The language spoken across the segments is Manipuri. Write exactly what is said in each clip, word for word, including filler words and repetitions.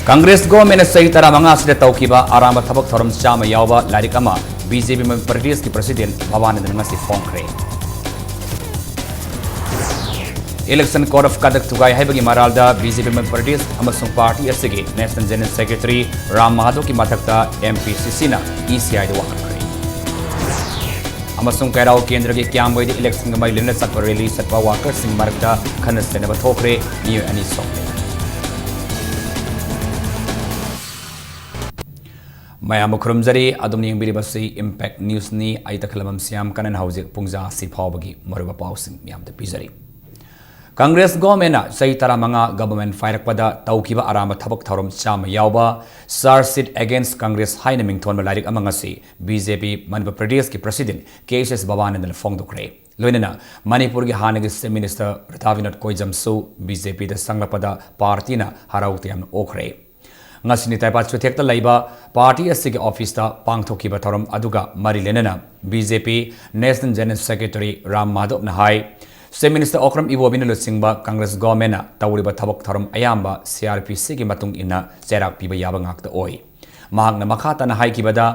ꯀꯪꯒ꯭ꯔꯦꯁ ꯒꯣꯚꯔꯟꯃꯦꯟꯠꯅ ꯆꯍꯤ ꯇꯔꯥꯃꯉꯥ ꯑꯁꯤꯗ ꯇꯧꯈꯤꯕ ꯑꯔꯥꯟꯕ ꯊꯕꯛ ꯊꯧꯔꯝ ꯆꯥꯝꯃ ꯌꯥꯎꯕ ꯂꯥꯏꯔꯤꯛ ꯑꯃ ꯕꯤ ꯖꯦ ꯄꯤ ꯃꯅꯤꯄꯨꯔ ꯄ꯭ꯔꯗꯦꯁꯀꯤ ꯄ꯭ꯔꯁꯤꯗꯦꯟꯠ ꯚꯕꯥꯅꯟꯗꯅ ꯉꯁꯤ ꯐꯣꯡꯈ꯭ꯔꯦ꯫ Election Code of Conduct ꯊꯨꯒꯥꯏ ꯍꯥꯏꯕꯒꯤ ꯃꯔꯥꯜꯗ B J P Manipur Pradesh ꯑꯃꯁꯨꯡ ꯄꯥꯔꯇꯤ ꯑꯁꯤꯒꯤ National General Secretary ꯔꯥꯝ ꯃꯍꯥꯗꯣꯞꯀꯤ ꯃꯊꯛꯇ ꯑꯦꯝ ꯄꯤ ꯁꯤ ꯁꯤꯅ ꯏ ꯁꯤ ꯑꯥꯏꯗ ꯋꯥꯀꯠꯈ꯭ꯔꯦ꯫ ꯑꯃꯁꯨꯡ ꯀꯩꯔꯥꯎ ꯀꯦꯟꯗ꯭ꯔꯒꯤ ꯀ꯭ꯌꯥꯝꯒꯩꯗ election ꯒ ꯃꯔꯤ ꯂꯩꯅꯅ ꯆꯠꯄ rally ꯆꯠꯄ workers ꯁꯤꯡ ꯃꯔꯛꯇ ꯈꯠꯅ ꯆꯩꯅꯕ ꯊꯣꯛꯈ꯭ꯔꯦ, ꯃꯤꯑꯣꯏ ꯑꯅꯤ ꯁꯣꯛꯂꯦ꯫ ꯃꯌꯥꯝꯕꯨ ꯈꯨꯔꯨꯝꯖꯔꯤ꯫ ꯑꯗꯣꯝꯅ ꯌꯦꯡꯕꯤꯔꯤꯕꯁꯤ Impact News ꯅꯤ꯫ ꯑꯩ ꯇꯈꯦꯂꯝꯕꯝ ꯁ꯭ꯌꯥꯝ ꯀꯥꯅꯟ꯫ ꯍꯧꯖꯤꯛ ꯄꯨꯡꯖꯥ ꯑꯁꯤ ꯐꯥꯎꯕꯒꯤ ꯃꯔꯨꯑꯣꯏꯕ ꯄꯥꯎꯁꯤꯡ ꯃꯌꯥꯝꯗ ꯄꯤꯖꯔꯤ꯫ ꯀꯪꯒ꯭ꯔꯦꯁ ꯒꯣꯚꯔꯟꯃꯦꯟꯠꯅ ꯆꯍꯤ ꯇꯔꯥꯃꯉꯥ ꯒꯣꯚꯔꯟꯃꯦꯟꯠ ꯄꯥꯏꯔꯛꯄꯗ ꯇꯧꯈꯤꯕ ꯑꯔꯥꯟꯕ ꯊꯕꯛ ꯊꯧꯔꯝ ꯆꯥꯝꯃ ꯌꯥꯎꯕ Charge Sheet Against Congress ꯍꯥꯏꯅ ꯃꯤꯡꯊꯣꯟꯕ ꯂꯥꯏꯔꯤꯛ ꯑꯃ ꯉꯁꯤ ꯕꯤ ꯖꯦ ꯄꯤ ꯃꯅꯤꯄꯨꯔ ꯄ꯭ꯔꯗꯦꯁꯀꯤ ꯄ꯭ꯔꯁꯤꯗꯦꯟꯠ ꯀꯦ ꯑꯦꯁ ꯑꯦꯁ ꯚꯕꯥꯅꯟꯗꯅ ꯐꯣꯡꯗꯣꯛꯈ꯭ꯔꯦ꯫ ꯂꯣꯏꯅꯅ ꯃꯅꯤꯄꯨꯔꯒꯤ ꯍꯥꯟꯅꯒꯤ ꯆꯤꯐ ꯃꯤꯅꯤꯁꯇꯔ ꯔꯥꯙꯥ ꯕꯤꯅꯣꯗ ꯀꯣꯏꯖꯝꯁꯨ ꯕꯤ ꯖꯦ ꯄꯤꯗ ꯆꯪꯂꯛꯄꯗ ꯄꯥꯔꯇꯤꯅ ꯍꯔꯥꯎ ꯇꯌꯥꯝꯅ ꯑꯣꯛꯈ꯭ꯔꯦ꯫ ꯉꯁꯤ ꯅꯤꯇꯥꯏꯄꯥ ꯆꯨꯊꯦꯛꯇ ꯂꯩꯕ ꯄꯥꯔꯇꯤ ꯑꯁꯤꯒꯤ ꯑꯣꯐꯤꯁꯇ ꯄꯥꯡꯊꯣꯛꯈꯤꯕ ꯊꯧꯔꯝ ꯑꯗꯨꯒ ꯃꯔꯤ ꯂꯩꯅꯅ ꯕꯤ ꯖꯦ ꯄꯤ National General Secretary ꯔꯥꯝ ꯃꯥꯙꯕꯅ ꯍꯥꯏ, ꯆꯤꯐ ꯃꯤꯅꯤꯁꯇꯔ ꯑꯣꯀ꯭ꯔꯝ ꯏꯕꯣꯕꯤꯅ ꯂꯨꯆꯤꯡꯕ ꯀꯪꯒ꯭ꯔꯦꯁ ꯒꯣꯚꯔꯟꯃꯦꯟꯠꯅ ꯇꯧꯔꯤꯕ ꯊꯕꯛ ꯊꯧꯔꯝ ꯑꯌꯥꯝꯕ ꯁꯤ ꯑꯥꯔ ꯄꯤ ꯁꯤꯒꯤ ꯃꯇꯨꯡ ꯏꯟꯅ ꯆꯩꯔꯥꯛ ꯄꯤꯕ ꯌꯥꯕ ꯉꯥꯛꯇ ꯑꯣꯏ꯫ ꯃꯍꯥꯛꯅ ꯃꯈꯥ ꯇꯥꯅ ꯍꯥꯏꯈꯤꯕꯗ,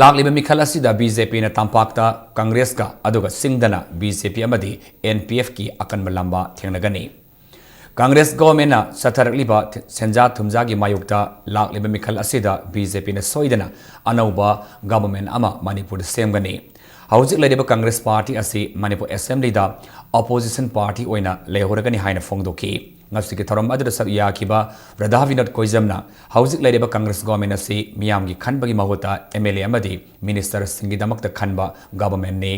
ꯂꯥꯛꯂꯤꯕ ꯃꯤꯈꯜ ꯑꯁꯤꯗ ꯕꯤ ꯖꯦ ꯄꯤꯅ ꯇꯝꯄꯥꯛꯇ ꯀꯪꯒ꯭ꯔꯦꯁꯀ ꯑꯗꯨꯒ ꯆꯤꯡꯗꯅ ꯕꯤ ꯖꯦ ꯄꯤ ꯑꯃꯗꯤ ꯑꯦꯟ ꯄꯤ ꯑꯦꯐꯀꯤ ꯑꯀꯟꯕ ꯂꯝꯕꯥ ꯊꯦꯡꯅꯒꯅꯤ꯫ ꯀꯪꯒ꯭ꯔꯦꯁ ꯒꯣꯚꯔꯟꯃꯦꯟꯠꯅ ꯆꯠꯊꯔꯛꯂꯤꯕ ꯁꯦꯟꯖꯥ ꯊꯨꯝꯖꯥꯒꯤ ꯃꯥꯌꯣꯛꯇ ꯂꯥꯛꯂꯤꯕ ꯃꯤꯈꯜ ꯑꯁꯤꯗ ꯕꯤ ꯖꯦ ꯄꯤꯅ ꯁꯣꯏꯗꯅ ꯑꯅꯧꯕ ꯒꯣꯚꯔꯟꯃꯦꯟꯠ ꯑꯃ ꯃꯅꯤꯄꯨꯔꯗ ꯁꯦꯝꯒꯅꯤ꯫ ꯍꯧꯖꯤꯛ ꯂꯩꯔꯤꯕ ꯀꯪꯒ꯭ꯔꯦꯁ ꯄꯥꯔꯇꯤ ꯑꯁꯤ ꯃꯅꯤꯄꯨꯔ ꯑꯦꯁꯦꯝꯕ꯭ꯂꯤꯗ ꯑꯣꯄꯣꯖꯤꯁꯟ ꯄꯥꯔꯇꯤ ꯑꯣꯏꯅ ꯂꯩꯍꯧꯔꯒꯅꯤ ꯍꯥꯏꯅ ꯐꯣꯡꯗꯣꯛꯈꯤ꯫ ꯉꯁꯤꯒꯤ ꯊꯧꯔꯝ ꯑꯗꯨꯗ ꯁꯔꯨꯛ ꯌꯥꯈꯤꯕ ꯔꯥꯙꯥ ꯕꯤꯅꯣꯗ ꯀꯣꯏꯖꯝꯅ ꯍꯧꯖꯤꯛ ꯂꯩꯔꯤꯕ ꯀꯪꯒ꯭ꯔꯦꯁ ꯒꯣꯚꯔꯟꯃꯦꯟꯠ ꯑꯁꯤ ꯃꯤꯌꯥꯝꯒꯤ ꯈꯟꯕꯒꯤ ꯃꯍꯨꯠꯇ ꯑꯦꯝ ꯑꯦꯜ ꯑꯦ ꯑꯃꯗꯤ ꯃꯤꯅꯤꯁꯇꯔꯁꯤꯡꯒꯤꯗꯃꯛꯇ ꯈꯟꯕ ꯒꯣꯚꯔꯟꯃꯦꯟꯠꯅꯤ꯫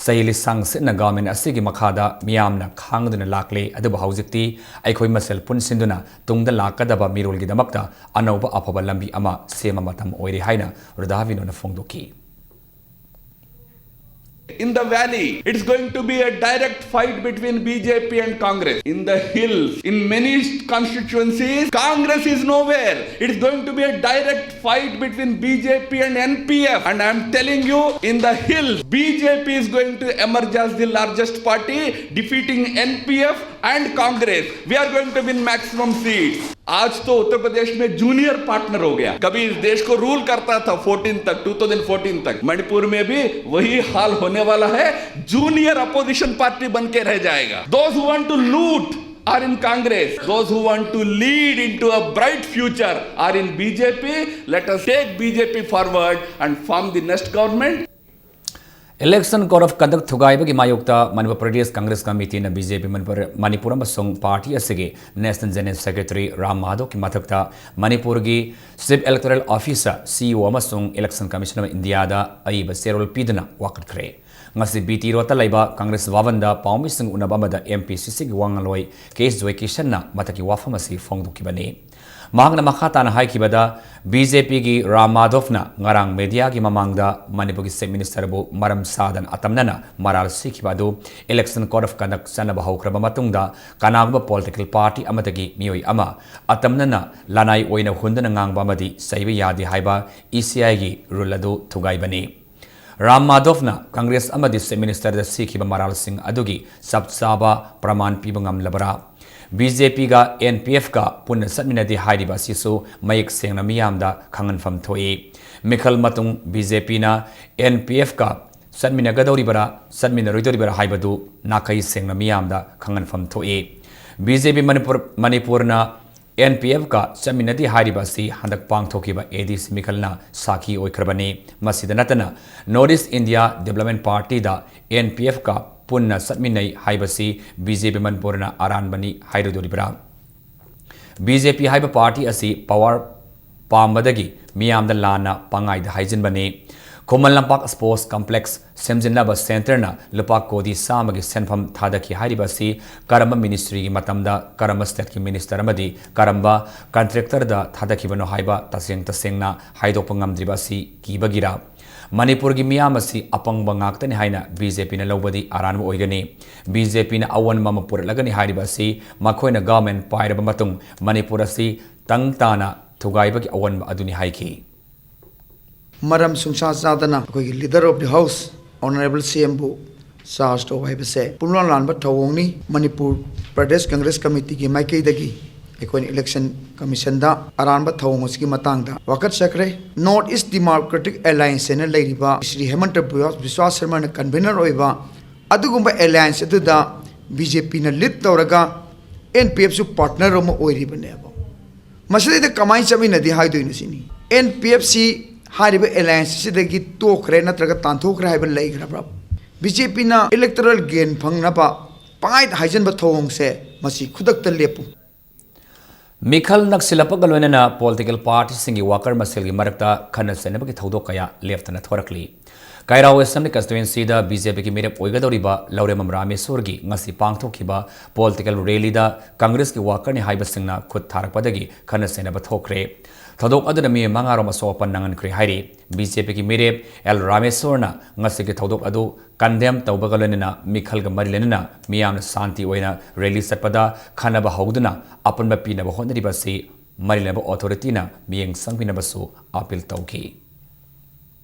ꯆꯍꯤ ꯂꯤꯁꯥꯡ ꯁꯤꯠꯅ ꯒꯣꯚꯔꯟꯃꯦꯟꯠ ꯑꯁꯤꯒꯤ ꯃꯈꯥꯗ ꯃꯤꯌꯥꯝꯅ ꯈꯥꯡꯗꯨꯅ ꯂꯥꯛꯂꯦ, ꯑꯗꯨꯕꯨ ꯍꯧꯖꯤꯛꯇꯤ ꯑꯩꯈꯣꯏ ꯃꯁꯦꯜ ꯄꯨꯟꯁꯤꯟꯗꯨꯅ ꯇꯨꯡꯗ ꯂꯥꯛꯀꯗꯕ ꯃꯤꯔꯣꯜꯒꯤꯗꯃꯛꯇ ꯑꯅꯧꯕ ꯑꯐꯕ ꯂꯝꯕꯤ ꯑꯃ ꯁꯦꯝꯕ ꯃꯇꯝ ꯑꯣꯏꯔꯦ ꯍꯥꯏꯅ ꯔꯥꯙꯥ ꯕꯤꯅꯣꯗꯅ ꯐꯣꯡꯗꯣꯛꯈꯤ꯫ In the valley, it's going to be a direct fight between B J P and Congress. In the hills, in many constituencies, Congress is nowhere. It's going to be a direct fight between B J P and N P F. And I'm telling you, in the hills, B J P is going to emerge as the largest party, defeating N P F and Congress. We are going to win maximum seats. आज तो उत्तर प्रदेश में जूनियर पार्टनर हो गया। कभी इस देश को रूल करता था फ़ोर्टीन तक, टू थाउजेंड फ़ोर्टीन तक। मणिपुर में भी वही हाल होने वाला है, जूनियर अपोजिशन पार्टी बन के रह जाएगा। Those who want to loot are in Congress. Those who want to lead into a bright future are in B J P. Let us take B J P forward and form the next government. Election Code of Conduct ꯊꯨꯒꯥꯏꯕꯒꯤ ꯃꯥꯌꯣꯛꯇ Manipur Pradesh Congress ꯀꯃꯤꯇꯤꯅ B J P Manipur, Manipur ꯑꯃꯁꯨꯡ ꯄꯥꯔꯇꯤ ꯑꯁꯤꯒꯤ National General Secretary ꯔꯥꯝ ꯃꯥꯙꯣꯛꯀꯤ ꯃꯊꯛꯇ ꯃꯅꯤꯄꯨꯔꯒꯤ Chief Electoral Officer, C E O, ꯑꯃꯁꯨꯡ Election Commission of India ꯗ ꯑꯏꯕ ꯆꯦꯔꯣꯜ ꯄꯤꯗꯨꯅ ꯋꯥꯀꯠꯈ꯭ꯔꯦ꯫ ꯉꯁꯤ ꯕꯤ ꯇꯤ ꯔꯣꯗꯇ ꯂꯩꯕ ꯀꯪꯒ꯭ꯔꯦꯁ ꯚꯕꯟꯗ ꯄꯥꯎꯃꯤꯁꯤꯡ ꯎꯅꯕ ꯑꯃꯗ M P C C ꯒꯤ ꯋꯥ ꯉꯥꯡꯂꯣꯏ ꯀꯦ ꯑꯦꯁ ꯖꯣꯏꯀꯤꯁꯟꯅ ꯃꯊꯛꯀꯤ ꯋꯥꯐꯝ ꯑꯁꯤ ꯐꯣꯡꯗꯣꯛꯈꯤꯕꯅꯤ꯫ ꯃꯍꯥꯛꯅ ꯃꯈꯥ ꯇꯥꯅ ꯍꯥꯏꯈꯤꯕꯗ, ꯕꯤ ꯖꯦ ꯄꯤꯒꯤ ꯔꯥꯝ ꯃꯥꯙꯣꯚꯅ ꯉꯔꯥꯡ ꯃꯦꯗꯤꯌꯥꯒꯤ ꯃꯃꯥꯡꯗ ꯃꯅꯤꯄꯨꯔꯒꯤ Chief Minister ꯕꯨ ꯃꯔꯝ ꯆꯥꯗꯅ ꯑꯇꯝꯅꯅ ꯃꯔꯥꯜ ꯁꯤꯈꯤꯕ ꯑꯗꯨ Election Code of Conduct ꯆꯠꯅꯕ ꯍꯧꯈ꯭ꯔꯕ ꯃꯇꯨꯡꯗ ꯀꯅꯥꯒꯨꯝꯕ political party ꯑꯃꯗꯒꯤ ꯃꯤꯑꯣꯏ ꯑꯃ ꯑꯇꯝꯅꯅ ꯂꯅꯥꯏ ꯑꯣꯏꯅ ꯍꯨꯟꯗꯨꯅ ꯉꯥꯡꯕ ꯑꯃꯗꯤ ꯆꯩꯕ ꯌꯥꯗꯦ ꯍꯥꯏꯕ E C I ꯒꯤ rule ꯑꯗꯨ ꯊꯨꯒꯥꯏꯕꯅꯤ꯫ ꯔꯥꯝ ꯃꯥꯙꯣꯚꯅ ꯀꯪꯒ꯭ꯔꯦꯁ ꯑꯃꯗꯤ Chief Minister ꯗ ꯁꯤꯈꯤꯕ ꯃꯔꯥꯜꯁꯤꯡ ꯑꯗꯨꯒꯤ ꯆꯞ ꯆꯥꯕ ꯄ꯭ꯔꯃꯥꯟ ꯄꯤꯕ ꯉꯝꯂꯕꯔꯥ? ꯕꯤ ꯖꯦ ꯄꯤꯒ N P F ꯀ ꯄꯨꯟꯅ ꯆꯠꯃꯤꯟꯅꯗꯦ ꯍꯥꯏꯔꯤꯕ ꯑꯁꯤꯁꯨ ꯃꯌꯦꯛ ꯁꯦꯡꯅ ꯃꯤꯌꯥꯝꯗ ꯈꯪꯍꯟꯐꯝ ꯊꯣꯛꯏ꯫ ꯃꯤꯈꯜ ꯃꯇꯨꯡ ꯕꯤ ꯖꯦ ꯄꯤꯅ N P F ꯀ ꯆꯠꯃꯤꯟꯅꯒꯗꯧꯔꯤꯕꯔꯥ, ꯆꯠꯃꯤꯟꯅꯔꯣꯏꯗꯧꯔꯤꯕꯔꯥ ꯍꯥꯏꯕꯗꯨ ꯅꯥꯈꯩ ꯁꯦꯡꯅ ꯃꯤꯌꯥꯝꯗ ꯈꯪꯍꯟꯐꯝ ꯊꯣꯛꯏ꯫ ꯕꯤ ꯖꯦ ꯄꯤ ꯃꯅꯤꯄꯨꯔ, ꯃꯅꯤꯄꯨꯔꯅ N P F ꯀ ꯆꯠꯃꯤꯟꯅꯗꯦ ꯍꯥꯏꯔꯤꯕ ꯑꯁꯤ ꯍꯟꯗꯛ ꯄꯥꯡꯊꯣꯛꯈꯤꯕ A D C ꯃꯤꯈꯜꯅ ꯁꯥꯈꯤ ꯑꯣꯏꯈ꯭ꯔꯕꯅꯤ꯫ ꯃꯁꯤꯗ ꯅꯠꯇꯅ North East India Development Party ꯗ N P F ꯀ ꯄꯨꯟꯅ ꯆꯠꯃꯤꯟꯅꯩ ꯍꯥꯏꯕꯁꯤ B J P ꯃꯅꯤꯄꯨꯔꯅ ꯑꯔꯥꯟꯕꯅꯤ ꯍꯥꯏꯔꯨꯗꯣꯔꯤꯕ꯭ꯔꯥ? B J P ꯍꯥꯏꯕ ꯄꯥꯔꯇꯤ ꯑꯁꯤ ꯄꯥꯋꯔ ꯄꯥꯝꯕꯗꯒꯤ ꯃꯤꯌꯥꯝꯗ ꯂꯥꯟꯅ ꯄꯪꯉꯥꯏꯗ ꯍꯥꯏꯖꯤꯟꯕꯅꯤ꯫ ꯈꯨꯃꯟ ꯂꯝꯄꯥꯛ ꯁ꯭ꯄꯣꯔꯠꯁ ꯀꯝꯄ꯭ꯂꯦꯛꯁ ꯁꯦꯝꯖꯤꯟꯅꯕ ꯁꯦꯟꯇꯔꯅ ꯂꯨꯄꯥ ꯀꯣꯇꯤ ꯆꯥꯝꯃꯒꯤ ꯁꯦꯟꯐꯝ ꯊꯥꯗꯈꯤ ꯍꯥꯏꯔꯤꯕ ꯑꯁꯤ ꯀꯔꯝꯕ ꯃꯤꯅꯤꯁꯇ꯭ꯔꯤꯒꯤ ꯃꯇꯝꯗ, ꯀꯔꯝꯕ ꯁ꯭ꯇꯦꯠꯀꯤ ꯃꯤꯅꯤꯁꯇꯔ ꯑꯃꯗꯤ ꯀꯔꯝꯕ ꯀꯟꯇ꯭ꯔꯦꯛꯇꯔꯗ ꯊꯥꯗꯈꯤꯕꯅꯣ ꯍꯥꯏꯕ ꯇꯁꯦꯡ ꯇꯁꯦꯡꯅ ꯍꯥꯏꯗꯣꯛꯄ ꯉꯝꯗ꯭ꯔꯤꯕ ꯑꯁꯤ ꯀꯤꯕꯒꯤꯔꯥ? ꯃꯅꯤꯄꯨꯔꯒꯤ ꯃꯤꯌꯥꯝ ꯑꯁꯤ ꯑꯄꯪꯕ ꯉꯥꯛꯇꯅꯤ ꯍꯥꯏꯅ ꯕꯤ ꯖꯦ ꯄꯤꯅ ꯂꯧꯕꯗꯤ ꯑꯔꯥꯟꯕ ꯑꯣꯏꯒꯅꯤ꯫ ꯕꯤ ꯖꯦ ꯄꯤꯅ ꯑꯑꯣꯟꯕ ꯑꯃ ꯄꯨꯔꯛꯂꯒꯅꯤ ꯍꯥꯏꯔꯤꯕ ꯑꯁꯤ ꯃꯈꯣꯏꯅ ꯒꯚꯔꯟꯃꯦꯟꯠ ꯄꯥꯏꯔꯕ ꯃꯇꯨꯡ ꯃꯅꯤꯄꯨꯔ ꯑꯁꯤ ꯇꯪ ꯇꯥꯅ ꯊꯨꯒꯥꯏꯕꯒꯤ ꯑꯑꯣꯟꯕ ꯑꯗꯨꯅꯤ ꯍꯥꯏꯈꯤ꯫ ꯃꯔꯝ ꯁꯨꯡꯆꯥ ꯆꯥꯗꯅ ꯑꯩꯈꯣꯏꯒꯤ Leader of the House, Honourable C M ꯕꯨ charge ꯇꯧꯕ ꯍꯥꯏꯕꯁꯦ ꯄꯨꯡꯂꯥꯟ ꯂꯥꯟꯕ ꯊꯧꯑꯣꯡꯅꯤ꯫ ꯃꯅꯤꯄꯨꯔ ꯄ꯭ꯔꯗꯦꯁ ꯀꯪꯒ꯭ꯔꯦꯁ ꯀꯃꯤꯇꯤꯒꯤ ꯃꯥꯏꯀꯩꯗꯒꯤ ꯑꯩꯈꯣꯏꯅ Election Commission ꯗ ꯑꯔꯥꯟꯕ ꯊꯧꯑꯣꯡ ꯑꯁꯤꯒꯤ ꯃꯇꯥꯡꯗ ꯋꯥꯀꯠꯆꯈ꯭ꯔꯦ꯫ North East Democratic Alliance ꯍꯥꯏꯅ ꯂꯩꯔꯤꯕ ꯁ꯭ꯔꯤ ꯍꯦꯃꯟꯇ ꯕꯤꯁ꯭ꯋꯥ ꯁꯔꯃꯅ convenor ꯑꯣꯏꯕ ꯑꯗꯨꯒꯨꯝꯕ alliance ꯑꯗꯨꯗ B J P ꯅ lead ꯇꯧꯔꯒ N P F ꯁꯨ partner ꯑꯃ ꯑꯣꯏꯔꯤꯕꯅꯦꯕ꯫ ꯃꯁꯤꯗꯩꯗ ꯀꯃꯥꯏꯅ ꯆꯠꯃꯤꯟꯅꯗꯦ ꯍꯥꯏꯗꯣꯏꯅꯣ ꯁꯤꯅꯤ꯫ N P F ꯁꯤ ꯍꯥꯏꯔꯤꯕ alliance ꯑꯁꯤꯗꯒꯤ ꯇꯣꯛꯈ꯭ꯔꯦ ꯅꯠꯇ꯭ꯔꯒ ꯇꯥꯟꯊꯣꯛꯈ꯭ꯔꯦ ꯍꯥꯏꯕ ꯂꯩꯈ꯭ꯔꯕ꯭ꯔꯥ? B J P ꯅ electoral gain ꯐꯪꯅꯕ ꯄꯪꯍꯥꯏꯗ ꯍꯥꯏꯖꯟꯕ ꯊꯧꯑꯣꯡꯁꯦ ꯃꯁꯤ ꯈꯨꯗꯛꯇ ꯂꯦꯞꯄꯨ꯫ ꯃꯤꯈꯜ ꯅꯛꯁꯤꯜꯂꯛꯄꯒ ꯂꯣꯏꯅꯅ political party ꯁꯤꯡꯒꯤ worker ꯃꯁꯦꯜꯒꯤ ꯃꯔꯛꯇ ꯈꯠꯅ ꯆꯩꯅꯕꯒꯤ ꯊꯧꯗꯣꯛ ꯀꯌꯥ ꯂꯦꯞꯇꯅ ꯊꯣꯔꯛꯂꯤ꯫ ꯀꯩꯔꯥꯎ Assembly Constituency ꯗ B J P ꯒꯤ ꯃꯤꯔꯦꯞ ꯑꯣꯏꯒꯗꯧꯔꯤꯕ ꯂꯧꯔꯦꯝꯕꯝ ꯔꯥꯃꯦꯁꯣꯔꯒꯤ ꯉꯁꯤ ꯄꯥꯡꯊꯣꯛꯈꯤꯕ political rally ꯗ ꯀꯪꯒ꯭ꯔꯦꯁꯀꯤ worker ꯅꯤ ꯍꯥꯏꯕꯁꯤꯡꯅ ꯈꯨꯠ ꯊꯥꯔꯛꯄꯗꯒꯤ ꯈꯠꯅ ꯆꯩꯅꯕ ꯊꯣꯛꯈ꯭ꯔꯦ꯫ ꯊꯧꯗꯣꯛ ꯑꯗꯨꯅ ꯃꯤꯑꯣꯏ ꯃꯉꯥ ꯔꯣꯝ ꯑꯁꯣꯛ ꯑꯄꯟ ꯅꯪꯍꯟꯈ꯭ꯔꯦ ꯍꯥꯏꯔꯤ꯫ B J P ꯒꯤ ꯃꯤꯔꯦꯞ ꯑꯦꯜ ꯔꯥꯃꯦꯁꯣꯔꯅ ꯉꯁꯤꯒꯤ ꯊꯧꯗꯣꯛ ꯑꯗꯨ condemn ꯇꯧꯕꯒ ꯂꯣꯏꯅꯅ ꯃꯤꯈꯜꯒ ꯃꯔꯤ ꯂꯩꯅꯅ ꯃꯤꯌꯥꯝꯅ ꯁꯥꯟꯇꯤ ꯑꯣꯏꯅ rally ꯆꯠꯄꯗ ꯈꯟꯅꯕ ꯍꯧꯗꯨꯅ ꯑꯄꯨꯟꯕ ꯄꯤꯅꯕ ꯍꯣꯠꯅꯔꯤꯕ ꯑꯁꯤ ꯃꯔꯤ ꯂꯩꯅꯕ authority ꯅ ꯃꯤꯠꯌꯦꯡ ꯆꯪꯕꯤꯅꯕꯁꯨ appeal ꯇꯧꯈꯤ꯫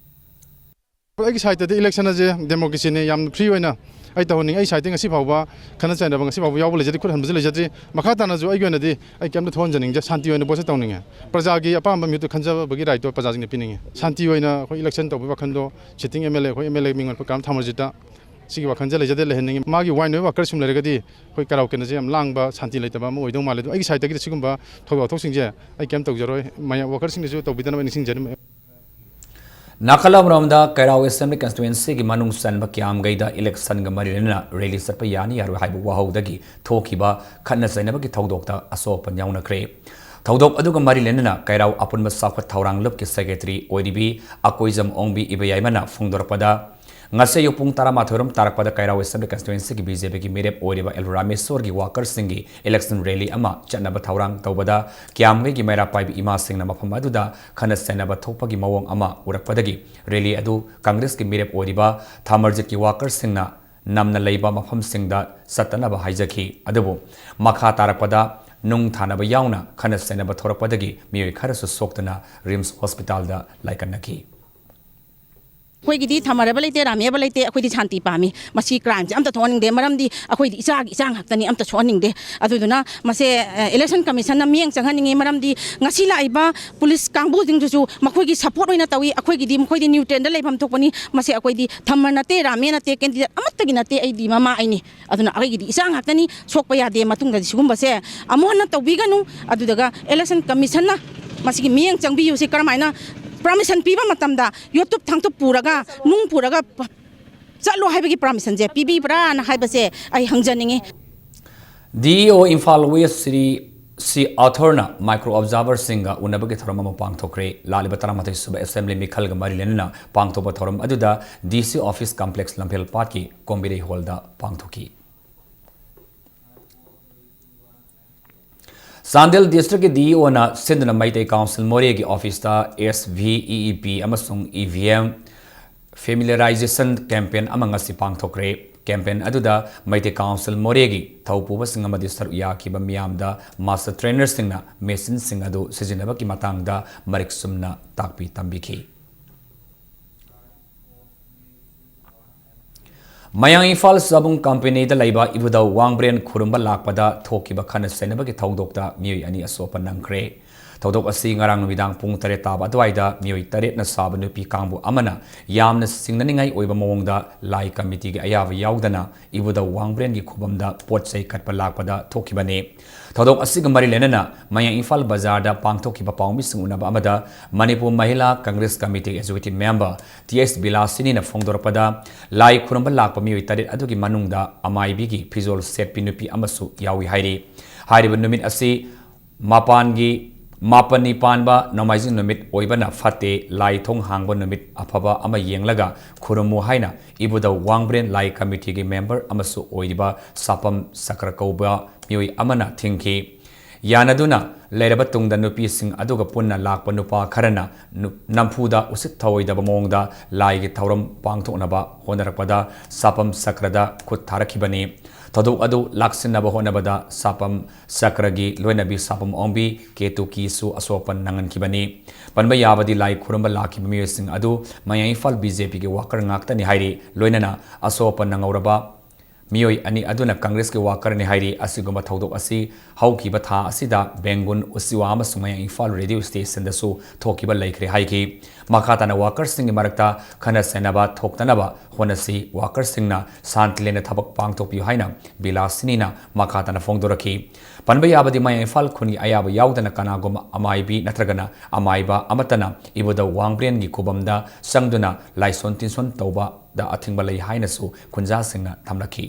ꯑꯩꯒꯤ side ꯇꯗꯤ election ꯑꯁꯦ democracy ꯅꯤ, ꯌꯥꯝ free ꯑꯣꯏꯅ ꯑꯩ ꯇꯧꯍꯟꯅꯤꯡꯉꯤ꯫ ꯑꯩ side ꯇꯒꯤ ꯉꯁꯤ ꯐꯥꯎꯕ ꯈꯠꯅ ꯆꯩꯅꯕ ꯉꯁꯤ ꯐꯥꯎꯕ ꯌꯥꯎꯕ ꯂꯩꯖꯗ꯭ꯔꯤ, ꯈꯨꯠ ꯍꯟꯕꯁꯨ ꯂꯩꯖꯗ꯭ꯔꯤ꯫ ꯃꯈꯥ ꯇꯥꯅꯁꯨ ꯑꯩꯒꯤ ꯑꯣꯏꯅꯗꯤ ꯑꯩ ꯀꯩꯝꯇ ꯊꯣꯛꯍꯟꯖꯅꯤꯡꯗꯦ, ꯁꯥꯟꯇꯤ ꯑꯣꯏꯅ vote ꯁꯦ ꯇꯧꯅꯤꯡꯉꯦ꯫ ꯄ꯭ꯔꯖꯥꯒꯤ ꯑꯄꯥꯝꯕ ꯃꯤꯍꯨꯠꯇ ꯈꯟꯖꯕꯒꯤ right ꯇꯣ ꯄ꯭ꯔꯖꯥꯁꯤꯡꯅ ꯄꯤꯅꯤꯡꯉꯦ꯫ ꯁꯥꯟꯇꯤ ꯑꯣꯏꯅ ꯑꯩꯈꯣꯏ election ꯇꯧꯕꯒꯤ ꯋꯥꯈꯜꯗꯣ sitting M L A, ꯑꯩꯈꯣꯏ M L A ꯃꯤꯡ ꯑꯣꯏꯅ ꯀꯔꯝ ꯊꯝꯃꯁꯤꯗ ꯁꯤꯒꯤ ꯋꯥꯈꯜꯁꯦ ꯂꯩꯖꯗꯦ, ꯂꯩꯍꯟꯅꯤꯡꯉꯤ꯫ ꯃꯥꯒꯤ ꯋꯥꯏ ꯅꯣꯏꯕ worker ꯁꯤꯡ ꯂꯩꯔꯒꯗꯤ ꯑꯩꯈꯣꯏ ꯀꯩꯔꯥꯎ ꯀꯦꯟꯗ꯭ꯔꯁꯦ ꯌꯥꯝ ꯂꯥꯡꯕ, ꯁꯥꯟꯇꯤ ꯂꯩꯇꯕ ꯑꯃ ꯑꯣꯏꯗꯧ ꯃꯥꯜꯂꯦ꯫ ꯑꯗꯣ ꯑꯩꯒꯤ side ꯇꯒꯤꯗꯤ ꯁꯤꯒꯨꯝꯕ ꯊꯧꯗꯣꯛ ꯋꯥꯊꯣꯛꯁꯤꯡꯁꯦ ꯑꯩ ꯀꯩꯝ ꯇꯧꯖꯔꯣꯏ꯫ ꯃꯌꯥꯝ worker ꯁꯤꯡꯅꯁꯨ ꯇꯧꯕꯤꯗꯅꯕ ꯑꯩ ꯅꯤꯡꯁꯤꯡꯖꯔꯤ꯫ ꯅꯥꯀꯜ ꯑꯃꯔꯣꯝꯗ ꯀꯩꯔꯥꯎ Assembly Constituency ꯒꯤ ꯃꯅꯨꯡ ꯆꯟꯕ ꯀꯌꯥꯝꯒꯩꯗ election ꯒ ꯃꯔꯤ ꯂꯩꯅꯅ rally ꯆꯠꯄ ꯌꯥꯅꯤ ꯌꯥꯔꯣꯏ ꯍꯥꯏꯕ ꯋꯥꯍꯧꯗꯒꯤ ꯊꯣꯛꯈꯤꯕ ꯈꯠꯅ ꯆꯩꯅꯕꯒꯤ ꯊꯧꯗꯣꯛꯇ ꯑꯁꯣꯛ ꯑꯄꯟ ꯌꯥꯎꯅꯈ꯭ꯔꯦ꯫ ꯊꯧꯗꯣꯛ ꯑꯗꯨꯒ ꯃꯔꯤ ꯂꯩꯅꯅ ꯀꯩꯔꯥꯎ ꯑꯄꯨꯟꯕ ꯆꯥꯎꯈꯠ ꯊꯧꯔꯥꯡ ꯂꯨꯞꯀꯤ secretary ꯑꯣꯏꯔꯤꯕꯤ ꯑꯀꯣꯏꯖꯝ ꯑꯣꯡꯕꯤ ꯏꯕꯌꯥꯏꯃꯅ ꯐꯣꯡꯗꯣꯔꯛꯄꯗ, ꯉꯁꯤ ꯑꯌꯨꯛ ꯄꯨꯡ ꯇꯔꯥꯃꯥꯊꯣꯏ ꯔꯣꯝ ꯇꯥꯔꯛꯄꯗ ꯀꯩꯔꯥꯎ ꯑꯦꯁꯦꯝꯕ꯭ꯂꯤ ꯀꯟꯁꯇꯤꯇ꯭ꯋꯦꯟꯁꯤꯒꯤ ꯕꯤ ꯖꯦ ꯄꯤꯒꯤ ꯃꯤꯔꯦꯞ ꯑꯣꯏꯔꯤꯕ ꯑꯦꯜ ꯔꯥꯃꯦꯁꯣꯔꯒꯤ ꯋꯥꯀꯔꯁꯤꯡꯒꯤ ꯏꯂꯦꯛꯁꯟ ꯔꯦꯂꯤ ꯑꯃ ꯆꯠꯅꯕ ꯊꯧꯔꯥꯡ ꯇꯧꯕꯗ ꯀꯤꯌꯥꯝꯒꯩꯒꯤ ꯃꯩꯔꯥ ꯄꯥꯏꯕꯤ ꯏꯃꯥꯁꯤꯡꯅ ꯃꯐꯝ ꯑꯗꯨꯗ ꯈꯠꯅ ꯆꯩꯅꯕ ꯊꯣꯛꯄꯒꯤ ꯃꯑꯣꯡ ꯑꯃ ꯎꯔꯛꯄꯗꯒꯤ ꯔꯦꯂꯤ ꯑꯗꯨ ꯀꯪꯒ꯭ꯔꯦꯁꯀꯤ ꯃꯤꯔꯦꯞ ꯑꯣꯏꯔꯤꯕ ꯊꯥꯃꯔꯖꯤꯠꯀꯤ ꯋꯥꯀꯔꯁꯤꯡꯅ ꯅꯝꯅ ꯂꯩꯕ ꯃꯐꯝꯁꯤꯡꯗ ꯆꯠꯇꯅꯕ ꯍꯥꯏꯖꯈꯤ꯫ ꯑꯗꯨꯕꯨ ꯃꯈꯥ ꯇꯥꯔꯛꯄꯗ ꯅꯨꯡ ꯊꯥꯅꯕ ꯌꯥꯎꯅ ꯈꯠꯅ ꯆꯩꯅꯕ ꯊꯣꯔꯛꯄꯗꯒꯤ ꯃꯤꯑꯣꯏ ꯈꯔꯁꯨ ꯁꯣꯛꯇꯨꯅ ꯔꯤꯝꯁ ꯍꯣꯁꯄꯤꯇꯥꯜꯗ ꯂꯥꯏꯀꯠꯅꯈꯤ꯫ ꯑꯩꯈꯣꯏꯒꯤꯗꯤ ꯊꯝꯃꯔꯕ ꯂꯩꯇꯦ, ꯔꯥꯃꯦꯕ ꯂꯩꯇꯦ, ꯑꯩꯈꯣꯏꯗꯤ ꯁꯥꯟꯇꯤ ꯄꯥꯝꯃꯤ꯫ ꯃꯁꯤ ꯀ꯭ꯔꯥꯏꯝꯁꯦ ꯑꯝꯇ ꯊꯣꯛꯍꯟꯅꯤꯡꯗꯦ, ꯃꯔꯝꯗꯤ ꯑꯩꯈꯣꯏꯗꯤ ꯏꯆꯥꯒꯤ ꯏꯆꯥ ꯉꯥꯛꯇꯅꯤ, ꯑꯝꯇ ꯁꯣꯛꯍꯟꯅꯤꯡꯗꯦ꯫ ꯑꯗꯨꯗꯨꯅ ꯃꯁꯦ, ꯑ, ꯏꯂꯦꯛꯁꯟ ꯀꯃꯤꯁꯟꯅ ꯃꯤꯠꯌꯦꯡ ꯆꯪꯍꯟꯅꯤꯡꯉꯤ, ꯃꯔꯝꯗꯤ ꯉꯁꯤ ꯂꯥꯛꯏꯕ ꯄꯨꯂꯤꯁ ꯀꯥꯡꯕꯨꯁꯤꯡꯗꯨꯁꯨ ꯃꯈꯣꯏꯒꯤ ꯁꯄꯣꯔꯠ ꯑꯣꯏꯅ ꯇꯧꯏ꯫ ꯑꯩꯈꯣꯏꯒꯤꯗꯤ, ꯃꯈꯣꯏꯗꯤ ꯅ꯭ꯌꯨꯇ꯭ꯔꯦꯟꯗ ꯂꯩꯐꯝ ꯊꯣꯛꯄꯅꯤ꯫ ꯃꯁꯤ ꯑꯩꯈꯣꯏꯗꯤ ꯊꯝꯃꯔ ꯅꯠꯇꯦ, ꯔꯥꯃꯦ ꯅꯠꯇꯦ, ꯀꯦꯟꯗꯤꯗꯦꯠ ꯑꯃꯠꯇꯒꯤ ꯅꯠꯇꯦ, ꯑꯩꯗꯤ ꯃꯃꯥ ꯑꯩꯅꯤ꯫ ꯑꯗꯨꯅ ꯑꯩꯒꯤꯗꯤ ꯏꯆꯥ ꯉꯥꯛꯇꯅꯤ, ꯁꯣꯛꯄ ꯌꯥꯗꯦ꯫ ꯃꯇꯨꯡꯗꯗꯤ ꯁꯤꯒꯨꯝꯕꯁꯦ ꯑꯃꯨꯛ ꯍꯟꯅ ꯇꯧꯕꯤꯒꯅꯨ꯫ ꯑꯗꯨꯗꯨꯒ ꯏꯂꯦꯛꯁꯟ ꯀꯃꯤꯁꯟꯅ ꯃꯁꯤꯒꯤ ꯃꯤꯠꯌꯦꯡ ꯆꯪꯕꯤꯌꯨ꯫ ꯁꯤ ꯀꯔꯝꯍꯥꯏꯅ ꯄꯔꯃꯤꯁꯟ ꯄꯤꯕ ꯃꯇꯝꯗ ꯌꯣꯠꯇꯨꯞ ꯊꯥꯡꯇꯨꯞ ꯄꯨꯔꯒ, ꯅꯨꯡ ꯄꯨꯔꯒ ꯄ-, ꯆꯠꯂꯣ ꯍꯥꯏꯕꯒꯤ ꯄꯔꯃꯤꯁꯟꯁꯦ ꯄꯤꯕꯤꯕ꯭ꯔꯥꯅ ꯍꯥꯏꯕꯁꯦ ꯑꯩ ꯍꯪꯖꯅꯤꯡꯉꯤ꯫ ꯗꯤ ꯏ ꯑꯣ ꯏꯝꯐꯥꯜ ꯋꯦꯁ ꯁ꯭ꯔꯤ ꯁꯤ ꯑꯊꯣꯔꯅ ꯃꯥꯏꯀ꯭ꯔꯣ ꯑꯣꯕꯖꯥꯔꯚꯔꯁꯤꯡꯒ ꯎꯅꯕꯒꯤ ꯊꯧꯔꯝ ꯑꯃ ꯄꯥꯡꯊꯣꯛꯈ꯭ꯔꯦ꯫ ꯂꯥꯛꯂꯤꯕ ꯇꯔꯥꯃꯥꯊꯣꯏ ꯁꯨꯕ ꯑꯦꯁꯦꯝꯕ꯭ꯂꯤ ꯃꯤꯈꯜꯒ ꯃꯔꯤ ꯂꯩꯅꯅ ꯄꯥꯡꯊꯣꯛꯄ ꯊꯧꯔꯝ ꯑꯗꯨꯗ ꯗꯤ ꯁꯤ ꯑꯣꯐꯤꯁ ꯀꯝꯄ꯭ꯂꯦꯛꯁ ꯂꯝꯐꯦꯜ ꯄꯥꯠꯀꯤ ꯀꯣꯝꯕꯤꯔꯩ ꯍꯣꯜꯗ ꯄꯥꯡꯊꯣꯛꯈꯤ꯫ ꯆꯥꯟꯗꯦꯜ ꯗꯤꯁꯇ꯭ꯔꯤꯛꯀꯤ ꯗꯤ ꯏ ꯑꯣꯅ ꯁꯤꯟꯗꯨꯅ ꯃꯩꯇꯩ ꯀꯥꯎꯟꯁꯤꯜ ꯃꯣꯔꯦꯒꯤ ꯑꯣꯐꯤꯁꯇ ꯑꯦꯁ ꯚꯤ ꯏ ꯏ ꯄꯤ ꯑꯃꯁꯨꯡ ꯏ ꯚꯤ ꯑꯦꯝ ꯐꯦꯃꯤꯂꯤꯌꯔꯥꯏꯖꯦꯁꯟ ꯀꯦꯝꯄꯦꯟ ꯑꯃ ꯉꯁꯤ ꯄꯥꯡꯊꯣꯛꯈ꯭ꯔꯦ꯫ ꯀꯦꯝꯄꯦꯟ ꯑꯗꯨꯗ ꯃꯩꯇꯩ ꯀꯥꯎꯟꯁꯤꯜ ꯃꯣꯔꯦꯒꯤ ꯊꯧꯄꯨꯕꯁꯤꯡ ꯑꯃꯗꯤ ꯁꯔꯨꯛ ꯌꯥꯈꯤꯕ ꯃꯤꯌꯥꯝꯗ ꯃꯥꯁꯇꯔ ꯇ꯭ꯔꯦꯅꯔꯁꯤꯡꯅ ꯃꯦꯆꯤꯟꯁꯤꯡ ꯑꯗꯨ ꯁꯤꯖꯤꯟꯅꯕꯒꯤ ꯃꯇꯥꯡꯗ ꯃꯔꯤꯛ ꯆꯨꯝꯅ ꯇꯥꯛꯄꯤ ꯇꯝꯕꯤꯈꯤ꯫ ꯃꯌꯥꯡ ꯏꯝꯐꯥꯜ ꯆꯥꯕꯨꯡ ꯀꯝꯄꯦꯅꯤꯗ ꯂꯩꯕ ꯏꯕꯨꯙꯧ ꯋꯥꯡꯕ꯭ꯔꯦꯟ ꯈꯨꯔꯨꯝꯕ ꯂꯥꯛꯄꯗ ꯊꯣꯛꯈꯤꯕ ꯈꯠꯅ ꯆꯩꯅꯕꯒꯤ ꯊꯧꯗꯣꯛꯇ ꯃꯤꯑꯣꯏ ꯑꯅꯤ ꯑꯁꯣꯛꯄ ꯅꯪꯈ꯭ꯔꯦ꯫ ꯊꯧꯗꯣꯛ ꯑꯁꯤ ꯉꯔꯥꯡ ꯅꯨꯃꯤꯗꯥꯡ ꯄꯨꯡ ꯇꯔꯦꯠ ꯇꯥꯕ ꯑꯗꯨꯋꯥꯏꯗ ꯃꯤꯑꯣꯏ ꯇꯔꯦꯠꯅ ꯁꯥꯕ ꯅꯨꯄꯤ ꯀꯥꯡꯕꯨ ꯑꯃꯅ ꯌꯥꯝꯅ ꯆꯤꯡꯅꯅꯤꯡꯉꯥꯏ ꯑꯣꯏꯕ ꯃꯑꯣꯡꯗ ꯂꯥꯏ ꯀꯃꯤꯇꯤꯒꯤ ꯑꯌꯥꯕ ꯌꯥꯎꯗꯅ ꯏꯕꯨꯙꯧ ꯋꯥꯡꯕ꯭ꯔꯦꯟꯒꯤ ꯈꯨꯕꯝꯗ ꯄꯣꯠ ꯆꯩ ꯀꯠꯄ ꯂꯥꯛꯄꯗ ꯊꯣꯛꯈꯤꯕꯅꯤ꯫ ꯊꯧꯗꯣꯛ ꯑꯁꯤꯒ ꯃꯔꯤ ꯂꯩꯅꯅ ꯃꯌꯥꯡ ꯏꯝꯐꯥꯜ ꯕꯖꯥꯔꯗ ꯄꯥꯡꯊꯣꯛꯈꯤꯕ ꯄꯥꯎꯃꯤꯁꯤꯡ ꯎꯅꯕ ꯑꯃꯗ Manipur Mahila Congress committee executive member T S ꯕꯤꯂꯥꯁꯤꯅꯤꯅ ꯐꯣꯡꯗꯣꯔꯛꯄꯗ, ꯂꯥꯏ ꯈꯨꯔꯨꯝꯕ ꯂꯥꯛꯄ ꯃꯤꯑꯣꯏ ꯇꯔꯦꯠ ꯑꯗꯨꯒꯤ ꯃꯅꯨꯡꯗ ꯑꯃꯥꯏꯕꯤꯒꯤ ꯐꯤꯖꯣꯜ ꯁꯦꯠꯄꯤ ꯅꯨꯄꯤ ꯑꯃꯁꯨ ꯌꯥꯎꯏ ꯍꯥꯏꯔꯤ꯫ ꯍꯥꯏꯔꯤꯕ ꯅꯨꯃꯤꯠ ꯑꯁꯤ ꯃꯄꯥꯟꯒꯤ ꯃꯥꯄꯟꯅꯤ ꯄꯥꯟꯕ ꯅꯣꯡꯃꯥꯏꯖꯤꯡ ꯅꯨꯃꯤꯠ ꯑꯣꯏꯕꯅ ꯐꯠꯇꯦ, ꯂꯥꯏ ꯊꯣꯡ ꯍꯥꯡꯕ ꯅꯨꯃꯤꯠ ꯑꯐꯕ ꯑꯃ ꯌꯦꯡꯂꯒ ꯈꯨꯔꯨꯝꯃꯨ ꯍꯥꯏꯅ ꯏꯕꯨꯙꯧ ꯋꯥꯡꯕ꯭ꯔꯦꯟ ꯂꯥꯏ ꯀꯃꯤꯇꯤꯒꯤ ꯃꯦꯝꯕꯔ ꯑꯃꯁꯨ ꯑꯣꯏꯔꯤꯕ ꯁꯥꯄꯝ ꯆꯀ꯭ꯔ ꯀꯧꯕ ꯃꯤꯑꯣꯏ ꯑꯃꯅ ꯊꯤꯡꯈꯤ꯫ ꯌꯥꯅꯗꯨꯅ ꯂꯩꯔꯕ ꯇꯨꯡꯗ ꯅꯨꯄꯤꯁꯤꯡ ꯑꯗꯨꯒ ꯄꯨꯟꯅ ꯂꯥꯛꯄ ꯅꯨꯄꯥ ꯈꯔꯅ ꯅꯨ-, ꯅꯝꯐꯨꯗ ꯎꯁꯤꯠ ꯊꯑꯣꯏꯗꯕ ꯃꯑꯣꯡꯗ ꯂꯥꯏꯒꯤ ꯊꯧꯔꯝ ꯄꯥꯡꯊꯣꯛꯅꯕ ꯍꯣꯠꯅꯔꯛꯄꯗ ꯁꯥꯄꯝ ꯆꯀ꯭ꯔꯗ ꯈꯨꯠ ꯊꯥꯔꯛꯈꯤꯕꯅꯤ꯫ ꯊꯧꯗꯣꯛ ꯑꯗꯨ ꯂꯥꯛꯁꯤꯟꯅꯕ ꯍꯣꯠꯅꯕꯗ ꯁꯥꯄꯝ ꯆꯀ꯭ꯔꯒꯤ ꯂꯣꯏꯅꯕꯤ ꯁꯥꯄꯝ ꯑꯣꯡꯕꯤ ꯀꯦꯇꯨꯀꯤꯁꯨ ꯑꯁꯣꯛ ꯑꯄꯟ ꯅꯪꯍꯟꯈꯤꯕꯅꯤ꯫ ꯄꯟꯕ ꯌꯥꯕꯗꯤ ꯂꯥꯏ ꯈꯨꯔꯨꯝꯕ ꯂꯥꯛꯈꯤꯕ ꯃꯤꯑꯣꯏꯁꯤꯡ ꯑꯗꯨ ꯃꯌꯥꯡ ꯏꯝꯐꯥꯜ ꯕꯤ ꯖꯦ ꯄꯤꯒꯤ ꯋꯥꯀꯔ ꯉꯥꯛꯇꯅꯤ ꯍꯥꯏꯔꯤ꯫ ꯂꯣꯏꯅꯅ ꯑꯁꯣꯛ ꯑꯄꯟ ꯅꯪꯍꯧꯔꯕ ꯃꯤꯑꯣꯏ ꯑꯅꯤ ꯑꯗꯨꯅ ꯀꯪꯒ꯭ꯔꯦꯁꯀꯤ ꯋꯥꯀꯔꯅꯤ ꯍꯥꯏꯔꯤ꯫ ꯑꯁꯤꯒꯨꯝꯕ ꯊꯧꯗꯣꯛ ꯑꯁꯤ ꯍꯧꯈꯤꯕ ꯊꯥ ꯑꯁꯤꯗ ꯕꯦꯡꯒꯨꯟ, ꯎꯆꯤꯋꯥ ꯑꯃꯁꯨꯡ ꯃꯌꯥꯡ ꯏꯝꯐꯥꯜ ꯔꯦꯗꯤꯑꯣ ꯁ꯭ꯇꯦꯁꯟꯗꯁꯨ ꯊꯣꯛꯈꯤꯕ ꯂꯩꯈ꯭ꯔꯦ ꯍꯥꯏꯈꯤ꯫ ꯃꯈꯥ ꯇꯥꯅ ꯋꯥꯀꯔꯁꯤꯡꯒꯤ ꯃꯔꯛꯇ ꯈꯠꯅ ꯆꯩꯅꯕ ꯊꯣꯛꯇꯅꯕ ꯍꯣꯠꯅꯁꯤ, ꯋꯥꯀꯔꯁꯤꯡꯅ ꯁꯥꯟꯇꯤ ꯂꯩꯅ ꯊꯕꯛ ꯄꯥꯡꯊꯣꯛꯄꯤꯌꯨ ꯍꯥꯏꯅ ꯕꯤꯂꯥꯁꯤꯅꯤꯅ ꯃꯈꯥ ꯇꯥꯅ ꯐꯣꯡꯗꯣꯔꯛꯈꯤ꯫ ꯄꯟꯕ ꯌꯥꯕꯗꯤ ꯃꯌꯥꯡ ꯏꯝꯐꯥꯜ ꯈꯨꯟꯒꯤ ꯑꯌꯥꯕ ꯌꯥꯎꯗꯅ ꯀꯅꯥꯒꯨꯝꯕ ꯑꯃꯥꯏꯕꯤ ꯅꯠꯇ꯭ꯔꯒꯅ ꯑꯃꯥꯏꯕ ꯑꯃꯠꯇꯅ ꯏꯕꯨꯙꯧ ꯋꯥꯡꯕ꯭ꯔꯦꯟꯒꯤ ꯈꯨꯕꯝꯗ ꯆꯪꯗꯨꯅ ꯂꯥꯏꯁꯣꯟ ꯇꯤꯟꯁꯣꯟ ꯇꯧꯕꯗ ꯑꯊꯤꯡꯕ ꯂꯩ ꯍꯥꯏꯅꯁꯨ ꯈꯨꯟꯖꯥꯁꯤꯡꯅ ꯊꯝꯂꯛꯈꯤ꯫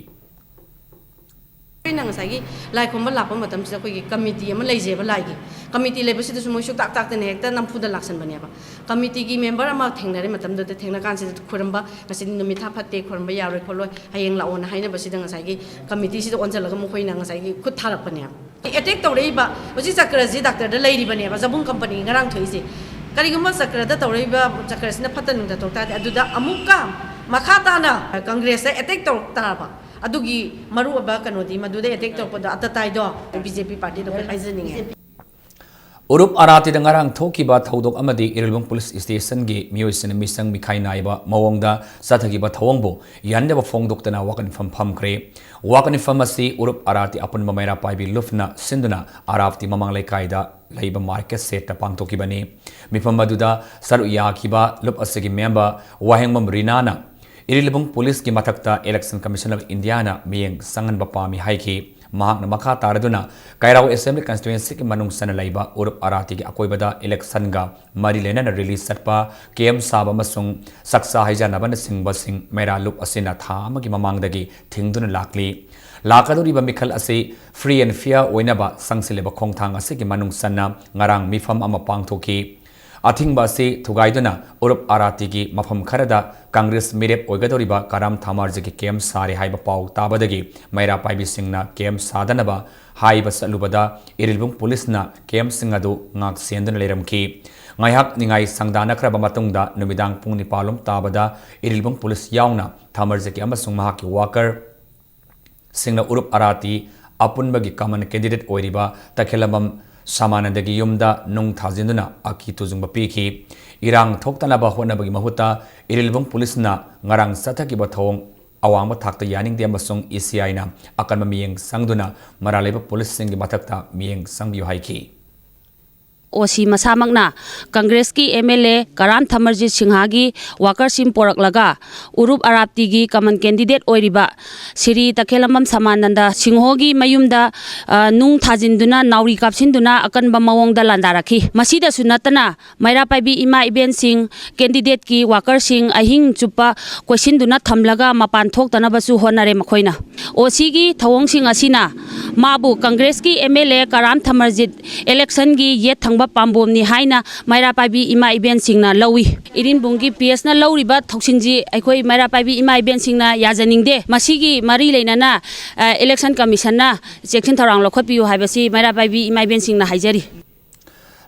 ꯑꯩꯅ ꯉꯁꯥꯏꯒꯤ ꯂꯥꯏ ꯈꯨꯔꯨꯝꯕ ꯂꯥꯛꯄ ꯃꯇꯝꯁꯤꯗ ꯑꯩꯈꯣꯏꯒꯤ ꯀꯃꯤꯇꯤ ꯑꯃ ꯂꯩꯖꯩꯕ ꯂꯥꯏꯒꯤ꯫ ꯀꯃꯤꯇꯤ ꯂꯩꯕꯁꯤꯗꯁꯨ ꯃꯣꯏ ꯁꯨꯛꯇꯥꯛ ꯇꯥꯛꯇꯅ ꯍꯦꯛꯇ ꯅꯝꯐꯨꯗ ꯂꯥꯛꯁꯟꯕꯅꯦꯕ꯫ ꯀꯃꯤꯇꯤꯒꯤ ꯃꯦꯝꯕꯔ ꯑꯃ ꯊꯦꯡꯅꯔꯦ ꯃꯇꯝꯗꯨꯗ, ꯊꯦꯡꯅ ꯀꯥꯟꯁꯤꯗ ꯈꯨꯔꯨꯝꯕ, "ꯉꯁꯤꯗꯤ ꯅꯨꯃꯤꯠ ꯊꯥ ꯐꯠꯇꯦ, ꯈꯨꯔꯨꯝꯕ ꯌꯥꯔꯣꯏ ꯈꯣꯠꯂꯣꯏ, ꯍꯌꯦꯡ ꯂꯥꯛꯑꯣꯅ" ꯍꯥꯏꯅꯕꯁꯤꯗ ꯉꯁꯥꯏꯒꯤ ꯀꯃꯤꯇꯤꯁꯤꯗ ꯑꯣꯟꯁꯤꯜꯂꯒ ꯃꯈꯣꯏꯅ ꯉꯁꯥꯏꯒꯤ ꯈꯨꯠ ꯊꯥꯔꯛꯄꯅꯦꯕ꯫ ꯑꯦꯇꯦꯛ ꯇꯧꯔꯛꯏꯕ ꯍꯧꯖꯤꯛ ꯆꯀ꯭ꯔꯁꯤ ꯗꯥꯛꯇꯔꯗ ꯂꯩꯔꯤꯕꯅꯦꯕ, ꯖꯕꯨꯡ ꯀꯝꯄꯅꯤ ꯉꯔꯥꯡ ꯊꯣꯛꯏꯁꯦ꯫ ꯀꯔꯤꯒꯨꯝꯕ ꯆꯀ꯭ꯔꯗ ꯇꯧꯔꯛꯏꯕ ꯆꯀ꯭ꯔꯁꯤꯅ ꯐꯠꯇ ꯅꯨꯡꯗ ꯇꯧ ꯇꯥꯔꯗꯤ, ꯑꯗꯨꯗ ꯑꯃꯨꯛꯀ ꯃꯈꯥ ꯇꯥꯅ ꯀꯪꯒ꯭ꯔꯦꯁꯇ ꯑꯦꯇꯦꯛ ꯇꯧꯔꯛ ꯇꯥꯔꯕ, ꯑꯗꯨꯒꯤ ꯃꯔꯨꯑꯣꯏꯕ ꯀꯩꯅꯣꯗꯤ ꯃꯗꯨꯗ ꯑꯦꯇꯦꯛ ꯇꯧꯔꯛꯄꯗꯣ ꯑꯇ ꯇꯥꯏꯗꯣ ꯕꯤ ꯖꯦ ꯄꯤ ꯄꯥꯔꯇꯤꯗ ꯑꯩꯈꯣꯏ ꯍꯥꯏꯖꯅꯤꯡꯉꯦ꯫ ꯎꯔꯨꯞ ꯑꯔꯥꯇꯤꯗ ꯉꯔꯥꯡ ꯊꯣꯛꯈꯤꯕ ꯊꯧꯗꯣꯛ ꯑꯃꯗꯤ ꯏꯔꯤꯜꯕꯨꯡ ꯄꯨꯂꯤꯁ ꯁ꯭ꯇꯦꯁꯟꯒꯤ ꯃꯤꯑꯣꯏꯁꯤꯡꯅ ꯃꯤꯆꯪ ꯃꯤꯈꯥꯏ ꯅꯥꯏꯕ ꯃꯑꯣꯡꯗ ꯆꯠꯊꯈꯤꯕ ꯊꯧꯑꯣꯡꯕꯨ ꯌꯥꯅꯤꯡꯗꯕ ꯐꯣꯡꯗꯣꯛꯇꯅ ꯋꯥꯀꯠ ꯃꯤꯐꯝ ꯐꯝꯈ꯭ꯔꯦ꯫ ꯋꯥꯀꯠ ꯃꯤꯐꯝ ꯑꯁꯤ ꯎꯔꯨꯞ ꯑꯔꯥꯇꯤ ꯑꯄꯨꯟꯕ ꯃꯩꯔꯥ ꯄꯥꯏꯕꯤ ꯂꯨꯞꯅ ꯁꯤꯟꯗꯨꯅ ꯑꯔꯥꯞꯇꯤ ꯃꯃꯥꯡ ꯂꯩꯀꯥꯏꯗ ꯂꯩꯕ ꯃꯥꯔꯀꯦꯠ ꯁꯦꯠꯇ ꯄꯥꯡꯊꯣꯛꯈꯤꯕꯅꯤ꯫ ꯃꯤꯐꯝ ꯑꯗꯨꯗ ꯁꯔꯨꯛ ꯌꯥꯈꯤꯕ ꯂꯨꯞ ꯑꯁꯤꯒꯤ ꯃꯦꯝꯕꯔ ꯋꯥꯍꯦꯡꯕꯝ ꯔꯤꯅꯥꯅ ꯏꯔꯤꯜꯕꯨꯡ ꯄꯨꯂꯤꯁꯀꯤ ꯃꯊꯛꯇ Election Commission of Indiaꯅ ꯃꯤꯠꯌꯦꯡ ꯆꯪꯍꯟꯕ ꯄꯥꯝꯃꯤ ꯍꯥꯏꯈꯤ꯫ ꯃꯍꯥꯛꯅ ꯃꯈꯥ ꯇꯥꯔꯗꯨꯅ ꯀꯩꯔꯥꯎ Assembly Constituencyꯒꯤ ꯃꯅꯨꯡ ꯆꯟꯅ ꯂꯩꯕ ꯎꯔꯨꯞ ꯑꯔꯥꯇꯤꯒꯤ ꯑꯀꯣꯏꯕꯗ electionꯒ ꯃꯔꯤ ꯂꯩꯅꯅ rally ꯆꯠꯄ, camp ꯁꯥꯕ ꯑꯃꯁꯨꯡ ꯆꯥꯛꯆꯥ ꯍꯩꯖꯥꯟꯅꯕꯅꯆꯤꯡꯕꯁꯤꯡ ꯃꯩꯔꯥ ꯂꯨꯞ ꯑꯁꯤꯅ ꯊꯥ ꯑꯃꯒꯤ ꯃꯃꯥꯡꯗꯒꯤ ꯊꯤꯡꯗꯨꯅ ꯂꯥꯛꯂꯤ꯫ ꯂꯥꯛꯀꯗꯧꯔꯤꯕ ꯃꯤꯈꯜ ꯑꯁꯤ free and fair ꯑꯣꯏꯅꯕ ꯆꯪꯁꯤꯜꯂꯤꯕ ꯈꯣꯡꯊꯥꯡ ꯑꯁꯤꯒꯤ ꯃꯅꯨꯡ ꯆꯟꯅ ꯉꯔꯥꯡ ꯃꯤꯐꯝ ꯑꯃ ꯄꯥꯡꯊꯣꯛꯈꯤ꯫ ꯑꯊꯤꯡꯕ ꯑꯁꯤ ꯊꯨꯒꯥꯏꯗꯨꯅ ꯎꯔꯨꯞ ꯑꯔꯥꯇꯤꯒꯤ ꯃꯐꯝ ꯈꯔꯗ ꯀꯪꯒ꯭ꯔꯦꯁ ꯃꯤꯔꯦꯞ ꯑꯣꯏꯒꯗꯧꯔꯤꯕ ꯀꯔꯥꯝ ꯊꯃꯔꯖꯤꯠꯀꯤ camp ꯁꯥꯔꯦ ꯍꯥꯏꯕ ꯄꯥꯎ ꯇꯥꯕꯗꯒꯤ ꯃꯩꯔꯥ ꯄꯥꯏꯕꯤꯁꯤꯡꯅ camp ꯁꯥꯗꯅꯕ ꯍꯥꯏꯕ ꯆꯠꯂꯨꯕꯗ ꯏꯔꯤꯜꯕꯨꯡ ꯄꯨꯂꯤꯁꯅ campꯁꯤꯡ ꯑꯗꯨ ꯉꯥꯛ ꯁꯦꯟꯗꯨꯅ ꯂꯩꯔꯝꯈꯤ꯫ ꯉꯥꯏꯍꯥꯛ ꯅꯤꯡꯉꯥꯏ ꯁꯪꯗꯥꯅꯈ꯭ꯔꯕ ꯃꯇꯨꯡꯗ ꯅꯨꯃꯤꯗꯥꯡ ꯄꯨꯡ ꯅꯤꯄꯥꯜ ꯂꯣꯝ ꯇꯥꯕꯗ ꯏꯔꯤꯜꯕꯨꯡ ꯄꯨꯂꯤꯁ ꯌꯥꯎꯅ ꯊꯃꯔꯖꯤꯠꯀꯤ ꯑꯃꯁꯨꯡ ꯃꯍꯥꯛꯀꯤ worker ꯁꯤꯡꯅ ꯎꯔꯨꯞ ꯑꯔꯥꯇꯤ ꯑꯄꯨꯟꯕꯒꯤ common candidate ꯑꯣꯏꯔꯤꯕ ꯇꯈꯦꯂꯝꯕꯝ ꯁꯃꯥꯅꯟꯗꯒꯤ ꯌꯨꯝꯗ ꯅꯨꯡ ꯊꯥꯖꯤꯟꯗꯨꯅ ꯑꯀꯤ ꯇꯨꯖꯨꯡꯕ ꯄꯤꯈꯤ꯫ ꯏꯔꯥꯡ ꯊꯣꯛꯇꯅꯕ ꯍꯣꯠꯅꯕꯒꯤ ꯃꯍꯨꯠꯇ ꯏꯔꯤꯜꯕꯨꯡ ꯄꯨꯂꯤꯁꯅ ꯉꯔꯥꯡ ꯆꯠꯊꯈꯤꯕ ꯊꯧꯑꯣꯡ ꯑꯋꯥꯡꯕ ꯊꯥꯛꯇ ꯌꯥꯅꯤꯡꯗꯦ ꯑꯃꯁꯨꯡ ECIꯅ ꯑꯀꯟꯕ ꯃꯤꯠꯌꯦꯡ ꯆꯪꯗꯨꯅ ꯃꯔꯥꯜ ꯂꯩꯕ ꯄꯨꯂꯤꯁꯁꯤꯡꯒꯤ ꯃꯊꯛꯇ ꯃꯤꯠꯌꯦꯡ ꯆꯪꯕꯤꯌꯨ ꯍꯥꯏꯈꯤ꯫ OC ꯃꯁꯥꯃꯛꯅ ꯀꯪꯒ꯭ꯔꯦꯁꯀꯤ MLA ꯀꯔꯥꯝ ꯊꯃꯔꯖꯤꯠ ꯁꯤꯡꯍꯒꯤ workerꯁꯤꯡ ꯄꯣꯔꯛꯂꯒ ꯎꯔꯨꯞ ꯑꯔꯥꯞꯇꯤꯒꯤ common candidate ꯑꯣꯏꯔꯤꯕ ꯁ꯭ꯔꯤ ꯇꯈꯦꯂꯝꯕꯝ ꯁꯃꯥꯅꯟꯗ ꯁꯤꯡꯍꯒꯤ ꯃꯌꯨꯝꯗ, ꯑ, ꯅꯨꯡ ꯊꯥꯖꯤꯟꯗꯨꯅ ꯅꯥꯎꯔꯤ ꯀꯥꯞꯁꯤꯟꯗꯨꯅ ꯑꯀꯟꯕ ꯃꯑꯣꯡꯗ ꯂꯥꯟꯗꯥꯔꯛꯈꯤ꯫ ꯃꯁꯤꯗꯁꯨ ꯅꯠꯇꯅ ꯃꯩꯔꯥ ꯄꯥꯏꯕꯤ ꯏꯃꯥ ꯏꯕꯦꯟꯁꯤꯡ, candidateꯀꯤ workerꯁꯤꯡ ꯑꯍꯤꯡ ꯆꯨꯞꯄ ꯀꯣꯏꯁꯤꯟꯗꯨꯅ ꯊꯝꯂꯒ ꯃꯄꯥꯟ ꯊꯣꯛꯇꯅꯕꯁꯨ ꯍꯣꯠꯅꯔꯦ ꯃꯈꯣꯏꯅ꯫ OCꯒꯤ ꯊꯧꯑꯣꯡꯁꯤꯡ ꯑꯁꯤꯅ ꯃꯥꯕꯨ ꯀꯪꯒ꯭ꯔꯦꯁꯀꯤ MLA ꯀꯔꯥꯝ ꯊꯃꯔꯖꯤꯠ electionꯒꯤ ꯌꯦꯠ ꯊꯪꯕ ꯄꯥꯝꯕꯣꯝꯅꯤ ꯍꯥꯏꯅ ꯃꯩꯔꯥ ꯄꯥꯏꯕꯤ ꯏꯃꯥ ꯏꯕꯦꯟꯁꯤꯡꯅ ꯂꯧꯏ꯫ ꯏꯔꯤꯟꯕꯨꯡꯒꯤ PSꯅ ꯂꯧꯔꯤꯕ ꯊꯧꯁꯤꯟꯁꯤ ꯑꯩꯈꯣꯏ ꯃꯩꯔꯥ ꯄꯥꯏꯕꯤ ꯏꯃꯥ ꯏꯕꯦꯟꯁꯤꯡꯅ ꯌꯥꯖꯅꯤꯡꯗꯦ꯫ ꯃꯁꯤꯒꯤ ꯃꯔꯤ ꯂꯩꯅꯅ, ꯑ, election commissionꯅ ꯆꯦꯛꯁꯤꯟ ꯊꯧꯔꯥꯡ ꯂꯧꯈꯠꯄꯤꯌꯨ ꯍꯥꯏꯕꯁꯤ ꯃꯩꯔꯥ ꯄꯥꯏꯕꯤ ꯏꯃꯥ ꯏꯕꯦꯟꯁꯤꯡꯅ ꯍꯥꯏꯖꯔꯤ꯫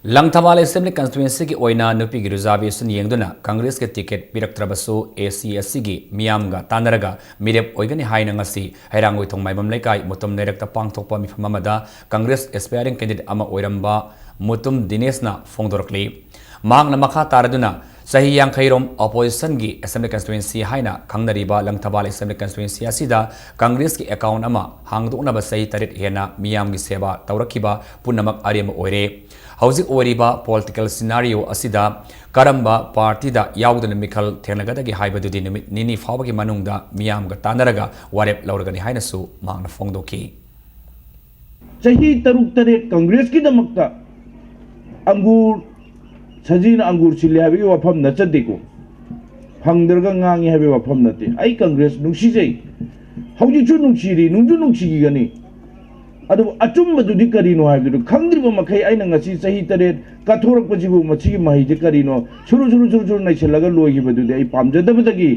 ꯂꯪꯊꯕꯥꯜ Assembly Constituencyꯒꯤ ꯑꯣꯏꯅ ꯅꯨꯄꯤꯒꯤ reservation ꯌꯦꯡꯗꯨꯅ ꯀꯪꯒ꯭ꯔꯦꯁꯀꯤ ticket ꯄꯤꯔꯛꯇ꯭ꯔꯕꯁꯨ, AC ꯑꯁꯤꯒꯤ ꯃꯤꯌꯥꯝꯒ ꯇꯥꯟꯅꯔꯒ ꯃꯤꯔꯦꯞ ꯑꯣꯏꯒꯅꯤ ꯍꯥꯏꯅ ꯉꯁꯤ ꯍꯩꯔꯥꯡꯒꯣꯏꯊꯣꯡ ꯃꯥꯏꯕꯝ ꯂꯩꯀꯥꯏ ꯃꯨꯇꯨꯝ ꯂꯩꯔꯛꯇ ꯄꯥꯡꯊꯣꯛꯄ ꯃꯤꯐꯝ ꯑꯃꯗ ꯀꯪꯒ꯭ꯔꯦꯁ aspiring candidate ꯑꯃ ꯑꯣꯏꯔꯝꯕ ꯃꯨꯇꯨꯝ ꯗꯤꯅꯦꯁꯅ ꯐꯣꯡꯗꯣꯔꯛꯂꯤ꯫ ꯃꯍꯥꯛꯅ ꯃꯈꯥ ꯇꯥꯔꯗꯨꯅ ꯆꯍꯤ ꯌꯥꯡꯈꯩꯔꯣꯝ oppositionꯒꯤ Assembly Constituency ꯍꯥꯏꯅ ꯈꯪꯅꯔꯤꯕ ꯂꯪꯊꯕꯥꯜ Assembly Constituency ꯑꯁꯤꯗ ꯀꯪꯒ꯭ꯔꯦꯁꯀꯤ account ꯑꯃ ꯍꯥꯡꯗꯣꯛꯅꯕ ꯆꯍꯤ ꯇꯔꯦꯠ ꯍꯦꯟꯅ ꯃꯤꯌꯥꯝꯒꯤ ꯁꯦꯕꯥ ꯇꯧꯔꯛꯈꯤꯕ ꯄꯨꯝꯅꯃꯛ ꯑꯔꯦꯝꯕ ꯑꯣꯏꯔꯦ꯫ ꯍꯧꯖꯤꯛ ꯑꯣꯏꯔꯤꯕ political scenario ꯑꯁꯤꯗ ꯀꯔꯝꯕ partyꯗ ꯌꯥꯎꯗꯨꯅ ꯃꯤꯈꯜ ꯊꯦꯡꯅꯒꯗꯒꯦ ꯍꯥꯏꯕꯗꯨꯗꯤ ꯅꯨꯃꯤꯠ ꯅꯤꯅꯤ ꯐꯥꯎꯕꯒꯤ ꯃꯅꯨꯡꯗ ꯃꯤꯌꯥꯝꯒ ꯇꯥꯟꯅꯔꯒ ꯋꯥꯔꯦꯞ ꯂꯧꯔꯒꯅꯤ ꯍꯥꯏꯅꯁꯨ ꯃꯍꯥꯛꯅ ꯐꯣꯡꯗꯣꯛꯈꯤ꯫ ꯆꯍꯤ ꯇꯔꯨꯛ ꯇꯔꯦꯠ ꯀꯪꯒ꯭ꯔꯦꯁꯀꯤꯗꯃꯛꯇ ꯑꯪꯒꯨꯔ, ꯁꯖꯤꯅ ꯑꯪꯒꯨꯔ ꯁꯤꯜꯂꯤ ꯍꯥꯏꯕꯒꯤ ꯋꯥꯐꯝ ꯅꯠꯆꯗꯦꯀꯣ, ꯐꯪꯗ꯭ꯔꯒ ꯉꯥꯡꯉꯤ ꯍꯥꯏꯕꯒꯤ ꯋꯥꯐꯝ ꯅꯠꯇꯦ꯫ ꯑꯩ ꯀꯪꯒ꯭ꯔꯦꯁ ꯅꯨꯡꯁꯤꯖꯩ, ꯍꯧꯖꯤꯛꯁꯨ ꯅꯨꯡꯁꯤꯔꯤ, ꯅꯨꯡꯁꯨ ꯅꯨꯡꯁꯤꯈꯤꯒꯅꯤ꯫ ꯑꯗꯨꯕꯨ ꯑꯆꯨꯝꯕꯗꯨꯗꯤ ꯀꯔꯤꯅꯣ ꯍꯥꯏꯕꯗꯨ ꯈꯪꯗ꯭ꯔꯤꯕ ꯃꯈꯩ ꯑꯩꯅ ꯉꯁꯤ ꯆꯍꯤ ꯇꯔꯦꯠ ꯀꯠꯊꯣꯔꯛꯄꯁꯤꯕꯨ ꯃꯁꯤꯒꯤ ꯃꯍꯩꯁꯦ ꯀꯔꯤꯅꯣ ꯁꯨꯔꯨ ꯁꯨꯔꯨ ꯁꯨꯔꯨ ꯁꯨꯔꯨ ꯅꯩꯁꯤꯜꯂꯒ ꯂꯣꯏꯈꯤꯕꯗꯨꯗꯤ ꯑꯩ ꯄꯥꯝꯖꯗꯕꯗꯒꯤ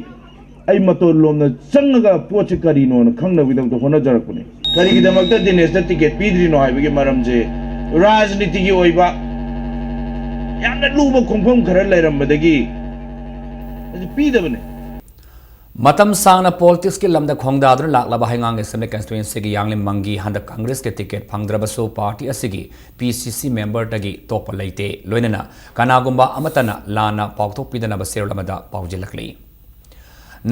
ꯑꯩ ꯃꯇꯣꯟ ꯂꯣꯝꯗ ꯆꯪꯉꯒ ꯄꯣꯠꯁꯦ ꯀꯔꯤꯅꯣꯅ ꯈꯪꯅꯕꯒꯤꯗꯃꯛꯇ ꯍꯣꯠꯅꯖꯔꯛꯄꯅꯦ꯫ ꯀꯔꯤꯒꯤꯗꯃꯛꯇ ꯗꯤꯅꯦꯁꯇ ꯇꯤꯀꯦꯠ ꯄꯤꯗ꯭ꯔꯤꯅꯣ ꯍꯥꯏꯕꯒꯤ ꯃꯔꯝꯁꯦ ꯔꯥꯖꯅꯤꯇꯤꯒꯤ ꯑꯣꯏꯕ ꯌꯥꯝꯅ ꯂꯨꯕ ꯈꯣꯡꯐꯝ ꯈꯔ ꯂꯩꯔꯝꯕꯗꯒꯤ ꯄꯤꯗꯕꯅꯦ꯫ ꯃꯇꯝ ꯁꯥꯡꯅ ꯄꯣꯂꯤꯇꯤꯛꯁꯀꯤ ꯂꯝꯗ ꯈꯣꯡꯗꯥꯗꯨꯅ ꯂꯥꯛꯂꯕ ꯍꯩꯉꯥꯡ ꯑꯦꯁꯦꯝꯕ꯭ꯂꯤ ꯀꯟꯁꯇꯤꯇ꯭ꯋꯦꯟꯁꯤꯒꯤ ꯌꯥꯡꯂꯦꯟ ꯃꯪꯒꯤ ꯍꯟꯗꯛ ꯀꯪꯒ꯭ꯔꯦꯁꯀꯤ ꯇꯤꯀꯦꯠ ꯐꯪꯗ꯭ꯔꯕꯁꯨ ꯄꯥꯔꯇꯤ ꯑꯁꯤꯒꯤ ꯄꯤ ꯁꯤ ꯁꯤ ꯃꯦꯝꯕꯔꯗꯒꯤ ꯇꯣꯛꯄ ꯂꯩꯇꯦ꯫ ꯂꯣꯏꯅꯅ ꯀꯅꯥꯒꯨꯝꯕ ꯑꯃꯠꯇꯅ ꯂꯥꯟꯅ ꯄꯥꯎꯊꯣꯛꯄꯤꯗꯅꯕ ꯆꯦꯔꯣꯜ ꯑꯃꯗ ꯄꯥꯎꯖꯦꯜꯂꯛꯂꯤ꯫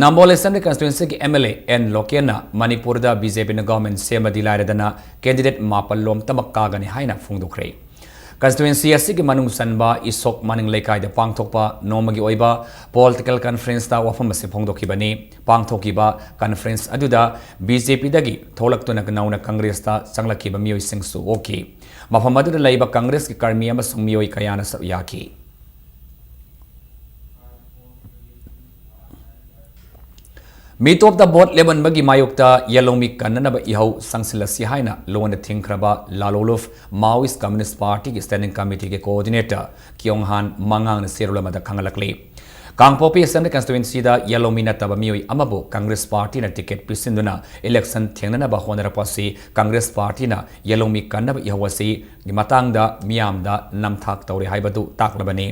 ꯅꯝꯕꯣꯜ ꯑꯦꯁꯦꯝꯕ꯭ꯂꯤ ꯀꯟꯁꯇꯤꯇ꯭ꯋꯦꯟꯁꯤꯒꯤ ꯑꯦꯝ ꯑꯦꯜ ꯑꯦ ꯑꯦꯟ ꯂꯣꯀꯦꯟꯅ ꯃꯅꯤꯄꯨꯔꯗ ꯕꯤ ꯖꯦ ꯄꯤꯅ ꯒꯚꯔꯟꯃꯦꯟꯠ ꯁꯦꯝꯃꯗꯤ ꯂꯥꯏꯔꯗꯅ ꯀꯦꯟꯗꯤꯗꯦꯠ ꯃꯥꯄꯜ ꯂꯣꯝꯇꯃꯛ ꯀꯥꯒꯅꯤ ꯍꯥꯏꯅ ꯐꯣꯡꯗꯣꯛꯈ꯭ꯔꯦ꯫ ꯀꯟꯁꯇꯤꯇ꯭ꯋꯦꯟꯁꯤ ꯑꯁꯤꯒꯤ ꯃꯅꯨꯡ ꯆꯟꯕ ꯏꯁꯣꯛ ꯃꯅꯤꯡ ꯂꯩꯀꯥꯏꯗ ꯄꯥꯡꯊꯣꯛꯄ ꯅꯣꯡꯃꯒꯤ ꯑꯣꯏꯕ ꯄꯣꯂꯤꯇꯤꯀꯦꯜ ꯀꯟꯐꯔꯦꯟꯁꯇ ꯋꯥꯐꯝ ꯑꯁꯤ ꯐꯣꯡꯗꯣꯛꯈꯤꯕꯅꯤ꯫ ꯄꯥꯡꯊꯣꯛꯈꯤꯕ ꯀꯟꯐꯔꯦꯟꯁ ꯑꯗꯨꯗ ꯕꯤ ꯖꯦ ꯄꯤꯗꯒꯤ ꯊꯣꯛꯂꯛꯇꯨꯅ ꯅꯧꯅ ꯀꯪꯒ꯭ꯔꯦꯁꯇ ꯆꯪꯂꯛꯈꯤꯕ ꯃꯤꯑꯣꯏꯁꯤꯡꯁꯨ ꯑꯣꯛꯈꯤ꯫ ꯃꯐꯝ ꯑꯗꯨꯗ ꯂꯩꯕ ꯀꯪꯒ꯭ꯔꯦꯁꯀꯤ ꯀꯔꯃꯤ ꯑꯃꯁꯨꯡ ꯃꯤꯑꯣꯏ ꯀꯌꯥꯅ ꯁꯔꯨꯛ ꯌꯥꯈꯤ꯫ ꯃꯤꯇꯣꯞꯇ ꯚꯣꯠ ꯂꯦꯞꯍꯟꯕꯒꯤ ꯃꯥꯌꯣꯛꯇ ꯌꯦꯜꯍꯧꯃꯤ ꯀꯟꯅꯅꯕ ꯏꯍꯧ ꯆꯪꯁꯤꯜꯂꯁꯤ ꯍꯥꯏꯅ ꯂꯣꯟꯅ ꯊꯤꯡꯈ꯭ꯔꯕ ꯂꯥꯂꯣꯂꯨꯞ ꯃꯥꯋꯤꯁ ꯀꯝꯃ꯭ꯌꯨꯅꯤꯁ ꯄꯥꯔꯇꯤꯒꯤ ꯁ꯭ꯇꯦꯟꯗꯤꯡ ꯀꯃꯤꯇꯤꯒꯤ ꯀꯣꯑꯣꯔꯗꯤꯅꯦꯇꯔ ꯀꯤꯌꯣꯡ ꯍꯥꯟ ꯃꯉꯥꯡꯅ ꯆꯦꯔꯣꯜ ꯑꯃꯗ ꯈꯪꯍꯜꯂꯛꯂꯤ꯫ ꯀꯥꯡꯄꯣꯛꯄꯤ ꯑꯦꯁꯦꯝꯕ꯭ꯂꯤ ꯀꯟꯁꯇꯤꯇ꯭ꯋꯦꯟꯁꯤꯗ ꯌꯦꯜꯍꯧꯃꯤ ꯅꯠꯇꯕ ꯃꯤꯑꯣꯏ ꯑꯃꯕꯨ ꯀꯪꯒ꯭ꯔꯦꯁ ꯄꯥꯔꯇꯤꯅ ꯇꯤꯀꯦꯠ ꯄꯤꯁꯤꯟꯗꯨꯅ ꯏꯂꯦꯛꯁꯟ ꯊꯦꯡꯅꯅꯕ ꯍꯣꯠꯅꯔꯛꯄ ꯑꯁꯤ ꯀꯪꯒ꯭ꯔꯦꯁ ꯄꯥꯔꯇꯤꯅ ꯌꯦꯜꯍꯧꯃꯤ ꯀꯟꯅꯕ ꯏꯍꯧ ꯑꯁꯤꯒꯤ ꯃꯇꯥꯡꯗ ꯃꯤꯌꯥꯝꯗ ꯅꯝꯊꯥꯛ ꯇꯧꯔꯦ ꯍꯥꯏꯕꯗꯨ ꯇꯥꯛꯂꯕꯅꯤ꯫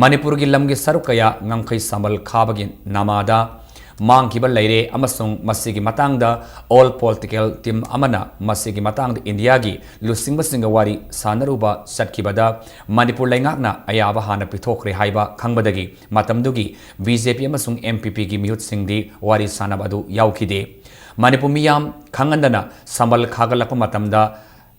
ꯃꯅꯤꯄꯨꯔꯒꯤ ꯂꯝꯒꯤ ꯁꯔꯨꯛ ꯀꯌꯥ ꯉꯝꯈꯩ ꯁꯝꯕꯜ ꯈꯥꯕꯒꯤ ꯅꯃꯥꯗ ꯃꯥꯡꯈꯤꯕ ꯂꯩꯔꯦ ꯑꯃꯁꯨꯡ ꯃꯁꯤꯒꯤ ꯃꯇꯥꯡꯗ ꯑꯣꯜ ꯄꯣꯂꯤꯇꯤꯀꯦꯜ ꯇꯤꯝ ꯑꯃꯅ ꯃꯁꯤꯒꯤ ꯃꯇꯥꯡꯗ ꯏꯟꯗꯤꯌꯥꯒꯤ ꯂꯨꯆꯤꯡꯕꯁꯤꯡꯒ ꯋꯥꯔꯤ ꯁꯥꯟꯅꯔꯨꯕ ꯆꯠꯈꯤꯕꯗ ꯃꯅꯤꯄꯨꯔ ꯂꯩꯉꯥꯛꯅ ꯑꯌꯥꯕ ꯍꯥꯟꯅ ꯄꯤꯊꯣꯛꯈ꯭ꯔꯦ ꯍꯥꯏꯕ ꯈꯪꯕꯗꯒꯤ ꯃꯇꯝꯗꯨꯒꯤ ꯕꯤ ꯖꯦ ꯄꯤ ꯑꯃꯁꯨꯡ ꯑꯦꯝ ꯄꯤ ꯄꯤꯒꯤ ꯃꯤꯍꯨꯠꯁꯤꯡꯗꯤ ꯋꯥꯔꯤ ꯁꯥꯟꯅꯕ ꯑꯗꯨ ꯌꯥꯎꯈꯤꯗꯦ꯫ ꯃꯅꯤꯄꯨꯔ ꯃꯤꯌꯥꯝ ꯈꯪꯍꯟꯗꯅ ꯁꯝꯕꯜ ꯈꯥꯒꯠꯂꯛꯄ ꯃꯇꯝꯗ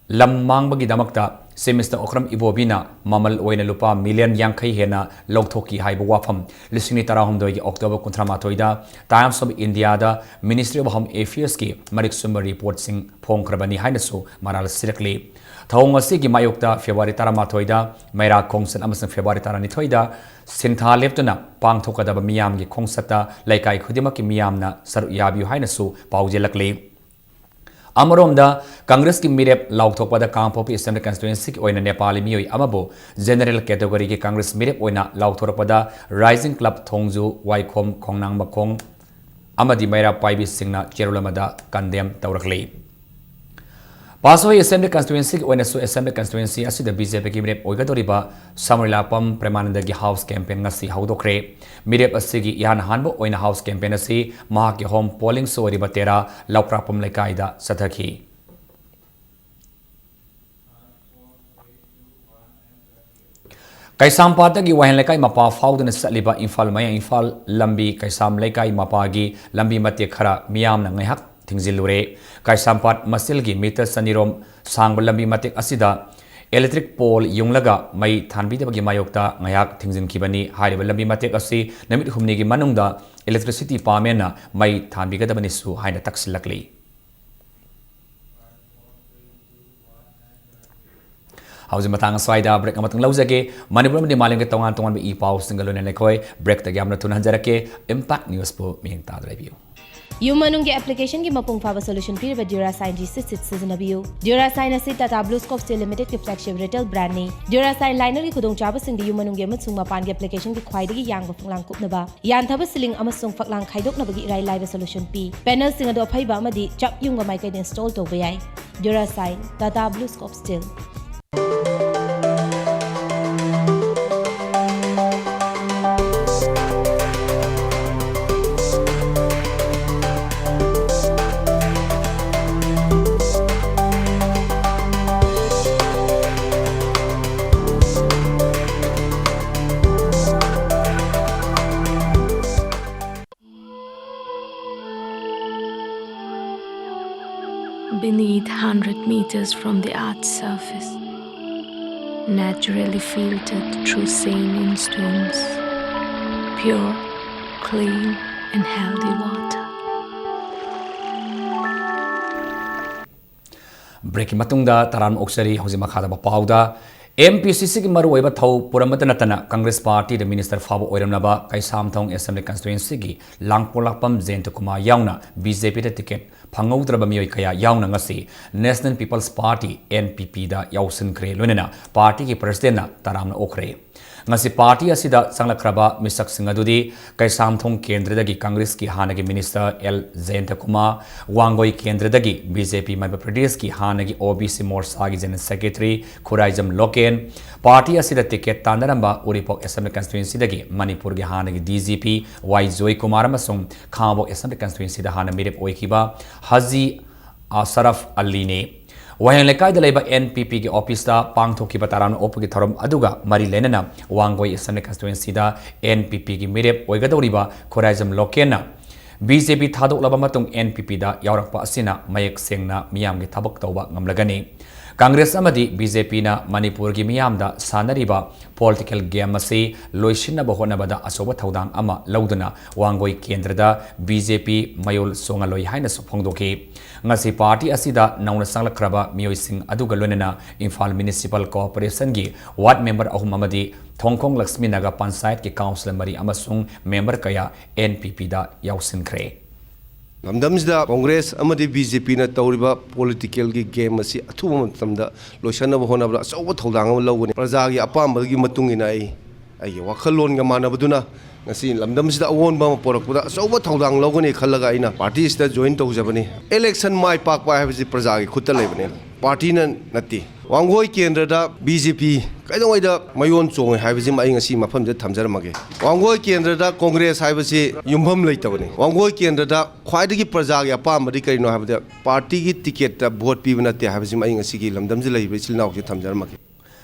ꯂꯝ ꯃꯥꯡꯕꯒꯤꯗꯃꯛꯇ Chief Minister ꯑꯣꯀ꯭ꯔꯝ ꯏꯕꯣꯕꯤꯅ ꯃꯃꯜ ꯑꯣꯏꯅ ꯂꯨꯄꯥ ꯃꯤꯂꯤꯌꯟ ꯌꯥꯡꯈꯩ ꯍꯦꯟꯅ ꯂꯧꯊꯣꯛꯈꯤ ꯍꯥꯏꯕ ꯋꯥꯐꯝ ꯂꯤꯁꯤꯡ ꯑꯅꯤ ꯇꯔꯥꯍꯨꯝꯗꯣꯏꯒꯤ October ꯀꯨꯟꯊ꯭ꯔꯥ ꯃꯥꯊꯣꯏꯗ Times of Indiaꯗ Ministry of Home Affairsꯀꯤ ꯃꯔꯤꯛ ꯆꯨꯝꯕ ꯔꯤꯄꯣꯔꯠꯁꯤꯡ ꯐꯣꯡꯈ꯭ꯔꯕꯅꯤ ꯍꯥꯏꯅꯁꯨ ꯃꯔꯥꯜ ꯁꯤꯔꯛꯂꯤ꯫ ꯊꯧꯑꯣꯡ ꯑꯁꯤꯒꯤ ꯃꯥꯌꯣꯛꯇ February ꯇꯔꯥꯃꯥꯊꯣꯏꯗ ꯃꯩꯔꯥ ꯈꯣꯡꯆꯠ ꯑꯃꯁꯨꯡ February ꯇꯔꯥꯅꯤꯊꯣꯏꯗ ꯁꯤꯟꯊꯥ ꯂꯦꯞꯇꯨꯅ ꯄꯥꯡꯊꯣꯛꯀꯗꯕ ꯃꯤꯌꯥꯝꯒꯤ ꯈꯣꯡꯆꯠꯇ ꯂꯩꯀꯥꯏ ꯈꯨꯗꯤꯡꯃꯛꯀꯤ ꯃꯤꯌꯥꯝꯅ ꯁꯔꯨꯛ ꯌꯥꯕꯤꯌꯨ ꯍꯥꯏꯅꯁꯨ ꯄꯥꯎꯖꯦꯜꯂꯛꯂꯤ꯫ ꯑꯃꯔꯣꯝꯗ ꯀꯪꯒ꯭ꯔꯦꯁꯀꯤ ꯃꯤꯔꯦꯞ ꯂꯥꯎꯊꯣꯛꯄꯗ ꯀꯥꯡꯄꯣꯛꯄꯤ Assembly Constituencyꯒꯤ ꯑꯣꯏꯅ ꯅꯦꯄꯥꯂꯤ ꯃꯤꯑꯣꯏ ꯑꯃꯕꯨ General Categoryꯒꯤ ꯀꯪꯒ꯭ꯔꯦꯁ ꯃꯤꯔꯦꯞ ꯑꯣꯏꯅ ꯂꯥꯎꯊꯣꯔꯛꯄꯗ Rising Club ꯊꯣꯡꯖꯨ, ꯋꯥꯏꯈꯣꯝ, ꯈꯣꯡꯅꯥꯡ ꯃꯈꯣꯡ ꯑꯃꯗꯤ ꯃꯩꯔꯥ ꯄꯥꯏꯕꯤꯁꯤꯡꯅ ꯆꯦꯔꯣꯜ ꯑꯃꯗ condemn ꯇꯧꯔꯛꯂꯤ꯫ ꯄꯥꯁꯣꯏ Assembly Constituencyꯒꯤ ꯑꯣꯏꯅꯁꯨ Assembly Constituency ꯑꯁꯤꯗ BJPꯒꯤ ꯃꯤꯔꯦꯞ ꯑꯣꯏꯒꯗꯧꯔꯤꯕ ꯁꯃꯔꯤꯂꯥꯄꯝ ꯄ꯭ꯔꯦꯃꯥꯅꯟꯗꯒꯤ house campaign ꯉꯁꯤ ꯍꯧꯗꯣꯛꯈ꯭ꯔꯦ꯫ ꯃꯤꯔꯦꯞ ꯑꯁꯤꯒꯤ ꯏꯍꯥꯟ ꯍꯥꯟꯕ ꯑꯣꯏꯅ house campaign ꯑꯁꯤ ꯃꯍꯥꯛꯀꯤ home pollingꯁꯨ ꯑꯣꯏꯔꯤꯕ ꯇꯦꯔꯥ ꯂꯧꯀ꯭ꯔꯥꯛꯄꯝ ꯂꯩꯀꯥꯏꯗ ꯆꯠꯊꯈꯤ꯫ ꯀꯩꯁꯥꯝꯄꯥꯠꯇꯒꯤ ꯋꯥꯍꯦꯡ ꯂꯩꯀꯥꯏ ꯃꯄꯥ ꯐꯥꯎꯗꯨꯅ ꯆꯠꯂꯤꯕ ꯏꯝꯐꯥꯜ ꯃꯌꯥꯏ ꯏꯝꯐꯥꯜ ꯂꯝꯕꯤ ꯀꯩꯁꯥꯝ ꯂꯩꯀꯥꯏ ꯃꯄꯥꯒꯤ ꯂꯝꯕꯤ ꯃꯇꯦꯛ ꯈꯔ ꯃꯤꯌꯥꯝꯅ ꯉꯥꯏꯍꯥꯛ ꯊꯤꯡꯖꯤꯜꯂꯨꯔꯦ꯫ ꯀꯩꯁꯥꯝꯄꯥꯠ ꯃꯁꯤꯜꯒꯤ meter ꯆꯅꯤꯔꯣꯝ ꯁꯥꯡꯕ ꯂꯝꯕꯤ ꯃꯇꯦꯛ ꯑꯁꯤꯗ electric pole ꯌꯨꯡꯂꯒ ꯃꯩ ꯊꯥꯟꯕꯤꯗꯕꯒꯤ ꯃꯥꯌꯣꯛꯇ ꯉꯥꯏꯍꯥꯛ ꯊꯤꯡꯖꯤꯟꯈꯤꯕꯅꯤ꯫ ꯍꯥꯏꯔꯤꯕ ꯂꯝꯕꯤ ꯃꯇꯦꯛ ꯑꯁꯤ ꯅꯨꯃꯤꯠ ꯍꯨꯝꯅꯤꯒꯤ ꯃꯅꯨꯡꯗ electricity departmentꯅ ꯃꯩ ꯊꯥꯟꯕꯤꯒꯗꯕꯅꯤꯁꯨ ꯍꯥꯏꯅ ꯇꯛꯁꯤꯜꯂꯛꯂꯤ꯫ ꯍꯧꯖꯤꯛ ꯃꯇꯥꯡ ꯑꯁ꯭ꯋꯥꯏꯗ break ꯑꯃꯇꯪ ꯂꯧꯖꯒꯦ꯫ ꯃꯅꯤꯄꯨꯔ ꯑꯃꯗꯤ ꯃꯥꯂꯦꯝꯒꯤ ꯇꯣꯉꯥꯟ ꯇꯣꯉꯥꯟꯕ ꯏ ꯄꯥꯎꯁꯤꯡꯒ ꯂꯣꯏꯅꯅ ꯑꯩꯈꯣꯏ breakꯇꯒꯤ ꯌꯥꯝꯅ ꯊꯨꯅ ꯍꯟꯖꯔꯛꯀꯦ꯫ Impact Newsꯄꯨ ꯃꯤꯠꯌꯦꯡ ꯇꯥꯗꯨꯅ ꯂꯩꯕꯤꯌꯨ꯫ ꯌꯨꯝ ꯃꯅꯨꯡꯒꯤ applicationꯒꯤ ꯃꯄꯨꯡ ꯐꯥꯕ solution ꯄꯤꯔꯤꯕ Durasine G six six ꯁꯤꯖꯤꯟꯅꯕꯤꯌꯨ꯫ Durasine ꯑꯁꯤ Tata BlueScope Steel Limited ꯀꯤ flagship retail brandꯅꯤ꯫ Durasine linerꯒꯤ ꯈꯨꯗꯣꯡꯆꯥꯕꯁꯤꯡꯗꯤ ꯌꯨꯝ ꯃꯅꯨꯡꯒꯤ ꯑꯃꯁꯨꯡ ꯃꯄꯥꯟꯒꯤ applicationꯒꯤ ꯈ꯭ꯋꯥꯏꯗꯒꯤ ꯌꯥꯡꯕ ꯐꯛꯂꯥꯡ ꯀꯨꯞꯅꯕ, ꯌꯥꯟꯊꯕ ceiling ꯑꯃꯁꯨꯡ ꯐꯛꯂꯥꯡ ꯈꯥꯏꯗꯣꯛꯅꯕꯒꯤ ꯏꯔꯥꯏ ꯂꯥꯏꯕ solution ꯄꯤ꯫ Panelꯁꯤꯡ ꯑꯗꯨ ꯑꯐꯩꯕ ꯑꯃꯗꯤ ꯆꯞ ꯌꯨꯡꯕ ꯃꯥꯏꯀꯩꯗ install ꯇꯧꯕ ꯌꯥꯏ꯫ Durasine, Tata BlueScope Steel. Beneath, hundred meters from the earth's surface, naturally filtered through saline stones, pure, clean, and healthy water. ꯕ꯭ꯔꯦꯛꯀꯤ ꯃꯇꯨꯡꯗ ꯇꯔꯥꯝꯅ ꯑꯣꯛꯆꯔꯤ꯫ ꯍꯧꯖꯤꯛ ꯃꯈꯥꯗ ꯄꯥꯎꯗ ꯑꯦꯝ ꯄꯤ ꯁꯤ ꯁꯤꯒꯤ ꯃꯔꯨꯑꯣꯏꯕ ꯊꯧ ꯄꯨꯔꯝꯕꯇ ꯅꯠꯇꯅ ꯀꯪꯒ꯭ꯔꯦꯁ ꯄꯥꯔꯇꯤꯗ ꯃꯤꯅꯤꯁꯇꯔ ꯐꯥꯎꯕ ꯑꯣꯏꯔꯝꯂꯕ ꯀꯩꯁꯥꯝꯊꯣꯡ ꯑꯦꯁꯦꯝꯕ꯭ꯂꯤ ꯀꯟꯁꯇꯤꯇ꯭ꯋꯦꯟꯁꯤꯒꯤ ꯂꯥꯡꯄꯣꯛꯂꯥꯛꯄꯝ ꯖꯌꯟꯇ ꯀꯨꯃꯥꯔ ꯌꯥꯎꯅ ꯕꯤ ꯖꯦ ꯄꯤꯗ ꯇꯤꯀꯦꯠ ꯐꯪꯍꯧꯗ꯭ꯔꯕ ꯃꯤꯑꯣꯏ ꯀꯌꯥ ꯌꯥꯎꯅ ꯉꯁꯤ national people's party, N P ꯄꯤꯗ ꯌꯥꯎꯁꯤꯟꯈ꯭ꯔꯦ, ꯂꯣꯏꯅꯅ ꯄꯥꯔꯇꯤꯒꯤ ꯄ꯭ꯔꯁꯤꯗꯦꯟꯅ ꯇꯔꯥꯝꯅ ꯑꯣꯛꯈ꯭ꯔꯦ꯫ ꯉꯁꯤ ꯄꯥꯔꯇꯤ ꯑꯁꯤꯗ ꯆꯪꯂꯛꯈ꯭ꯔꯕ ꯃꯤꯁꯛꯁꯤꯡ ꯑꯗꯨꯗꯤ ꯀꯩꯁꯥꯝꯊꯣꯡ ꯀꯦꯟꯗ꯭ꯔꯗꯒꯤ ꯀꯪꯒ꯭ꯔꯦꯁꯀꯤ ꯍꯥꯟꯅꯒꯤ ꯃꯤꯅꯤꯁꯇꯔ ꯑꯦꯜ ꯖꯌꯟꯇ ꯀꯨꯃꯥꯔ, ꯋꯥꯡꯒꯣꯏ ꯀꯦꯟꯗ꯭ꯔꯗꯒꯤ ꯕꯤ ꯖꯦ ꯄꯤ ꯃꯙ꯭ꯌ ꯄ꯭ꯔꯗꯦꯁꯀꯤ ꯍꯥꯟꯅꯒꯤ ꯑꯣ ꯕꯤ ꯁꯤ ꯃꯣꯔꯆꯥꯒꯤ general secretary Khuraijam Loken, party ꯑꯁꯤꯗ ꯇꯤꯀꯦꯠ ꯇꯥꯟꯅꯔꯝꯕ ꯎꯔꯤꯄꯣꯛ ꯑꯦꯁꯦꯝꯕ꯭ꯂꯤ ꯀꯟꯁꯇꯤꯇ꯭ꯋꯦꯟꯁꯤꯗꯒꯤ ꯃꯅꯤꯄꯨꯔꯒꯤ ꯍꯥꯟꯅꯒꯤ ꯗꯤ ꯖꯤ ꯄꯤ ꯋꯥꯏ ꯖꯣꯏꯀꯨꯃꯥꯔ ꯑꯃꯁꯨꯡ ꯈꯥꯉꯕꯣꯛ ꯑꯦꯁꯦꯝꯕ꯭ꯂꯤ ꯀꯟꯁꯇꯤꯇ꯭ꯋꯦꯟꯁꯤꯗ ꯍꯥꯟꯅ ꯃꯤꯔꯦꯞ ꯑꯣꯏꯈꯤꯕ ꯍꯥꯖꯤ ꯑꯁꯔꯐ ꯑꯂꯤꯅꯤ꯫ ꯋꯥꯍꯦꯡ ꯂꯩꯀꯥꯏꯗ ꯂꯩꯕ ꯑꯦꯟ ꯄꯤ ꯄꯤꯒꯤ ꯑꯣꯐꯤꯁꯇ ꯄꯥꯡꯊꯣꯛꯈꯤꯕ ꯇꯔꯥꯝꯅ ꯑꯣꯛꯄꯒꯤ ꯊꯧꯔꯝ ꯑꯗꯨꯒ ꯃꯔꯤ ꯂꯩꯅꯅ ꯋꯥꯡꯒꯣꯏ ꯑꯦꯁꯦꯝꯕ꯭ꯂꯤ ꯀꯟꯁꯇꯤꯇ꯭ꯋꯦꯟꯁꯤꯗ ꯑꯦꯟ ꯄꯤ ꯄꯤꯒꯤ ꯃꯤꯔꯦꯞ ꯑꯣꯏꯒꯗꯧꯔꯤꯕ ꯈꯨꯔꯥꯏꯖꯝ ꯂꯣꯀꯦꯟꯅ ꯕꯤ ꯖꯦ ꯄꯤ ꯊꯥꯗꯣꯛꯂꯕ ꯃꯇꯨꯡ ꯑꯦꯟ ꯄꯤ ꯄꯤꯗ ꯌꯥꯎꯔꯛꯄ ꯑꯁꯤꯅ ꯃꯌꯦꯛ ꯁꯦꯡꯅ ꯃꯤꯌꯥꯝꯒꯤ ꯊꯕꯛ ꯇꯧꯕ ꯉꯝꯂꯒꯅꯤ꯫ ꯀꯪꯒ꯭ꯔꯦꯁ ꯑꯃꯗꯤ ꯕꯤ ꯖꯦ ꯄꯤꯅ ꯃꯅꯤꯄꯨꯔꯒꯤ ꯃꯤꯌꯥꯝꯗ ꯁꯥꯟꯅꯔꯤꯕ ꯄꯣꯂꯤꯇꯤꯀꯦꯜ ꯒꯦꯝ ꯑꯁꯤ ꯂꯣꯏꯁꯤꯟꯅꯕ ꯍꯣꯠꯅꯕꯗ ꯑꯆꯧꯕ ꯊꯧꯗꯥꯡ ꯑꯃ ꯂꯧꯗꯨꯅ ꯋꯥꯡꯒꯣꯏ ꯀꯦꯟꯗ꯭ꯔꯗ ꯕꯤ ꯖꯦ ꯄꯤ ꯃꯌꯣꯜ ꯆꯣꯡꯍꯜꯂꯣꯏ ꯍꯥꯏꯅꯁꯨ ꯐꯣꯡꯗꯣꯛꯈꯤ꯫ ꯉꯁꯤ ꯄꯥꯔꯇꯤ ꯑꯁꯤꯗ ꯅꯧꯅ ꯆꯪꯂꯛꯈ꯭ꯔꯕ ꯃꯤꯑꯣꯏꯁꯤꯡ ꯑꯗꯨꯒ ꯂꯣꯏꯅꯅ ꯏꯝꯐꯥꯜ ꯃ꯭ꯌꯨꯅꯤꯁꯤꯄꯥꯜ ꯀꯣꯔꯄꯣꯔꯦꯁꯟꯒꯤ ꯋꯥꯔꯗ ꯃꯦꯝꯕꯔ ꯑꯍꯨꯝ ꯑꯃꯗꯤ ꯊꯣꯡꯈꯣꯡ ꯂꯛꯁꯃꯤ ꯅꯒꯔ ꯄꯟꯆꯥꯌꯠꯀꯤ ꯀꯥꯎꯟꯁꯤꯂꯔ ꯃꯔꯤ ꯑꯃꯁꯨꯡ ꯃꯦꯝꯕꯔ ꯀꯌꯥ ꯑꯦꯟ ꯄꯤ ꯄꯤꯗ ꯌꯥꯎꯁꯤꯟꯈ꯭ꯔꯦ꯫ ꯂꯝꯗꯝꯁꯤꯗ ꯀꯣꯡꯒ꯭ꯔꯦꯁ ꯑꯃꯗꯤ ꯕꯤ ꯖꯦ ꯄꯤꯅ ꯇꯧꯔꯤꯕ ꯄꯣꯂꯤꯇꯤꯀꯦꯜꯒꯤ ꯒꯦꯝ ꯑꯁꯤ ꯑꯊꯨꯕ ꯃꯇꯝꯗ ꯂꯣꯏꯁꯤꯟꯅꯕ ꯍꯣꯠꯅꯕꯗ ꯑꯆꯧꯕ ꯊꯧꯗꯥꯡ ꯑꯃ ꯂꯧꯒꯅꯤ꯫ ꯄ꯭ꯔꯖꯥꯒꯤ ꯑꯄꯥꯝꯕꯒꯤ ꯃꯇꯨꯡ ꯏꯟꯅ ꯑꯩ ꯑꯩꯒꯤ ꯋꯥꯈꯜꯂꯣꯟꯒ ꯃꯥꯟꯅꯕꯗꯨꯅ ꯉꯁꯤ ꯂꯝꯗꯝꯁꯤꯗ ꯑꯑꯣꯟꯕ ꯑꯃ ꯄꯨꯔꯛꯄꯗ ꯑꯆꯧꯕ ꯊꯧꯗꯥꯡ ꯂꯧꯒꯅꯤ ꯈꯜꯂꯒ ꯑꯩꯅ ꯄꯥꯔꯇꯤꯁꯤꯗ ꯖꯣꯏꯟ ꯇꯧꯖꯕꯅꯤ꯫ ꯏꯂꯦꯛꯁꯟ ꯃꯥꯏ ꯄꯥꯛꯄ ꯍꯥꯏꯕꯁꯤ ꯄ꯭ꯔꯖꯥꯒꯤ ꯈꯨꯠꯇ ꯂꯩꯕꯅꯤ, ꯄꯥꯔꯇꯤꯅ ꯅꯠꯇꯦ꯫ ꯋꯥꯡꯒꯣꯏ ꯀꯦꯟꯗ꯭ꯔꯗ ꯕꯤ ꯖꯦ ꯄꯤ ꯀꯩꯗꯧꯉꯩꯗ ꯃꯌꯣꯟ ꯆꯣꯡꯉꯦ ꯍꯥꯏꯕꯁꯤꯃ ꯑꯩ ꯉꯁꯤ ꯃꯐꯝꯁꯤꯗ ꯊꯝꯖꯔꯝꯃꯒꯦ꯫ ꯋꯥꯡꯒꯣꯏ ꯀꯦꯟꯗ꯭ꯔꯗ ꯀꯣꯡꯒ꯭ꯔꯦꯁ ꯍꯥꯏꯕꯁꯤ ꯌꯨꯝꯐꯝ ꯂꯩꯇꯕꯅꯤ꯫ ꯋꯥꯡꯒꯣꯏ ꯀꯦꯟꯗ꯭ꯔꯗ ꯈ꯭ꯋꯥꯏꯗꯒꯤ ꯄ꯭ꯔꯖꯥꯒꯤ ꯑꯄꯥꯝꯕꯗꯤ ꯀꯔꯤꯅꯣ ꯍꯥꯏꯕꯗ ꯄꯥꯔꯇꯤꯒꯤ ꯇꯤꯀꯦꯠꯇ ꯚꯣꯠ ꯄꯤꯕ ꯅꯠꯇꯦ ꯍꯥꯏꯕꯁꯤꯃ ꯑꯩ ꯉꯁꯤꯒꯤ ꯂꯝꯗꯝꯁꯤꯗ ꯂꯩꯔꯤꯕ ꯏꯆꯤꯜ ꯏꯅꯥꯎꯁꯤꯗ ꯊꯝꯖꯔꯝꯃꯒꯦ꯫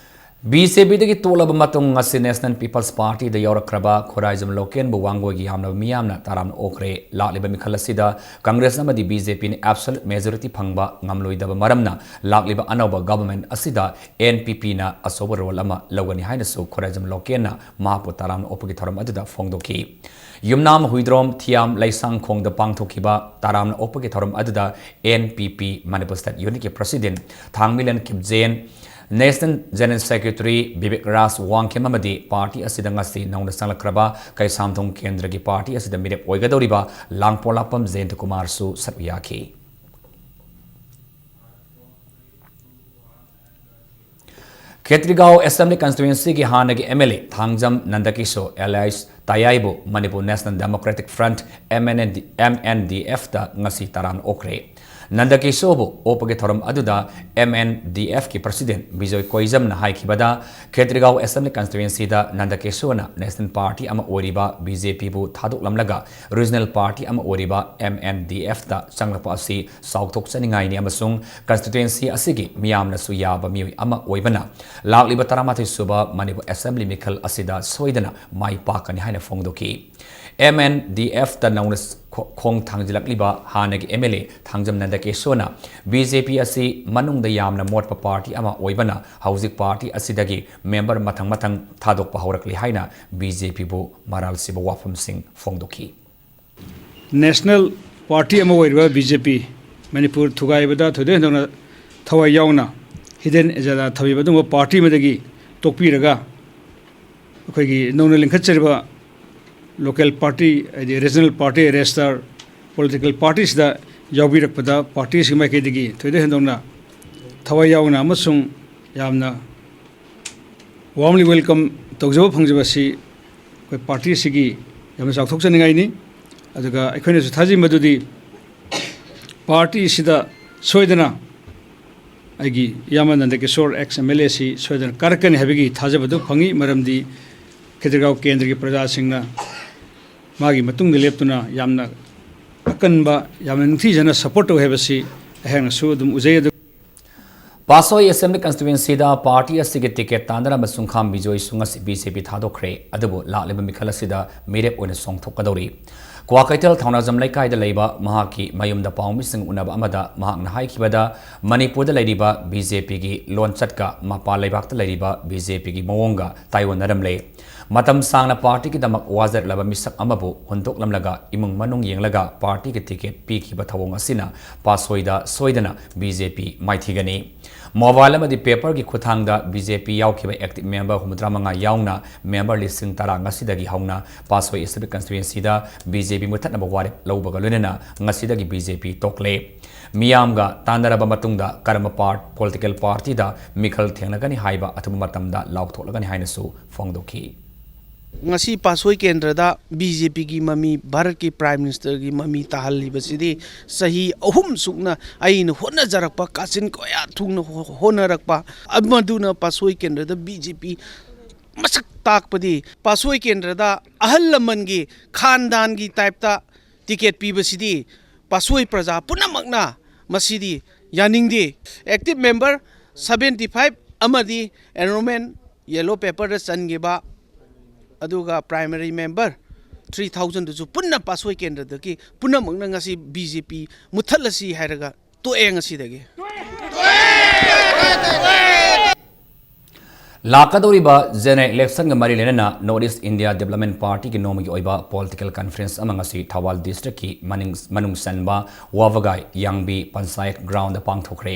ꯕꯤ ꯖꯦ ꯄꯤꯗꯒꯤ ꯇꯣꯛꯂꯕ ꯃꯇꯨꯡ ꯉꯁꯤ National People's Partyꯗ ꯌꯥꯎꯔꯛꯈ꯭ꯔꯕ ꯈꯨꯔꯥꯏꯖꯝ ꯂꯣꯀꯦꯟꯕꯨ ꯋꯥꯡꯒꯣꯏꯒꯤ ꯌꯥꯝꯂꯕ ꯃꯤꯌꯥꯝꯅ ꯇꯔꯥꯝꯅ ꯑꯣꯛꯈ꯭ꯔꯦ꯫ ꯂꯥꯛꯂꯤꯕ ꯃꯤꯈꯜ ꯑꯁꯤꯗ Congress ꯑꯃꯗꯤ B J Pꯅ absolute majority ꯐꯪꯕ ꯉꯝꯂꯣꯏꯗꯕ ꯃꯔꯝꯅ ꯂꯥꯛꯂꯤꯕ ꯑꯅꯧꯕ government ꯑꯁꯤꯗ N P Pꯅ ꯑꯆꯧꯕ role ꯑꯃ ꯂꯧꯒꯅꯤ ꯍꯥꯏꯅꯁꯨ ꯈꯨꯔꯥꯏꯖꯝ ꯂꯣꯀꯦꯟꯅ ꯃꯍꯥꯛꯄꯨ ꯇꯔꯥꯝꯅ ꯑꯣꯛꯄꯒꯤ ꯊꯧꯔꯝ ꯑꯗꯨꯗ ꯐꯣꯡꯗꯣꯛꯈꯤ꯫ ꯌꯨꯝꯅꯥꯝ ꯍꯨꯏꯗ꯭ꯔꯣꯝ ꯊꯤꯌꯥꯝ ꯂꯩꯁꯥꯡꯈꯣꯡꯗ ꯄꯥꯡꯊꯣꯛꯈꯤꯕ ꯇꯔꯥꯝꯅ ꯑꯣꯛꯄꯒꯤ ꯊꯧꯔꯝ ꯑꯗꯨꯗ N P P Manipur State Unitꯀꯤ President ꯊꯥꯡꯃꯤꯂꯟ ꯈꯤꯞꯖꯦꯟ, National General Secretary Bibek ꯔꯥꯖ ꯋꯥꯡꯈꯦꯝ ꯑꯃꯗꯤ party ꯑꯁꯤꯗ ꯉꯁꯤ ꯅꯧꯅ ꯆꯪꯂꯛꯈ꯭ꯔꯕ ꯀꯩꯁꯥꯝꯊꯣꯡ ꯀꯦꯟꯗ꯭ꯔꯒꯤ party ꯑꯁꯤꯗ ꯃꯤꯔꯦꯞ ꯑꯣꯏꯒꯗꯧꯔꯤꯕ ꯂꯥꯡꯄꯣꯂꯥꯛꯄꯝ ꯖꯌꯟꯇ ꯀꯨꯃꯥꯔꯁꯨ ꯁꯔꯨꯛ ꯌꯥꯈꯤ꯫ ꯈꯦꯇ꯭ꯔꯤꯒꯥꯎ Assembly Constituencyꯒꯤ ꯍꯥꯟꯅꯒꯤ M L A Thangjam ꯅꯟꯗꯀꯤꯁꯣ alias ꯇꯌꯥꯏꯕꯨ Manipur National Democratic Front, M N D, M N D Fꯇ ꯉꯁꯤ ꯇꯔꯥꯝꯅ ꯑꯣꯛꯈ꯭ꯔꯦ꯫ ꯅꯟꯗꯀꯤꯁꯣꯕꯨ ꯑꯣꯛꯄꯒꯤ ꯊꯧꯔꯝ ꯑꯗꯨꯗ M N D Fꯀꯤ President Bijoy ꯀꯣꯏꯖꯝꯅ ꯍꯥꯏꯈꯤꯕꯗ, ꯈꯦꯇ꯭ꯔꯤꯒꯥꯎ Assembly Constituencyꯗ ꯅꯟꯗꯀꯤꯁꯣꯅ National Party ꯑꯃ ꯑꯣꯏꯔꯤꯕ B J Pꯕꯨ ꯊꯥꯗꯣꯛꯂꯝꯂꯒ Regional Party ꯑꯃ ꯑꯣꯏꯔꯤꯕ M N D Fꯇ ꯆꯪꯂꯛꯄ ꯑꯁꯤ ꯆꯥꯎꯊꯣꯛꯆꯅꯤꯡꯉꯥꯏꯅꯤ ꯑꯃꯁꯨꯡ constituency ꯑꯁꯤꯒꯤ ꯃꯤꯌꯥꯝꯅꯁꯨ ꯌꯥꯕ ꯃꯤꯑꯣꯏ ꯑꯃ ꯑꯣꯏꯕꯅ ꯂꯥꯛꯂꯤꯕ ꯇꯔꯥꯃꯥꯊꯣꯏ ꯁꯨꯕ Manipur Assembly ꯃꯤꯈꯜ ꯑꯁꯤꯗ ꯁꯣꯏꯗꯅ ꯃꯥꯏ ꯄꯥꯛꯀꯅꯤ ꯍꯥꯏꯅ ꯐꯣꯡꯗꯣꯛꯈꯤ꯫ M N D Fꯇ ꯅꯧꯅ ꯈꯣ-, ꯈꯣꯡ ꯊꯥꯡꯖꯤꯜꯂꯛꯂꯤꯕ ꯍꯥꯟꯅꯒꯤ M L A Thangjam ꯅꯟꯗꯀꯦꯁꯣꯅ B J P ꯑꯁꯤ ꯃꯅꯨꯡꯗ ꯌꯥꯝꯅ ꯃꯣꯠꯄ party ꯑꯃ ꯑꯣꯏꯕꯅ ꯍꯧꯖꯤꯛ party ꯑꯁꯤꯗꯒꯤ member ꯃꯊꯪ ꯃꯊꯪ ꯊꯥꯗꯣꯛꯄ ꯍꯧꯔꯛꯂꯤ ꯍꯥꯏꯅ B J Pꯕꯨ ꯃꯔꯥꯜ ꯁꯤꯕ ꯋꯥꯐꯝꯁꯤꯡ ꯐꯣꯡꯗꯣꯛꯈꯤ꯫ National Party ꯑꯃ ꯑꯣꯏꯔꯤꯕ B J P, ꯃꯅꯤꯄꯨꯔ ꯊꯨꯒꯥꯏꯕꯗ ꯊꯣꯏꯗꯣꯛ ꯍꯦꯟꯗꯣꯛꯅ ꯊꯋꯥꯏ ꯌꯥꯎꯅ hidden agenda ꯊꯝꯂꯤꯕ ꯑꯗꯨꯒꯨꯝꯕ party ꯑꯃꯗꯒꯤ ꯇꯣꯛꯄꯤꯔꯒ, ꯑꯩꯈꯣꯏꯒꯤ ꯅꯧꯅ ꯂꯤꯡꯈꯠꯆꯔꯤꯕ local party, ꯍꯥꯏꯗꯤ regional party, register political partyꯁꯤꯗ ꯌꯥꯎꯕꯤꯔꯛꯄꯗ partyꯁꯤꯒꯤ ꯃꯥꯏꯀꯩꯗꯒꯤ ꯊꯣꯏꯗꯣꯛ ꯍꯦꯟꯗꯣꯛꯅ ꯊꯋꯥꯏ ꯌꯥꯎꯅ ꯑꯃꯁꯨꯡ ꯌꯥꯝꯅ warmly welcome ꯇꯧꯖꯕ ꯐꯪꯖꯕ ꯑꯁꯤ ꯑꯩꯈꯣꯏ partyꯁꯤꯒꯤ ꯌꯥꯝꯅ ꯆꯥꯎꯊꯣꯛꯆꯅꯤꯡꯉꯥꯏꯅꯤ꯫ ꯑꯗꯨꯒ ꯑꯩꯈꯣꯏꯅꯁꯨ ꯊꯥꯖꯩ ꯃꯗꯨꯗꯤ partyꯁꯤꯗ ꯁꯣꯏꯗꯅ ꯑꯩꯒꯤ ꯏꯌꯥꯝꯕ ꯅꯟꯗꯀꯤꯁꯣꯔ ex M L A ꯑꯁꯤ ꯁꯣꯏꯗꯅ ꯀꯥꯔꯛꯀꯅꯤ ꯍꯥꯏꯕꯒꯤ ꯊꯥꯖꯕꯗꯨ ꯐꯪꯏ, ꯃꯔꯝꯗꯤ ꯈꯦꯇ꯭ꯔꯤꯒꯥꯎ ꯀꯦꯟꯗ꯭ꯔꯒꯤ ꯄ꯭ꯔꯖꯥꯁꯤꯡꯅ ꯃꯥꯒꯤ ꯃꯇꯨꯡꯗ ꯂꯦꯞꯇꯨꯅ ꯌꯥꯝꯅ ꯑꯀꯟꯕ, ꯌꯥꯝꯅ ꯅꯤꯡꯊꯤꯖꯅ support ꯇꯧꯏ ꯍꯥꯏꯕꯁꯤ ꯑꯩꯍꯥꯛꯅꯁꯨ ꯑꯗꯨꯝ ꯎꯖꯩ꯫ ꯑꯗꯨ ꯄꯥꯁꯣꯏ Assembly Constituency ꯗ party ꯑꯁꯤꯒꯤ ticket ꯇꯥꯟꯅꯔꯝꯕ ꯁꯨꯡꯈꯥꯝ ꯕꯤꯖꯣꯏꯁꯨ ꯉꯁꯤ B J P ꯊꯥꯗꯣꯛꯈ꯭ꯔꯦ꯫ ꯑꯗꯨꯕꯨ ꯂꯥꯛꯂꯤꯕ ꯃꯤꯈꯜ ꯑꯁꯤꯗ ꯃꯤꯔꯦꯞ ꯑꯣꯏꯅ ꯆꯣꯡꯊꯣꯛꯀꯗꯧꯔꯤ꯫ ꯀ꯭ꯋꯥꯀꯩꯊꯦꯜ ꯊꯧꯅꯥꯖꯝ ꯂꯩꯀꯥꯏꯗ ꯂꯩꯕ ꯃꯍꯥꯛꯀꯤ ꯃꯌꯨꯝꯗ ꯄꯥꯎꯃꯤꯁꯤꯡ ꯎꯅꯕ ꯑꯃꯗ ꯃꯍꯥꯛꯅ ꯍꯥꯏꯈꯤꯕꯗ, ꯃꯅꯤꯄꯨꯔꯗ ꯂꯩꯔꯤꯕ B J P ꯒꯤ ꯂꯣꯟꯆꯠꯀ ꯃꯄꯥꯟ ꯂꯩꯕꯥꯛꯇ ꯂꯩꯔꯤꯕ B J P ꯒꯤ ꯃꯑꯣꯡꯒ ꯇꯥꯏꯑꯣꯟꯅꯔꯝꯂꯦ꯫ ꯃꯇꯝ ꯁꯥꯡꯅ party ꯒꯤꯗꯃꯛ ꯋꯥꯖꯔꯛꯂꯕ ꯃꯤꯁꯛ ꯑꯃꯕꯨ ꯍꯨꯟꯗꯣꯛꯂꯝꯂꯒ ꯏꯃꯨꯡ ꯃꯅꯨꯡ ꯌꯦꯡꯂꯒ party ꯒꯤ ticket ꯄꯤꯈꯤꯕ ꯊꯧꯑꯣꯡ ꯑꯁꯤꯅ ꯄꯥꯁꯣꯏꯗ ꯁꯣꯏꯗꯅ B J P ꯃꯥꯏꯊꯤꯒꯅꯤ꯫ Mobile ꯑꯃꯗꯤ paper ꯒꯤ ꯈꯨꯠꯊꯥꯡꯗ B J P ꯌꯥꯎꯈꯤꯕ active member ꯍꯨꯝꯐꯨꯇꯔꯥ ꯃꯉꯥ ꯌꯥꯎꯅ member ꯂꯤꯁꯤꯡ ꯇꯔꯥ ꯉꯁꯤꯗꯒꯤ ꯍꯧꯅ ꯄꯥꯁꯣꯏ Assembly Constituency ꯗ B J P ꯃꯨꯊꯠꯅꯕ ꯋꯥꯔꯦꯞ ꯂꯧꯕꯒ ꯂꯣꯏꯅꯅ ꯉꯁꯤꯗꯒꯤ B J P ꯇꯣꯛꯂꯦ꯫ ꯃꯤꯌꯥꯝꯒ ꯇꯥꯟꯅꯔꯕ ꯃꯇꯨꯡꯗ ꯀꯔꯝꯕ part-, political party ꯗ ꯃꯤꯈꯜ ꯊꯦꯡꯅꯒꯅꯤ ꯍꯥꯏꯕ ꯑꯊꯨꯕ ꯃꯇꯝꯗ ꯂꯥꯎꯊꯣꯛꯂꯒꯅꯤ ꯍꯥꯏꯅꯁꯨ ꯐꯣꯡꯗꯣꯛꯈꯤ꯫ ꯉꯁꯤ ꯄꯥꯁꯣꯏ ꯀꯦꯟꯗ꯭ꯔꯗ B J P ꯒꯤ ꯃꯃꯤ, ꯚꯥꯔꯠꯀꯤ Prime Minister ꯒꯤ ꯃꯃꯤ ꯇꯥꯍꯜꯂꯤꯕꯁꯤꯗꯤ ꯆꯍꯤ ꯑꯍꯨꯝ ꯁꯨꯞꯅ ꯑꯩꯅ ꯍꯣꯠꯅꯖꯔꯛꯄ, ꯀꯥꯆꯤꯟ ꯀꯣꯌꯥ ꯊꯨꯡꯅ ꯍꯣ-, ꯍꯣꯠꯅꯔꯛꯄ, ꯑꯃꯗꯨꯅ ꯄꯥꯁꯣꯏ ꯀꯦꯟꯗ꯭ꯔꯗ B J P ꯃꯁꯛ ꯇꯥꯛꯄꯗꯤ, ꯄꯥꯁꯣꯏ ꯀꯦꯟꯗ꯭ꯔꯗ ꯑꯍꯜ ꯂꯃꯟꯒꯤ ꯈꯥꯟꯗꯥꯟꯒꯤ type ꯇ ticket ꯄꯤꯕꯁꯤꯗꯤ ꯄꯥꯁꯣꯏ ꯄ꯭ꯔꯖꯥ ꯄꯨꯝꯅꯃꯛꯅ ꯃꯁꯤꯗꯤ ꯌꯥꯅꯤꯡꯗꯦ꯫ Active member seventy five ꯑꯃꯗꯤ enrollment yellow paper ꯗ ꯆꯟꯈꯤꯕ, ꯑꯗꯨꯒ primary member three thousand ꯗꯨꯁꯨ ꯄꯨꯟꯅ ꯄꯥꯁꯣꯏ ꯀꯦꯟꯗ꯭ꯔꯗꯒꯤ ꯄꯨꯝꯅꯃꯛꯅ ꯉꯁꯤ B J P ꯃꯨꯠꯊꯠꯂꯁꯤ ꯍꯥꯏꯔꯒ ꯇꯣꯛꯑꯦ ꯉꯁꯤꯗꯒꯤ꯫ ꯂꯥꯛꯀꯗꯧꯔꯤꯕ general election ꯒ ꯃꯔꯤ ꯂꯩꯅꯅ North East India Development Party ꯒꯤ ꯅꯣꯡꯃꯒꯤ ꯑꯣꯏꯕ political conference ꯑꯃ ꯉꯁꯤ ꯊꯧꯕꯥꯜ district ꯀꯤ ꯃꯅꯤꯡ-, ꯃꯅꯨꯡ ꯆꯟꯕ ꯋꯥꯕꯒꯥꯏ ꯌꯥꯡꯕꯤ ꯄꯟꯆꯥꯌꯠ ground ꯗ ꯄꯥꯡꯊꯣꯛꯈ꯭ꯔꯦ꯫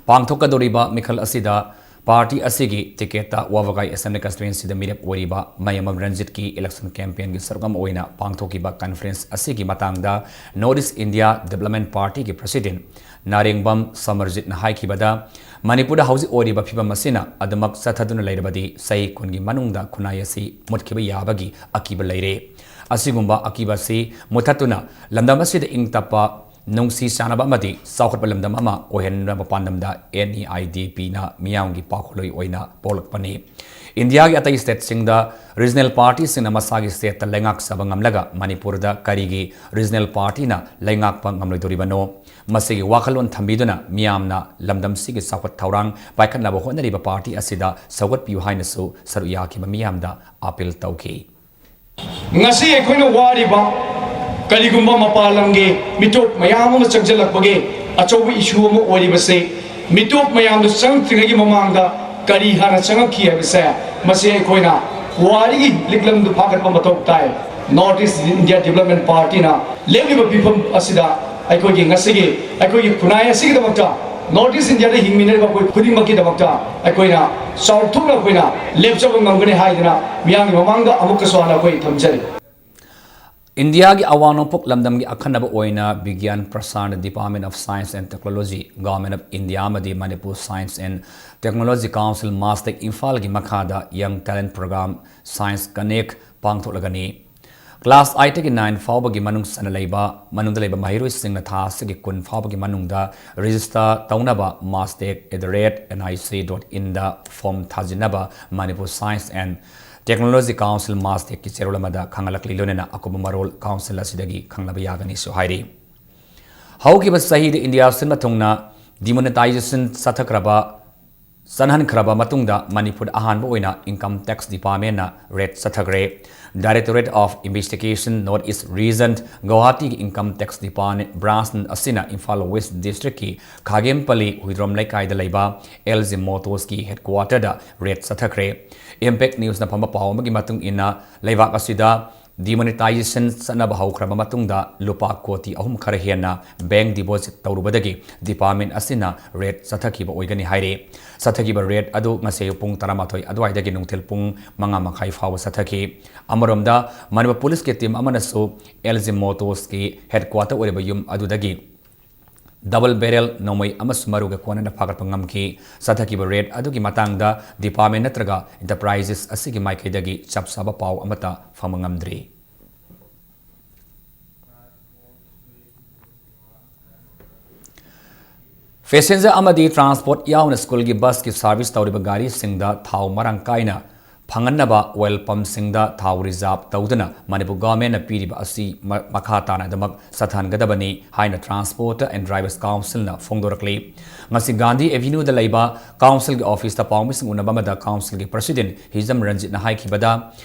ꯄꯥꯡꯊꯣꯛꯀꯗꯧꯔꯤꯕ ꯃꯤꯈꯜ ꯑꯁꯤꯗ party ꯑꯁꯤꯒꯤ ticket ꯇ ꯋꯥꯕꯒꯥꯏ Assembly Constituency ꯗ ꯃꯤꯔꯦꯞ ꯑꯣꯏꯔꯤꯕ ꯃꯌꯥꯝꯕꯝ ꯔꯟꯖꯤꯠꯀꯤ election campaign ꯒꯤ ꯁꯔꯨꯛ ꯑꯃ ꯑꯣꯏꯅ ꯄꯥꯡꯊꯣꯛꯈꯤꯕ conference ꯑꯁꯤꯒꯤ ꯃꯇꯥꯡꯗ North East India Development Party ꯒꯤ president ꯅꯥꯔꯦꯡꯕꯝ ꯁꯃꯔꯖꯤꯠꯅ ꯍꯥꯏꯈꯤꯕꯗ, ꯃꯅꯤꯄꯨꯔꯗ ꯍꯧꯖꯤꯛ ꯑꯣꯏꯔꯤꯕ ꯐꯤꯕꯝ ꯑꯁꯤꯅ ꯑꯗꯨꯃꯛ ꯆꯠꯊꯗꯨꯅ ꯂꯩꯔꯕꯗꯤ ꯆꯍꯤ ꯀꯨꯟꯒꯤ ꯃꯅꯨꯡꯗ ꯈꯨꯟꯅꯥꯏ ꯑꯁꯤ ꯃꯨꯠꯈꯤꯕ ꯌꯥꯕꯒꯤ ꯑꯀꯤꯕ ꯂꯩꯔꯦ꯫ ꯑꯁꯤꯒꯨꯝꯕ ꯑꯀꯤꯕ ꯑꯁꯤ ꯃꯨꯠꯊꯠꯇꯨꯅ ꯂꯝꯗꯝ ꯑꯁꯤꯗ ꯏꯪ ꯇꯞꯄ ꯅꯨꯡꯁꯤ ꯆꯥꯟꯅꯕ ꯑꯃꯗꯤ ꯆꯥꯎꯈꯠꯄ ꯂꯝꯗꯝ ꯑꯃ ꯑꯣꯏꯍꯟꯅꯕ ꯄꯥꯟꯗꯝꯗ N E I D P ꯅ ꯃꯤꯌꯥꯝꯒꯤ ꯄꯥꯎꯈꯨꯝꯂꯣꯏ ꯑꯣꯏꯅ ꯄꯣꯛꯂꯛꯄꯅꯤ꯫ ꯏꯟꯗꯤꯌꯥꯒꯤ ꯑꯇꯩ ꯁ꯭ꯇꯦꯠꯁꯤꯡꯗ ꯔꯤꯖꯅꯦꯜ ꯄꯥꯔꯇꯤꯁꯤꯡꯅ ꯃꯁꯥꯒꯤ ꯁ꯭ꯇꯦꯠꯇ ꯂꯩꯉꯥꯛꯆꯕ ꯉꯝꯂꯒ ꯃꯅꯤꯄꯨꯔꯗ ꯀꯔꯤꯒꯤ ꯔꯤꯖꯅꯦꯜ ꯄꯥꯔꯇꯤꯅ ꯂꯩꯉꯥꯛꯄ ꯉꯝꯂꯣꯏꯗꯧꯔꯤꯕꯅꯣ? ꯃꯁꯤꯒꯤ ꯋꯥꯈꯜꯂꯣꯟ ꯊꯝꯕꯤꯗꯨꯅ ꯃꯤꯌꯥꯝꯅ ꯂꯝꯗꯝꯁꯤꯒꯤ ꯆꯥꯎꯈꯠ ꯊꯧꯔꯥꯡ ꯄꯥꯏꯈꯠꯅꯕ ꯍꯣꯠꯅꯔꯤꯕ ꯄꯥꯔꯇꯤ ꯑꯁꯤꯗ ꯁꯧꯒꯠꯄꯤꯌꯨ ꯍꯥꯏꯅꯁꯨ ꯁꯔꯨꯛ ꯌꯥꯈꯤꯕ ꯃꯤꯌꯥꯝꯗ ꯑꯥꯄꯤꯜ ꯇꯧꯈꯤ꯫ ꯉꯁꯤ ꯑꯩꯈꯣꯏꯅ ꯋꯥꯔꯤꯕ ꯀꯔꯤꯒꯨꯝꯕ ꯃꯄꯥꯟ ꯂꯝꯒꯤ ꯃꯤꯇꯣꯞ ꯃꯌꯥꯝ ꯑꯃ ꯆꯪꯁꯤꯜꯂꯛꯄꯒꯤ ꯑꯆꯧꯕ ꯏꯁꯨ ꯑꯃ ꯑꯣꯏꯔꯤꯕꯁꯤ, ꯃꯤꯇꯣꯞ ꯃꯌꯥꯝꯗꯨ ꯆꯪꯉꯛꯇ꯭ꯔꯤꯉꯩꯒꯤ ꯃꯃꯥꯡꯗ ꯀꯔꯤ ꯍꯥꯟꯅ ꯆꯪꯉꯛꯈꯤ ꯍꯥꯏꯕꯁꯦ, ꯃꯁꯤ ꯑꯩꯈꯣꯏꯅ ꯄꯨꯋꯥꯔꯤꯒꯤ ꯂꯤꯛꯂꯝꯗꯨ ꯐꯥꯒꯠꯄ ꯃꯊꯧ ꯇꯥꯏ꯫ North East India Development Party ꯅ ꯂꯦꯞꯂꯤꯕ ꯐꯤꯕꯝ ꯑꯁꯤꯗ ꯑꯩꯈꯣꯏꯒꯤ ꯉꯁꯤꯒꯤ ꯑꯩꯈꯣꯏꯒꯤ ꯈꯨꯟꯅꯥꯏ ꯑꯁꯤꯒꯤꯗꯃꯛꯇ, North East India ꯗ ꯍꯤꯡꯃꯤꯟꯅꯔꯤꯕ ꯑꯩꯈꯣꯏ ꯈꯨꯗꯤꯡꯃꯛꯀꯤꯗꯃꯛꯇ ꯑꯩꯈꯣꯏꯅ ꯆꯥꯎꯊꯣꯛꯅ ꯑꯩꯈꯣꯏꯅ ꯂꯦꯞꯆꯕ ꯉꯝꯒꯅꯤ ꯍꯥꯏꯗꯅ ꯃꯤꯌꯥꯝꯒꯤ ꯃꯃꯥꯡꯗ ꯑꯃꯨꯛꯀꯁꯨ ꯍꯟꯅ ꯑꯩꯈꯣꯏ ꯊꯝꯖꯔꯤ꯫ ꯏꯟꯗꯤꯌꯥꯒꯤ ꯑꯋꯥꯡ ꯅꯣꯡꯄꯣꯛ ꯂꯝꯗꯝꯒꯤ ꯑꯈꯟꯅꯕ ꯑꯣꯏꯅ ꯕꯤꯒ꯭ꯌꯥꯟ ꯄ꯭ꯔꯁꯥꯔ Department of Science and Technology, Government of India ꯑꯃꯗꯤ Manipur Science and Technology Council, MASTEC, ꯏꯝꯐꯥꯜꯒꯤ ꯃꯈꯥꯗ Young Talent Program Science Connect ꯄꯥꯡꯊꯣꯛꯂꯒꯅꯤ꯫ Class eight ꯇꯒꯤ nine ꯐꯥꯎꯕꯒꯤ ꯃꯅꯨꯡ ꯆꯟꯅ ꯂꯩꯕ, ꯃꯅꯨꯡꯗ ꯂꯩꯕ ꯃꯍꯩꯔꯣꯏꯁꯤꯡꯅ ꯊꯥ ꯑꯁꯤꯒꯤ ꯀꯨꯟ ꯐꯥꯎꯕꯒꯤ ꯃꯅꯨꯡꯗ register ꯇꯧꯅꯕ mastec at the rate N I C dot in the form ꯊꯥꯖꯤꯟꯅꯕ Manipur Science and Technology Council, MASTEC ꯀꯤ ꯆꯦꯔꯣꯜ ꯑꯃꯗ ꯈꯪꯍꯜꯂꯛꯂꯤ꯫ ꯂꯣꯏꯅꯅ ꯑꯀꯨꯞꯄ ꯃꯔꯣꯜ council ꯑꯁꯤꯗꯒꯤ ꯈꯪꯂꯕ ꯌꯥꯒꯅꯤꯁꯨ ꯍꯥꯏꯔꯤ꯫ ꯍꯧꯈꯤꯕ ꯆꯍꯤꯗ ꯏꯟꯗꯤꯌꯥ ꯁꯤꯟꯕ ꯊꯨꯡꯅ demonetization ꯆꯠꯊꯈ꯭ꯔꯕ, ꯆꯠꯍꯟꯈ꯭ꯔꯕ ꯃꯇꯨꯡꯗ ꯃꯅꯤꯄꯨꯔꯗ ꯑꯍꯥꯟꯕ ꯑꯣꯏꯅ Income Tax Department ꯅ raid ꯆꯠꯊꯈ꯭ꯔꯦ꯫ Directorate of Investigation North East Region, ꯒꯧꯍꯥꯇꯤꯒꯤ Income Tax Department branch ꯑꯁꯤꯅ ꯏꯝꯐꯥꯜ West District ꯀꯤ ꯈꯥꯒꯦꯝꯄꯜꯂꯤ ꯍꯨꯏꯗ꯭ꯔꯣꯝ ꯂꯩꯀꯥꯏꯗ ꯂꯩꯕ L G Motors ꯀꯤ headquarter ꯗ raid ꯆꯠꯊꯈ꯭ꯔꯦ꯫ Impact News ꯅ ꯐꯪꯕ ꯄꯥꯎ ꯑꯃꯒꯤ ꯃꯇꯨꯡ ꯏꯟꯅ, ꯂꯩꯕꯥꯛ ꯑꯁꯤꯗ demonetization ꯆꯠꯅꯕ ꯍꯧꯈ꯭ꯔꯕ ꯃꯇꯨꯡꯗ ꯂꯨꯄꯥ ꯀꯣꯇꯤ ꯑꯍꯨꯝ ꯈꯔ ꯍꯦꯟꯅ bank deposit ꯇꯧꯔꯨꯕꯗꯒꯤ department ꯑꯁꯤꯅ raid ꯆꯠꯊꯈꯤꯕ ꯑꯣꯏꯒꯅꯤ ꯍꯥꯏꯔꯤ꯫ ꯆꯠꯊꯈꯤꯕ raid ꯑꯗꯨ ꯉꯁꯤ ꯑꯌꯨꯛ ꯄꯨꯡ ꯇꯔꯥꯃꯥꯊꯣꯏ ꯑꯗꯨꯋꯥꯏꯗꯒꯤ ꯅꯨꯡꯊꯤꯜ ꯄꯨꯡ ꯃꯉꯥ ꯃꯈꯥꯏ ꯐꯥꯎꯕ ꯆꯠꯊꯈꯤ꯫ ꯑꯃꯔꯣꯝꯗ, ꯃꯅꯤꯄꯨꯔ ꯄꯨꯂꯤꯁꯀꯤ team ꯑꯃꯅꯁꯨ L G Motors ꯀꯤ headquarter ꯑꯣꯏꯔꯤꯕ ꯌꯨꯝ ꯑꯗꯨꯗꯒꯤ double barrel ꯅꯣꯡꯃꯩ ꯑꯃꯁꯨ ꯃꯔꯨꯒ ꯀꯣꯟꯅꯅ ꯐꯥꯒꯠꯄ ꯉꯝꯈꯤ꯫ ꯆꯠꯊꯈꯤꯕ raid ꯑꯗꯨꯒꯤ ꯃꯇꯥꯡꯗ department ꯅꯠꯇ꯭ꯔꯒ enterprises ꯑꯁꯤꯒꯤ ꯃꯥꯏꯀꯩꯗꯒꯤ ꯆꯞ ꯆꯥꯕ ꯄꯥꯎ ꯑꯃꯠꯇ ꯐꯪꯕ ꯉꯝꯗ꯭ꯔꯤ꯫ ꯄꯦꯁꯦꯟꯖꯔ ꯑꯃꯗꯤ ꯇ꯭ꯔꯥꯟꯁꯄꯣꯔꯠ ꯌꯥꯎꯅ ꯁ꯭ꯀꯨꯜꯒꯤ ꯕꯁꯀꯤ ꯁꯥꯔꯚꯤꯁ ꯇꯧꯔꯤꯕ ꯒꯥꯔꯤꯁꯤꯡꯗ ꯊꯥꯎ ꯃꯔꯥꯡ ꯀꯥꯏꯅ ꯐꯪꯍꯟꯅꯕ ꯑꯣꯏꯜ ꯄꯝꯁꯤꯡꯗ ꯊꯥꯎ ꯔꯤꯖꯥꯔꯚ ꯇꯧꯗꯨꯅ ꯃꯅꯤꯄꯨꯔ ꯒꯚꯔꯟꯃꯦꯟꯠꯅ ꯄꯤꯔꯤꯕ ꯑꯁꯤ ꯃ-, ꯃꯈꯥ ꯇꯥꯅ ꯑꯗꯨꯃꯛ ꯆꯠꯊꯍꯟꯒꯗꯕꯅꯤ ꯍꯥꯏꯅ ꯇ꯭ꯔꯥꯟꯁꯄꯣꯔꯠ ꯑꯦꯟ ꯗ꯭ꯔꯥꯏꯚꯔꯁ ꯀꯥꯎꯟꯁꯤꯜꯅ ꯐꯣꯡꯗꯣꯔꯛꯂꯤ꯫ ꯉꯁꯤ ꯒꯥꯟꯙꯤ ꯑꯦꯚꯤꯅ꯭ꯌꯨꯗ ꯂꯩꯕ ꯀꯥꯎꯟꯁꯤꯜꯒꯤ ꯑꯣꯐꯤꯁꯇ ꯄꯥꯎꯃꯤꯁꯤꯡ ꯎꯅꯕ ꯑꯃꯗ ꯀꯥꯎꯟꯁꯤꯜꯒꯤ ꯄ꯭ꯔꯁꯤꯗꯦꯟꯠ ꯍꯤꯖꯝ ꯔꯟꯖꯤꯠꯅ ꯍꯥꯏꯈꯤꯕꯗ,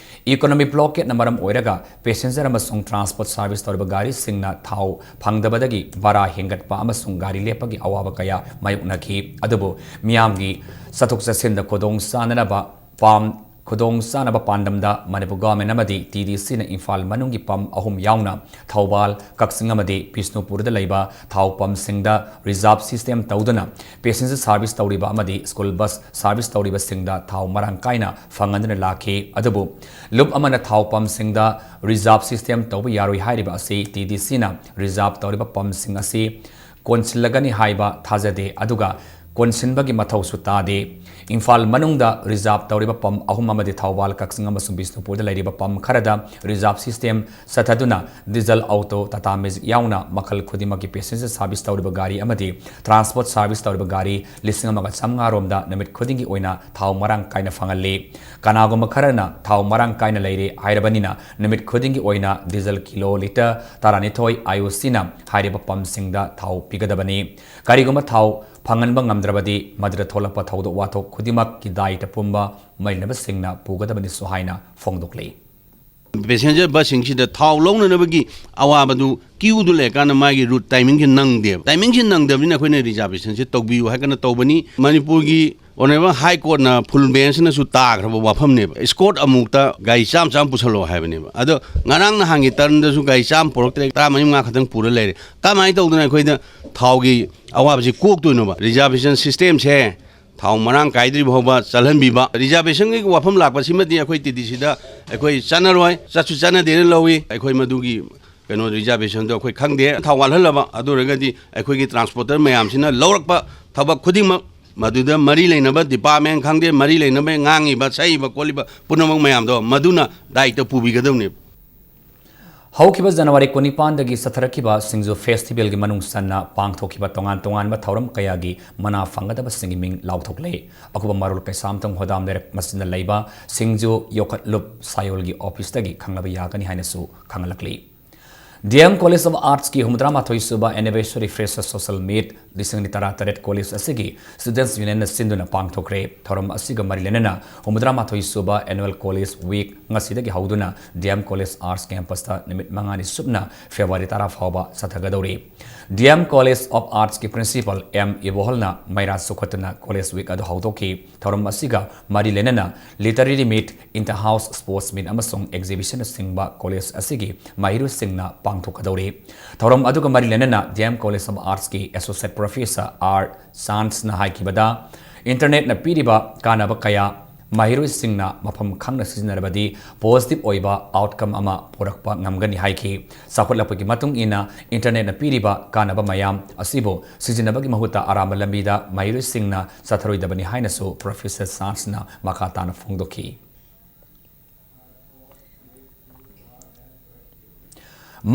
ꯏꯀꯣꯅꯣꯃꯤ ꯕ꯭ꯂꯣꯀꯦꯠꯅ ꯃꯔꯝ ꯑꯣꯏꯔꯒ ꯄꯦꯁꯦꯟꯖꯔ ꯑꯃꯁꯨꯡ ꯇ꯭ꯔꯥꯟꯁꯄꯣꯔꯠ ꯁꯥꯔꯚꯤꯁ ꯇꯧꯔꯤꯕ ꯒꯥꯔꯤꯁꯤꯡꯅ ꯊꯥꯎ ꯐꯪꯗꯕꯗꯒꯤ ꯚꯔꯥ ꯍꯦꯟꯒꯠꯄ ꯑꯃꯁꯨꯡ ꯒꯥꯔꯤ ꯂꯦꯞꯄꯒꯤ ꯑꯋꯥꯕ ꯀꯌꯥ ꯃꯥꯌꯣꯛꯅꯈꯤ꯫ ꯑꯗꯨꯕꯨ ꯃꯤꯌꯥꯝꯒꯤ ꯆꯠꯊꯣꯛ ꯆꯠꯁꯤꯟꯗ ꯈꯨꯗꯣꯡ ꯆꯥꯅꯅꯕ ꯄꯥꯝ-, ꯈꯨꯗꯣꯡ ꯆꯥꯅꯕ ꯄꯥꯟꯗꯝꯗ ꯃꯅꯤꯄꯨꯔ ꯒꯚꯔꯟꯃꯦꯟꯠ ꯑꯃꯗꯤ ꯇꯤ ꯗꯤ ꯁꯤꯅ ꯏꯝꯐꯥꯜ ꯃꯅꯨꯡꯒꯤ ꯄꯝ ꯑꯍꯨꯝ ꯌꯥꯎꯅ ꯊꯧꯕꯥꯜ, ꯀꯛꯆꯤꯡ ꯑꯃꯗꯤ ꯕꯤꯁꯅꯨꯄꯨꯔꯗ ꯂꯩꯕ ꯊꯥꯎ ꯄꯝꯁꯤꯡꯗ ꯔꯤꯖꯥꯔꯚ ꯁꯤꯁꯇꯦꯝ ꯇꯧꯗꯨꯅ ꯄꯦꯁꯦꯟꯖꯔ ꯁꯥꯔꯚꯤꯁ ꯇꯧꯔꯤꯕ ꯑꯃꯗꯤ ꯁ꯭ꯀꯨꯜ ꯕꯁ ꯁꯥꯔꯚꯤꯁ ꯇꯧꯔꯤꯕꯁꯤꯡꯗ ꯊꯥꯎ ꯃꯔꯥꯡ ꯀꯥꯏꯅ ꯐꯪꯍꯟꯗꯨꯅ ꯂꯥꯛꯈꯤ꯫ ꯑꯗꯨꯕꯨ ꯂꯨꯞ ꯑꯃꯅ ꯊꯥꯎ ꯄꯝꯁꯤꯡꯗ ꯔꯤꯖꯥꯔꯚ ꯁꯤꯁꯇꯦꯝ ꯇꯧꯕ ꯌꯥꯔꯣꯏ ꯍꯥꯏꯔꯤꯕ ꯑꯁꯤ ꯇꯤ ꯗꯤ ꯁꯤꯅ ꯔꯤꯖꯥꯔꯚ ꯇꯧꯔꯤꯕ ꯄꯝꯁꯤꯡ ꯑꯁꯤ ꯀꯣꯟꯁꯤꯜꯂꯒꯅꯤ ꯍꯥꯏꯕ ꯊꯥꯖꯗꯦ, ꯑꯗꯨꯒ ꯀꯣꯟꯁꯤꯟꯕꯒꯤ ꯃꯊꯧꯁꯨ ꯇꯥꯗꯦ꯫ ꯏꯝꯐꯥꯜ ꯃꯅꯨꯡꯗ ꯔꯤꯖꯥꯔꯚ ꯇꯧꯔꯤꯕ ꯄꯝ ꯑꯍꯨꯝ ꯑꯃꯗꯤ ꯊꯧꯕꯥꯜ, ꯀꯛꯆꯤꯡ ꯑꯃꯁꯨꯡ ꯕꯤꯁꯅꯨꯄꯨꯔꯗ ꯂꯩꯔꯤꯕ ꯄꯝ ꯈꯔꯗ ꯔꯤꯖꯥꯔꯚ ꯁꯤꯁꯇꯦꯝ ꯆꯠꯊꯗꯨꯅ ꯗꯤꯖꯜ ꯑꯣꯇꯣ, ꯇꯥꯇꯥ ꯃꯦꯖꯤꯛ ꯌꯥꯎꯅ ꯃꯈꯜ ꯈꯨꯗꯤꯡꯃꯛꯀꯤ ꯄꯦꯁꯦꯟꯖꯔ ꯁꯥꯔꯚꯤꯁ ꯇꯧꯔꯤꯕ ꯒꯥꯔꯤ ꯑꯃꯗꯤ ꯇ꯭ꯔꯥꯟꯁꯄꯣꯔꯠ ꯁꯥꯔꯚꯤꯁ ꯇꯧꯔꯤꯕ ꯒꯥꯔꯤ ꯂꯤꯁꯤꯡ ꯑꯃꯒ ꯆꯥꯝꯃꯉꯥ ꯔꯣꯝꯗ ꯅꯨꯃꯤꯠ ꯈꯨꯗꯤꯡꯒꯤ ꯑꯣꯏꯅ ꯊꯥꯎ ꯃꯔꯥꯡ ꯀꯥꯏꯅ ꯐꯪꯍꯜꯂꯤ꯫ ꯀꯅꯥꯒꯨꯝꯕ ꯈꯔꯅ ꯊꯥꯎ ꯃꯔꯥꯡ ꯀꯥꯏꯅ ꯂꯩꯔꯦ ꯍꯥꯏꯔꯕꯅꯤꯅ ꯅꯨꯃꯤꯠ ꯈꯨꯗꯤꯡꯒꯤ ꯑꯣꯏꯅ ꯗꯤꯖꯜ ꯀꯤꯂꯣ ꯂꯤꯇꯔ ꯇꯔꯥꯅꯤꯊꯣꯏ ꯑꯥꯏ ꯑꯣ ꯁꯤꯅ ꯍꯥꯏꯔꯤꯕ ꯄꯝꯁꯤꯡꯗ ꯊꯥꯎ ꯄꯤꯒꯗꯕꯅꯤ꯫ ꯀꯔꯤꯒꯨꯝꯕ ꯊꯥꯎ ꯐꯪꯍꯟꯕ ꯉꯝꯗ꯭ꯔꯕꯗꯤ ꯃꯗꯨꯗ ꯊꯣꯛꯂꯛꯄ ꯊꯧꯗꯣꯛ ꯋꯥꯊꯣꯛ ꯈꯨꯗꯤꯡꯃꯛꯀꯤ ꯗꯥꯏꯇ ꯄꯨꯝꯕ ꯃꯩꯂꯩꯅꯕꯁꯤꯡꯅ ꯄꯨꯒꯗꯕꯅꯤꯁꯨ ꯍꯥꯏꯅ ꯐꯣꯡꯗꯣꯛꯂꯤ꯫ ꯄꯦꯁꯦꯟꯖꯔ ꯕꯁꯁꯤꯡꯁꯤꯗ ꯊꯥꯎ ꯂꯧꯅꯅꯕꯒꯤ ꯑꯋꯥꯕꯗꯨ, ꯀ꯭ꯌꯨꯗꯨ ꯂꯩꯔꯀꯥꯟꯗ ꯃꯥꯒꯤ ꯔꯨꯠ ꯇꯥꯏꯃꯤꯡꯁꯤ ꯅꯪꯗꯦꯕ꯫ ꯇꯥꯏꯃꯤꯡꯁꯤ ꯅꯪꯗꯕꯅꯤꯅ ꯑꯩꯈꯣꯏꯅ ꯔꯤꯖꯥꯔꯕꯦꯁꯟꯁꯤ ꯇꯧꯕꯤꯌꯨ ꯍꯥꯏꯗꯅ ꯇꯧꯕꯅꯤ꯫ ꯃꯅꯤꯄꯨꯔꯒꯤ ꯑꯣꯅꯔꯦꯕꯜ ꯍꯥꯏ ꯀꯣꯔꯠꯅ ꯐꯨꯜ ꯕꯦꯟꯁꯅꯁꯨ ꯇꯥꯈ꯭ꯔꯕ ꯋꯥꯐꯝꯅꯦꯕ꯫ ꯏꯁꯀꯣꯔꯠ ꯑꯃꯨꯛꯇ ꯒꯥꯔꯤ ꯆꯥꯝꯃ ꯆꯥꯝꯃ ꯄꯨꯁꯜꯂꯣ ꯍꯥꯏꯕꯅꯦꯕ꯫ ꯑꯗꯣ ꯉꯔꯥꯡ ꯅꯍꯥꯟꯒꯤ ꯇꯔꯟꯗꯁꯨ ꯒꯥꯔꯤ ꯆꯥꯝꯃ ꯄꯨꯔꯛꯇ꯭ꯔꯦ, ꯇꯔꯥꯃꯔꯤ ꯃꯉꯥ ꯈꯛꯇꯪ ꯄꯨꯔ ꯂꯩꯔꯦ꯫ ꯀꯃꯥꯏꯅ ꯇꯧꯗꯅ ꯑꯩꯈꯣꯏꯗ ꯊꯥꯎꯒꯤ ꯑꯋꯥꯕꯁꯤ ꯀꯣꯛꯇꯣꯏꯅꯣꯕ? ꯔꯤꯖꯥꯔꯕꯦꯁꯟ ꯁꯤꯁꯇꯦꯝꯁꯦ ꯊꯥꯎ ꯃꯔꯥꯡ ꯀꯥꯏꯗ꯭ꯔꯤ ꯐꯥꯎꯕ ꯆꯠꯍꯟꯕꯤꯕ꯫ ꯔꯤꯖꯥꯔꯕꯦꯁꯟꯒꯤ ꯋꯥꯐꯝ ꯂꯥꯛꯄꯁꯤꯃꯗꯤ ꯑꯩꯈꯣꯏ ꯇꯤ ꯗꯤ ꯁꯤꯗ ꯑꯩꯈꯣꯏ ꯆꯠꯅꯔꯣꯏ, ꯆꯠꯁꯨ ꯆꯠꯅꯗꯦꯅ ꯂꯧꯏ꯫ ꯑꯩꯈꯣꯏ ꯃꯗꯨꯒꯤ ꯀꯩꯅꯣ, ꯔꯤꯖꯥꯔꯕꯦꯁꯟꯗꯣ ꯑꯩꯈꯣꯏ ꯈꯪꯗꯦ꯫ ꯊꯥꯎ ꯋꯥꯠꯍꯜꯂꯕ, ꯑꯗꯨ ꯑꯣꯏꯔꯒꯗꯤ ꯑꯩꯈꯣꯏꯒꯤ ꯇ꯭ꯔꯥꯟꯁꯄꯣꯔꯇꯔ ꯃꯌꯥꯝꯁꯤꯅ ꯂꯧꯔꯛꯄ ꯊꯕꯛ ꯈꯨꯗꯤꯡꯃꯛ, ꯃꯗꯨꯗ ꯃꯔꯤ ꯂꯩꯅꯕ ꯗꯤꯄꯥꯔꯠꯃꯦꯟ ꯈꯪꯗꯦ, ꯃꯔꯤ ꯂꯩꯅꯕ ꯉꯥꯡꯉꯤꯕ, ꯁꯛꯏꯕ ꯈꯣꯠꯂꯤꯕ ꯄꯨꯝꯅꯃꯛ ꯃꯌꯥꯝꯗꯣ, ꯃꯗꯨꯅ ꯗꯥꯏꯇ ꯄꯨꯕꯤꯒꯗꯕꯅꯦꯕ꯫ ꯍꯧꯈꯤꯕ ꯖꯅꯋꯥꯔꯤ ꯀꯨꯟꯅꯤꯄꯥꯟꯗꯒꯤ ꯆꯠꯊꯔꯛꯈꯤꯕ ꯁꯤꯡꯖꯨ ꯐꯦꯁꯇꯤꯚꯦꯜꯒꯤ ꯃꯅꯨꯡ ꯆꯟꯅ ꯄꯥꯡꯊꯣꯛꯈꯤꯕ ꯇꯣꯉꯥꯟ ꯇꯣꯉꯥꯟꯕ ꯊꯧꯔꯝ ꯀꯌꯥꯒꯤ ꯃꯅꯥ ꯐꯪꯒꯗꯕꯁꯤꯡꯒꯤ ꯃꯤꯡ ꯂꯥꯎꯊꯣꯛꯂꯦ꯫ ꯑꯀꯨꯞꯄ ꯃꯔꯣꯜ ꯀꯩꯁꯥꯝꯊꯣꯡ ꯍꯣꯗꯥꯝ ꯂꯩꯔꯛ ꯃꯆꯤꯟꯗ ꯂꯩꯕ ꯁꯤꯡꯖꯨ ꯌꯣꯛꯈꯠꯂꯨꯞ ꯁꯥꯌꯣꯜꯒꯤ ꯑꯣꯐꯤꯁꯇꯒꯤ ꯈꯪꯂꯕ ꯌꯥꯒꯅꯤ ꯍꯥꯏꯅꯁꯨ ꯈꯪꯍꯜꯂꯛꯂꯤ꯫ ꯗꯤ ꯑꯦꯝ ꯀꯣꯂꯦꯖ ꯑꯣꯐ ꯑꯥꯔꯠꯁꯀꯤ ꯍꯨꯝꯐꯨꯇꯔꯥ ꯃꯥꯊꯣꯏ ꯁꯨꯕ anniversary freshers social meet ꯂꯤꯁꯤꯡ ꯑꯅꯤ ꯇꯔꯥꯇꯔꯦꯠ ꯀꯣꯂꯦꯖ ꯑꯁꯤꯒꯤ Students Unionꯅ ꯁꯤꯟꯗꯨꯅ ꯄꯥꯡꯊꯣꯛꯈ꯭ꯔꯦ꯫ ꯊꯧꯔꯝ ꯑꯁꯤꯒ ꯃꯔꯤ ꯂꯩꯅꯅ ꯍꯨꯝꯐꯨꯇꯔꯥ ꯃꯥꯊꯣꯏ ꯁꯨꯕ annual college week ꯉꯁꯤꯗꯒꯤ ꯍꯧꯗꯨꯅ ꯗꯤ ꯑꯦꯝ ꯀꯣꯂꯦꯖ ꯑꯥꯔꯠꯁ ꯀꯦꯝꯄꯁꯇ ꯅꯨꯃꯤꯠ ꯃꯉꯥꯅꯤ ꯁꯨꯞꯅ ꯐꯦꯕ꯭ꯔꯨꯋꯥꯔꯤ ꯇꯔꯥ ꯐꯥꯎꯕ ꯆꯠꯊꯒꯗꯧꯔꯤ꯫ ꯗꯤ ꯑꯦꯝ ꯀꯣꯂꯦꯖ ꯑꯣꯐ ꯑꯥꯔꯠꯁꯀꯤ ꯄ꯭ꯔꯤꯟꯁꯤꯄꯥꯜ ꯑꯦꯝ ꯏꯕꯣꯍꯜꯅ ꯃꯩꯔꯥ ꯆꯨꯈꯠꯇꯨꯅ ꯀꯣꯂꯦꯖ ꯋꯤꯛ ꯑꯗꯨ ꯍꯧꯗꯣꯛꯈꯤ꯫ ꯊꯧꯔꯝ ꯑꯁꯤꯒ ꯃꯔꯤ ꯂꯩꯅꯅ literary meet, inter-house sports meet ꯑꯃꯁꯨꯡ exhibitionꯅꯆꯤꯡꯕ ꯀꯣꯂꯦꯖ ꯑꯁꯤꯒꯤ ꯃꯍꯩꯔꯣꯏꯁꯤꯡꯅ ꯄꯥꯡꯊꯣꯛꯀꯗꯧꯔꯤ꯫ ꯊꯧꯔꯝ ꯑꯗꯨꯒ ꯃꯔꯤ ꯂꯩꯅꯅ ꯗꯤ ꯑꯦꯝ ꯀꯣꯂꯦꯖ ꯑꯣꯐ ꯑꯥꯔꯠꯁꯀꯤ ꯑꯦꯁꯣꯁꯤꯌꯦꯠ ꯄ꯭ꯔꯣꯐꯦꯁꯔ ꯑꯥꯔ ꯆꯥꯟꯁꯅ ꯍꯥꯏꯈꯤꯕꯗ, ꯏꯟꯇꯔꯅꯦꯠꯅ ꯄꯤꯔꯤꯕ ꯀꯥꯟꯅꯕ ꯀꯌꯥ ꯃꯍꯩꯔꯣꯏꯁꯤꯡꯅ ꯃꯐꯝ ꯈꯪꯅ ꯁꯤꯖꯤꯟꯅꯔꯕꯗꯤ positive ꯑꯣꯏꯕ outcome ꯑꯃ ꯄꯨꯔꯛꯄ ꯉꯝꯒꯅꯤ ꯍꯥꯏꯈꯤ꯫ ꯆꯥꯎꯈꯠꯂꯛꯄꯒꯤ ꯃꯇꯨꯡ ꯏꯟꯅ ꯏꯟꯇꯔꯅꯦꯠꯅ ꯄꯤꯔꯤꯕ ꯀꯥꯟꯅꯕ ꯃꯌꯥꯝ ꯑꯁꯤꯕꯨ ꯁꯤꯖꯤꯟꯅꯕꯒꯤ ꯃꯍꯨꯠꯇ ꯑꯔꯥꯟꯕ ꯂꯝꯕꯤꯗ ꯃꯍꯩꯔꯣꯏꯁꯤꯡꯅ ꯆꯠꯊꯔꯣꯏꯗꯕꯅꯤ ꯍꯥꯏꯅꯁꯨ ꯄ꯭ꯔꯣꯐꯦꯁꯔ ꯆꯥꯟꯁꯅ ꯃꯈꯥ ꯇꯥꯅ ꯐꯣꯡꯗꯣꯛꯈꯤ꯫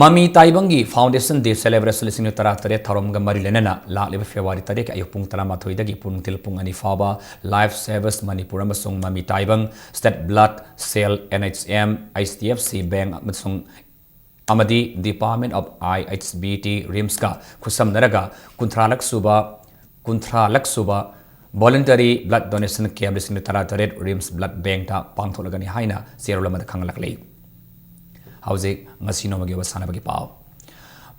ꯃꯃꯤ ꯇꯥꯏꯕꯪꯒꯤ Foundation Day celebration ꯂꯤꯁꯤꯡ ꯑꯅꯤ ꯇꯔꯥꯇꯔꯦꯠ ꯊꯧꯔꯝꯒ ꯃꯔꯤ ꯂꯩꯅꯅ ꯂꯥꯛꯂꯤꯕ ꯐꯦꯕ꯭ꯔꯨꯋꯥꯔꯤ ꯇꯔꯦꯠꯀꯤ ꯑꯌꯨꯛ ꯄꯨꯡ ꯇꯔꯥꯃꯥꯊꯣꯏꯗꯒꯤ ꯄꯨꯡ ꯅꯨꯡꯊꯤꯜ ꯄꯨꯡ ꯑꯅꯤ ꯐꯥꯎꯕ Life Savers Manipur ꯑꯃꯁꯨꯡ ꯃꯃꯤ ꯇꯥꯏꯕꯪ State Blood Cell, N H M, H D F C Bank ꯑꯃꯁꯨꯡ ꯑꯃꯗꯤ Department of I H B T RIMSꯀ ꯈꯨꯠꯁꯝꯅꯔꯒ ꯀꯨꯟꯊ꯭ꯔꯥ ꯂꯛ ꯁꯨꯕ, ꯀꯨꯟꯊ꯭ꯔꯥ ꯂꯛ ꯁꯨꯕ Voluntary Blood Donation Camp ꯂꯤꯁꯤꯡ ꯑꯅꯤ ꯇꯔꯥꯇꯔꯦꯠ RIMS Blood Bankꯇ ꯄꯥꯡꯊꯣꯛꯂꯒꯅꯤ ꯍꯥꯏꯅ ꯆꯦꯔꯣꯜ ꯑꯃꯗ ꯈꯪꯍꯜꯂꯛꯂꯤ꯫ ꯍꯧꯖꯤꯛ ꯉꯁꯤ ꯅꯣꯡꯃꯒꯤ ꯑꯣꯏꯕ ꯁꯥꯟꯅꯕꯒꯤ ꯄꯥꯎ꯫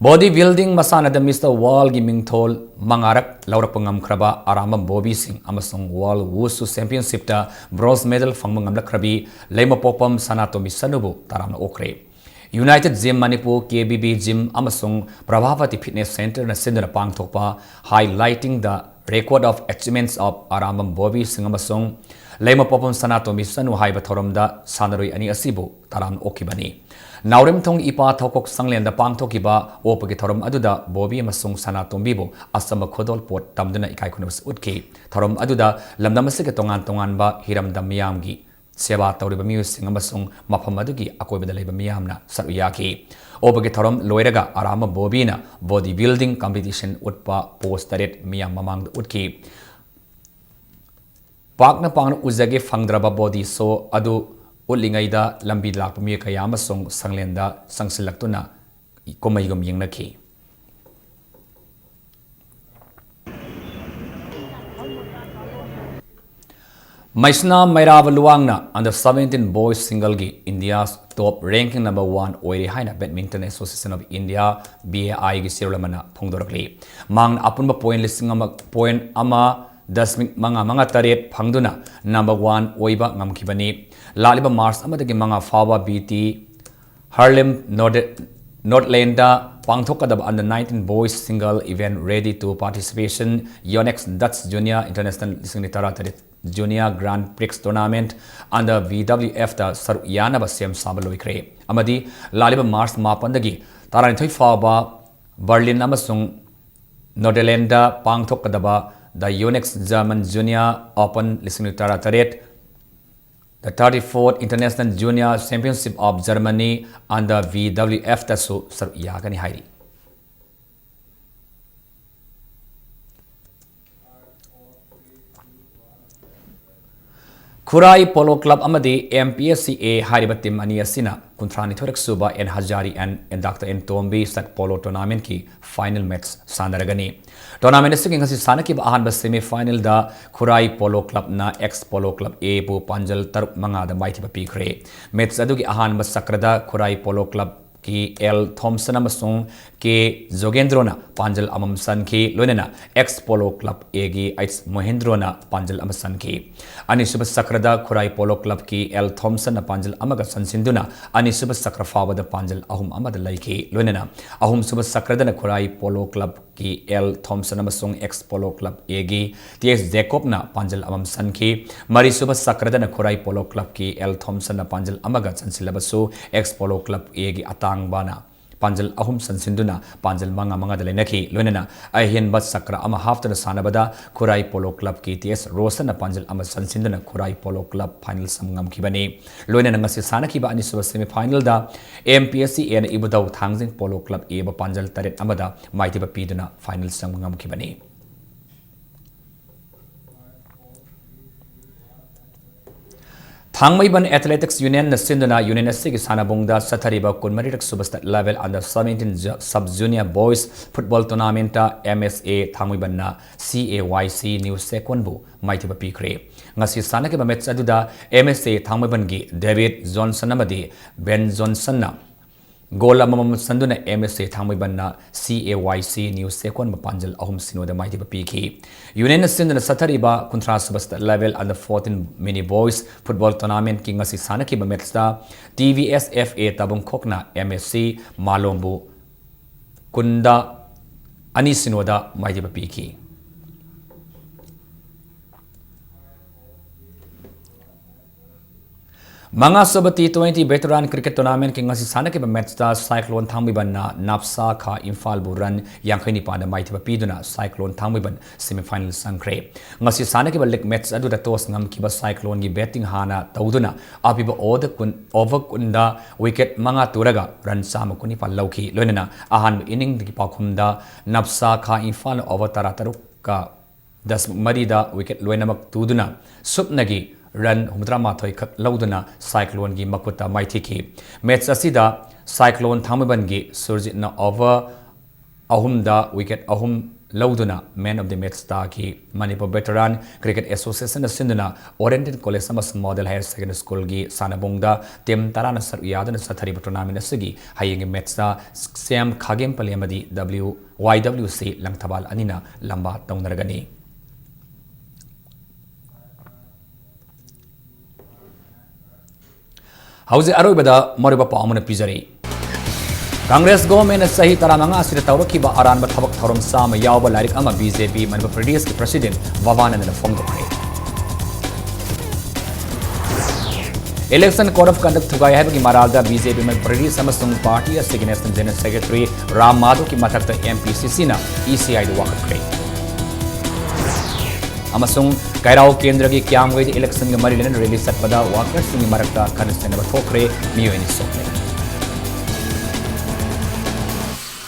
Body building ꯃꯁꯥꯟꯅꯗ Mister Worldꯒꯤ ꯃꯤꯡꯊꯣꯜ ꯃꯉꯥꯔꯛ ꯂꯧꯔꯛꯄ ꯉꯝꯈ꯭ꯔꯕ ꯑꯔꯥꯝꯕꯝ ꯕꯣꯕꯤ ꯁꯤꯡ ꯑꯃꯁꯨꯡ World Wushu Championshipꯇ bronze medal ꯐꯪꯕ ꯉꯝꯂꯛꯈ꯭ꯔꯕꯤ ꯂꯩꯃꯄꯣꯛꯄꯝ ꯁꯅꯥꯇꯣꯝꯕꯤ ꯁꯅꯨꯕꯨ ꯇꯔꯥꯝꯅ ꯑꯣꯛꯈ꯭ꯔꯦ꯫ United Gym Manipur, K B B Gym ꯑꯃꯁꯨꯡ Prabhavati Fitness Centreꯅ ꯁꯤꯟꯗꯨꯅ ꯄꯥꯡꯊꯣꯛꯄ Highlighting the Record of Achievements of Arambam Bobby ꯁꯤꯡ ꯑꯃꯁꯨꯡ ꯂꯩꯃꯄꯣꯛꯄꯝ ꯁꯅꯥꯇꯣꯝꯕꯤ ꯁꯅꯨ ꯍꯥꯏꯕ ꯊꯧꯔꯝꯗ ꯁꯥꯟꯅꯔꯣꯏ ꯑꯅꯤ ꯑꯁꯤꯕꯨ ꯇꯔꯥꯝꯅ ꯑꯣꯛꯈꯤꯕꯅꯤ꯫ ꯅꯥꯎꯔꯦꯝꯊꯣꯡ ꯏꯄꯥ ꯊꯧꯀꯣꯛ ꯁꯪꯂꯦꯟꯗ ꯄꯥꯡꯊꯣꯛꯈꯤꯕ ꯑꯣꯛꯄꯒꯤ ꯊꯧꯔꯝ ꯑꯗꯨꯗ ꯕꯣꯕꯤ ꯑꯃꯁꯨꯡ ꯁꯅꯥꯇꯣꯝꯕꯤꯕꯨ ꯑꯆꯝꯕ ꯈꯨꯗꯣꯜꯄꯣꯠ ꯇꯝꯗꯨꯅ ꯏꯀꯥꯏ ꯈꯨꯝꯅꯕꯁꯨ ꯎꯠꯈꯤ꯫ ꯊꯧꯔꯝ ꯑꯗꯨꯗ ꯂꯝꯗꯝ ꯑꯁꯤꯒꯤ ꯇꯣꯉꯥꯟ ꯇꯣꯉꯥꯟꯕ ꯍꯤꯔꯝꯗ ꯃꯤꯌꯥꯝꯒꯤ ꯁꯦꯕꯥ ꯇꯧꯔꯤꯕ ꯃꯤꯑꯣꯏꯁꯤꯡ ꯑꯃꯁꯨꯡ ꯃꯐꯝ ꯑꯗꯨꯒꯤ ꯑꯀꯣꯏꯕꯗ ꯂꯩꯕ ꯃꯤꯌꯥꯝꯅ ꯁꯔꯨꯛ ꯌꯥꯈꯤ꯫ ꯑꯣꯕꯒꯤ ꯊꯧꯔꯝ ꯂꯣꯏꯔꯒ ꯑꯔꯥꯝꯕ ꯕꯣꯕꯤꯅ body building competition ꯎꯠꯄ pose ꯇꯔꯦꯠ ꯃꯤꯌꯥꯝ ꯃꯃꯥꯡꯗ ꯎꯠꯈꯤ꯫ ꯄꯥꯛꯅ ꯄꯥꯛꯅ ꯎꯖꯒꯦ ꯐꯪꯗ꯭ꯔꯕ body show ꯑꯗꯨ ꯎꯠꯂꯤꯉꯩꯗ ꯂꯝꯕꯤꯗ ꯂꯥꯛꯄ ꯃꯤꯑꯣꯏ ꯀꯌꯥ ꯑꯃꯁꯨꯡ ꯁꯪꯂꯦꯟꯗ ꯆꯪꯁꯤꯜꯂꯛꯇꯨꯅ ꯀꯨꯝꯍꯩꯒꯨꯝ ꯌꯦꯡꯅꯈꯤ꯫ ꯃꯩꯁꯅꯥ ꯃꯩꯔꯥꯕ ꯂꯨꯋꯥꯡꯅ under seventeen boys singleꯒꯤ India's top ranking number one ꯑꯣꯏꯔꯦ ꯍꯥꯏꯅ Badminton Association of India, B A I ꯒꯤ ꯆꯦꯔꯣꯜ ꯑꯃꯅ ꯐꯣꯡꯗꯣꯔꯛꯂꯤ꯫ ꯃꯍꯥꯛꯅ ꯑꯄꯨꯟꯕ point ꯂꯤꯁꯤꯡ ꯑꯃ, point ꯑꯃ ꯗꯁꯃꯤꯛ ꯃꯉꯥ ꯃꯉꯥ ꯇꯔꯦꯠ ꯐꯪꯗꯨꯅ number one ꯑꯣꯏꯕ ꯉꯝꯈꯤꯕꯅꯤ꯫ ꯂꯥꯛꯂꯤꯕ March ꯑꯃꯗꯒꯤ ꯃꯉꯥ ꯐꯥꯎꯕ B T Harlem Nord-, Nordlandꯗ ꯄꯥꯡꯊꯣꯛꯀꯗꯕ under nineteen boys single event ready to participation Yonex Dutch Junior International ꯂꯤꯁꯤꯡ ꯑꯅꯤ ꯇꯔꯥꯇꯔꯦꯠ Junior Grand Prix Tournament under V W F ꯇ ꯁꯔꯨꯛ ꯌꯥꯅꯕ ꯁꯦꯝ ꯁꯥꯕ ꯂꯣꯏꯈ꯭ꯔꯦ ꯑꯃꯗꯤ ꯂꯥꯛꯂꯤꯕ March ꯃꯥꯄꯟꯗꯒꯤ ꯇꯔꯥꯅꯤꯊꯣꯏ ꯐꯥꯎꯕ Berlin ꯑꯃꯁꯨꯡ Nordlandꯗ ꯄꯥꯡꯊꯣꯛꯀꯗꯕ The Yonex German Junior Open ꯂꯤꯁꯤꯡ ꯑꯅꯤ ꯇꯔꯥꯇꯔꯦꯠ, The thirty-fourth International Junior Championship of Germany under V W F ꯇꯁꯨ ꯁꯔꯨꯛ ꯌꯥꯒꯅꯤ ꯍꯥꯏꯔꯤ꯫ ꯈꯨꯔꯥꯏ Polo Club ꯑꯃꯗꯤ M P S C A ꯍꯥꯏꯔꯤꯕ team ꯑꯅꯤ ꯑꯁꯤꯅ ꯀꯨꯟꯊ꯭ꯔꯥꯅꯤꯊꯣꯏꯔꯛ ꯁꯨꯕ N Hazari and Doctor N Tombi Sat Polo Tournamentꯀꯤ final match ꯁꯥꯟꯅꯔꯒꯅꯤ꯫ Tournament ꯑꯁꯤꯒꯤ ꯉꯁꯤ ꯁꯥꯟꯅꯈꯤꯕ ꯑꯍꯥꯟꯕ semi finalꯗ ꯈꯨꯔꯥꯏ Polo Clubꯅ X Polo Club Aꯕꯨ ꯄꯥꯟꯖꯜ ꯇꯔꯨꯛ ꯃꯉꯥꯗ ꯃꯥꯏꯊꯤꯕ ꯄꯤꯈ꯭ꯔꯦ꯫ Match ꯑꯗꯨꯒꯤ ꯑꯍꯥꯟꯕ ꯆꯀ꯭ꯔꯗ ꯈꯨꯔꯥꯏ Polo Clubꯀꯤ L Thompson ꯑꯃꯁꯨꯡ K ꯖꯣꯒꯦꯟꯗ꯭ꯔꯣꯅ ꯄꯥꯟꯖꯜ ꯑꯃꯃꯝ ꯆꯟꯈꯤ, ꯂꯣꯏꯅꯅ X Polo Club Aꯒꯤ H ꯃꯣꯍꯦꯟꯗ꯭ꯔꯣꯅ ꯄꯥꯟꯖꯜ ꯑꯃ ꯆꯟꯈꯤ꯫ ꯑꯅꯤꯁꯨꯕ ꯆꯀ꯭ꯔꯗ ꯈꯨꯔꯥꯏ Polo Clubꯀꯤ L Thompsonꯅ ꯄꯥꯟꯖꯜ ꯑꯃꯒ ꯆꯟꯁꯤꯟꯗꯨꯅ ꯑꯅꯤꯁꯨꯕ ꯆꯀ꯭ꯔ ꯐꯥꯎꯕꯗ ꯄꯥꯟꯖꯜ ꯑꯍꯨꯝ ꯑꯃꯗ ꯂꯩꯈꯤ, ꯂꯣꯏꯅꯅ ꯑꯍꯨꯝꯁꯨꯕ ꯆꯀ꯭ꯔꯗꯅ ꯈꯨꯔꯥꯏ Polo Clubꯀꯤ L Thompson ꯑꯃꯁꯨꯡ X Polo Club Aꯒꯤ T S Jacobꯅ ꯄꯥꯟꯖꯜ ꯑꯃꯃꯝ ꯆꯟꯈꯤ꯫ ꯃꯔꯤꯁꯨꯕ ꯆꯀ꯭ꯔꯗꯅ ꯈꯨꯔꯥꯏ Polo Clubꯀꯤ L Thompsonꯅ ꯄꯥꯟꯖꯜ ꯑꯃꯒ ꯆꯟꯁꯤꯜꯂꯕꯁꯨ X Polo Club Aꯒꯤ ꯑꯇꯥꯡꯕꯅ ꯄꯥꯟꯖꯜ ꯑꯍꯨꯝ ꯆꯟꯁꯤꯟꯗꯨꯅ ꯄꯥꯟꯖꯜ ꯃꯉꯥ ꯃꯉꯥꯗ ꯂꯩꯅꯈꯤ꯫ ꯂꯣꯏꯅꯅ ꯑꯍꯦꯟꯕ ꯆꯀ꯭ꯔ ꯑꯃ ꯍꯥꯞꯇꯨꯅ ꯁꯥꯟꯅꯕꯗ ꯈꯨꯔꯥꯏ ꯄꯣꯂꯣ ꯀ꯭ꯂꯕꯀꯤ ꯇꯤ ꯑꯦꯁ ꯔꯣꯁꯟꯅ ꯄꯥꯟꯖꯜ ꯑꯃ ꯆꯟꯁꯤꯟꯗꯨꯅ ꯈꯨꯔꯥꯏ ꯄꯣꯂꯣ ꯀ꯭ꯂꯕ ꯐꯥꯏꯅꯦꯜ ꯆꯪꯕ ꯉꯝꯈꯤꯕꯅꯤ꯫ ꯂꯣꯏꯅꯅ ꯉꯁꯤ ꯁꯥꯟꯅꯈꯤꯕ ꯑꯅꯤꯁꯨꯕ ꯁꯦꯃꯤꯐꯥꯏꯅꯦꯜꯗ ꯑꯦꯝ ꯄꯤ ꯑꯦꯁ ꯁꯤ ꯑꯦꯅ ꯏꯕꯨꯙꯧ ꯊꯥꯡꯖꯤꯡ ꯄꯣꯂꯣ ꯀ꯭ꯂꯕ ꯑꯦꯕꯨ ꯄꯥꯟꯖꯜ ꯇꯔꯦꯠ ꯑꯃꯗ ꯃꯥꯏꯊꯤꯕ ꯄꯤꯗꯨꯅ ꯐꯥꯏꯅꯦꯜ ꯆꯪꯕ ꯉꯝꯈꯤꯕꯅꯤ꯫ ꯊꯥꯡꯃꯩꯕꯟ ꯑꯦꯊꯂꯦꯇꯤꯛꯁ ꯌꯨꯅꯤꯌꯟꯅ ꯁꯤꯟꯗꯨꯅ ꯌꯨꯅꯤꯌꯟ ꯑꯁꯤꯒꯤ ꯁꯥꯟꯅꯕꯨꯡꯗ ꯆꯠꯊꯔꯤꯕ ꯀꯨꯟꯃꯔꯤꯔꯛ ꯁꯨꯕ ꯁ꯭ꯇꯦꯠ ꯂꯦꯚꯦꯜ ꯑꯟꯗꯔ ꯁꯕꯦꯟꯇꯤꯟ ꯖ-, ꯁꯕ ꯖꯨꯅꯤꯌꯔ ꯕꯣꯏꯁ ꯐꯨꯠꯕꯣꯜ ꯇꯣꯔꯅꯥꯃꯦꯟꯠꯇ ꯑꯦꯝ ꯑꯦꯁ ꯑꯦ ꯊꯥꯡꯃꯩꯕꯟꯅ ꯁꯤ ꯑꯦ ꯋꯥꯏ ꯁꯤ ꯅ꯭ꯌꯨ ꯆꯦꯛꯀꯣꯟꯕꯨ ꯃꯥꯏꯊꯤꯕ ꯄꯤꯈ꯭ꯔꯦ꯫ ꯉꯁꯤ ꯁꯥꯟꯅꯈꯤꯕ ꯃꯦꯆ ꯑꯗꯨꯗ ꯑꯦꯝ ꯑꯦꯁ ꯑꯦ ꯊꯥꯡꯃꯩꯕꯟꯒꯤ ꯗꯦꯕꯤꯗ ꯖꯣꯟꯁꯟ ꯑꯃꯗꯤ ꯕꯦꯟ ꯖꯣꯟꯁꯟꯅ ꯒꯣꯜ ꯑꯃꯃꯝ ꯆꯟꯗꯨꯅ ꯑꯦꯝ ꯑꯦꯁ ꯑꯦ ꯊꯥꯡꯃꯩꯕꯟꯅ ꯁꯤ ꯑꯦ ꯋꯥꯏ ꯁꯤ ꯅ꯭ꯌꯨ ꯆꯦꯛꯀꯣꯟꯕ ꯄꯥꯟꯖꯜ ꯑꯍꯨꯝ ꯁꯤꯅꯣꯗ ꯃꯥꯏꯊꯤꯕ ꯄꯤꯈꯤ꯫ ꯌꯨꯅꯤꯌꯟꯅ ꯁꯤꯟꯗꯨꯅ ꯆꯠꯊꯔꯤꯕ ꯀꯨꯟꯊ꯭ꯔꯥ ꯁꯨꯕ ꯁ꯭ꯇꯦꯠ ꯂꯦꯚꯦꯜ ꯑꯟꯗꯔ ꯐꯣꯔꯇꯤꯟ ꯃꯤꯅꯤ ꯕꯣꯏꯁ ꯐꯨꯠꯕꯣꯜ ꯇꯣꯔꯅꯥꯃꯦꯟꯠꯀꯤ ꯉꯁꯤ ꯁꯥꯟꯅꯈꯤꯕ ꯃꯦꯆꯇ T V S F A ꯇꯥꯕꯨꯡꯈꯣꯛꯅ M S C ꯃꯥꯂꯣꯝꯕꯨ ꯀꯨꯟꯗ ꯑꯅꯤ ꯁꯤꯅꯣꯗ ꯃꯥꯏꯊꯤꯕ ꯄꯤꯈꯤ꯫ ꯃꯉꯥꯁꯨꯕ ꯇꯤ ꯇ꯭ꯋꯦꯟꯇꯤ ꯚꯦꯇꯔꯥꯟ ꯀ꯭ꯔꯤꯀꯦꯠ ꯇꯣꯔꯅꯥꯃꯦꯟꯠꯀꯤ ꯉꯁꯤ ꯁꯥꯟꯅꯈꯤꯕ ꯃꯦꯆꯇ ꯁꯥꯏꯀ꯭ꯂꯣꯟ ꯊꯥꯡꯃꯩꯕꯟꯅ ꯅꯥꯞꯁꯥ ꯈꯥ ꯏꯝꯐꯥꯜꯕꯨ ꯔꯟ ꯌꯥꯡꯈꯩ ꯅꯤꯄꯥꯟꯗ ꯃꯥꯏꯊꯤꯕ ꯄꯤꯗꯨꯅ ꯁꯥꯏꯀ꯭ꯂꯣꯟ ꯊꯥꯡꯃꯩꯕꯟ ꯁꯦꯃꯤꯐꯥꯏꯅꯦꯜ ꯆꯪꯈ꯭ꯔꯦ꯫ ꯉꯁꯤ ꯁꯥꯟꯅꯈꯤꯕ ꯂꯤꯒ ꯃꯦꯆ ꯑꯗꯨꯗ ꯇꯣꯁ ꯉꯝꯈꯤꯕ ꯁꯥꯏꯀ꯭ꯂꯣꯟꯒꯤ ꯕꯦꯇꯤꯡ ꯍꯥꯟꯅ ꯇꯧꯗꯨꯅ ꯑꯄꯤꯕ ꯑꯣꯚꯔ ꯀꯨꯟ, ꯑꯣꯚꯔ ꯀꯨꯟꯗ ꯋꯤꯀꯦꯠ ꯃꯉꯥ ꯇꯨꯔꯒ ꯔꯟ ꯆꯥꯝꯃ ꯀꯨꯟꯅꯤꯄꯥꯟ ꯂꯧꯈꯤ꯫ ꯂꯣꯏꯅꯅ ꯑꯍꯥꯟꯕ ꯏꯅꯤꯡꯗꯒꯤ ꯄꯥꯎꯈꯨꯝꯗ ꯅꯥꯞꯁꯥ ꯈꯥ ꯏꯝꯐꯥꯜꯅ ꯑꯣꯚꯔ ꯇꯔꯥꯇꯔꯨꯛꯀ ꯗꯁꯃꯤꯛ ꯃꯔꯤꯗ ꯋꯤꯀꯦꯠ ꯂꯣꯏꯅꯃꯛ ꯇꯨꯗꯨꯅ ꯁꯨꯞꯅꯒꯤ ꯔꯟ ꯍꯨꯝꯐꯨꯇꯔꯥ ꯃꯥꯊꯣꯏ ꯈꯛ ꯂꯧꯗꯨꯅ ꯁꯥꯏꯀ꯭ꯂꯣꯟꯒꯤ ꯃꯈꯨꯠꯇ ꯃꯥꯏꯊꯤꯈꯤ꯫ ꯃꯦꯆ ꯑꯁꯤꯗ ꯁꯥꯏꯀ꯭ꯂꯣꯟ ꯊꯥꯡꯃꯩꯕꯟꯒꯤ ꯁꯨꯔꯖꯤꯠꯅ ꯑꯣꯚꯔ ꯑꯍꯨꯝꯗ ꯋꯤꯀꯦꯠ ꯑꯍꯨꯝ ꯂꯧꯗꯨꯅ ꯃꯦꯟ ꯑꯣꯐ ꯗꯤ ꯃꯦꯆ ꯇꯥꯈꯤ꯫ ꯃꯅꯤꯄꯨꯔ ꯚꯦꯇꯔꯥꯟ ꯀ꯭ꯔꯤꯀꯦꯠ ꯑꯦꯁꯣꯁꯤꯌꯦꯁꯟꯅ ꯁꯤꯟꯗꯨꯅ ꯑꯣꯔꯤꯌꯦꯟꯇꯦꯜ ꯀꯣꯂꯦꯖ ꯑꯃꯁꯨꯡ ꯃꯣꯗꯦꯜ ꯍꯥꯌꯔ ꯁꯦꯀꯦꯟꯗꯔꯤ ꯁ꯭ꯀꯨꯜꯒꯤ ꯁꯥꯟꯅꯕꯨꯡꯗ ꯇꯤꯝ ꯇꯔꯥꯅ ꯁꯔꯨꯛ ꯌꯥꯗꯨꯅ ꯆꯠꯊꯔꯤꯕ ꯇꯣꯔꯅꯥꯃꯦꯟ ꯑꯁꯤꯒꯤ ꯍꯌꯦꯡꯒꯤ ꯃꯦꯆꯇ ꯁꯤ ꯑꯦꯝ ꯈꯥꯒꯦꯝ ꯄꯂꯦꯝ ꯑꯃꯗꯤ ꯗꯕ꯭ꯂꯤꯎ ꯋꯥꯏ ꯗꯕ꯭ꯂꯤꯎ ꯁꯤ ꯂꯪꯊꯕꯥꯜ ꯑꯅꯤꯅ ꯂꯝꯕꯥ ꯇꯧꯅꯔꯒꯅꯤ꯫ ꯍꯧꯖꯤꯛ ꯑꯔꯣꯏꯕꯗ ꯃꯔꯨꯑꯣꯏꯕ ꯄꯥꯎ ꯑꯃꯅ ꯄꯤꯖꯔꯤ꯫ ꯀꯪꯒ꯭ꯔꯦꯁ ꯒꯣꯚꯔꯟꯃꯦꯟꯠꯅ ꯆꯍꯤ ꯇꯔꯥꯃꯉꯥ ꯑꯁꯤꯗ ꯇꯧꯔꯛꯈꯤꯕ ꯑꯔꯥꯟꯕ ꯊꯕꯛ ꯊꯧꯔꯝ ꯆꯥꯝꯃ ꯌꯥꯎꯕ ꯂꯥꯏꯔꯤꯛ ꯑꯃ ꯕꯤ ꯖꯦ ꯄꯤ ꯃꯅꯤꯄꯨꯔ ꯄ꯭ꯔꯗꯦꯁꯀꯤ ꯄ꯭ꯔꯁꯤꯗꯦꯟꯠ ꯚꯕꯥꯅꯟꯗꯅ ꯐꯣꯡꯗꯣꯛꯈ꯭ꯔꯦ꯫ Election Code of Conduct ꯊꯨꯒꯥꯏ ꯍꯥꯏꯕꯒꯤ ꯃꯔꯥꯜꯗ BJP Madhya Pradesh ꯑꯃꯁꯨꯡ party ꯑꯁꯤꯒꯤ National General Secretary ꯔꯥꯝ ꯃꯥꯙꯕꯀꯤ ꯃꯊꯛꯇ MPCCꯅ ECIꯗ ꯋꯥꯀꯠꯈ꯭ꯔꯦ꯫ ꯑꯃꯁꯨꯡ ꯀꯩꯔꯥꯎ ꯀꯦꯟꯗ꯭ꯔꯒꯤ ꯀ꯭ꯌꯥꯝꯒꯩꯗ electionꯒ ꯃꯔꯤ ꯂꯩꯅꯅ rally ꯆꯠꯄꯗ workersꯁꯤꯡꯒꯤ ꯃꯔꯛꯇ ꯈꯠꯅ ꯆꯩꯅꯕ ꯊꯣꯛꯈ꯭ꯔꯦ, ꯃꯤꯑꯣꯏ ꯑꯅꯤ ꯁꯣꯛꯂꯦ꯫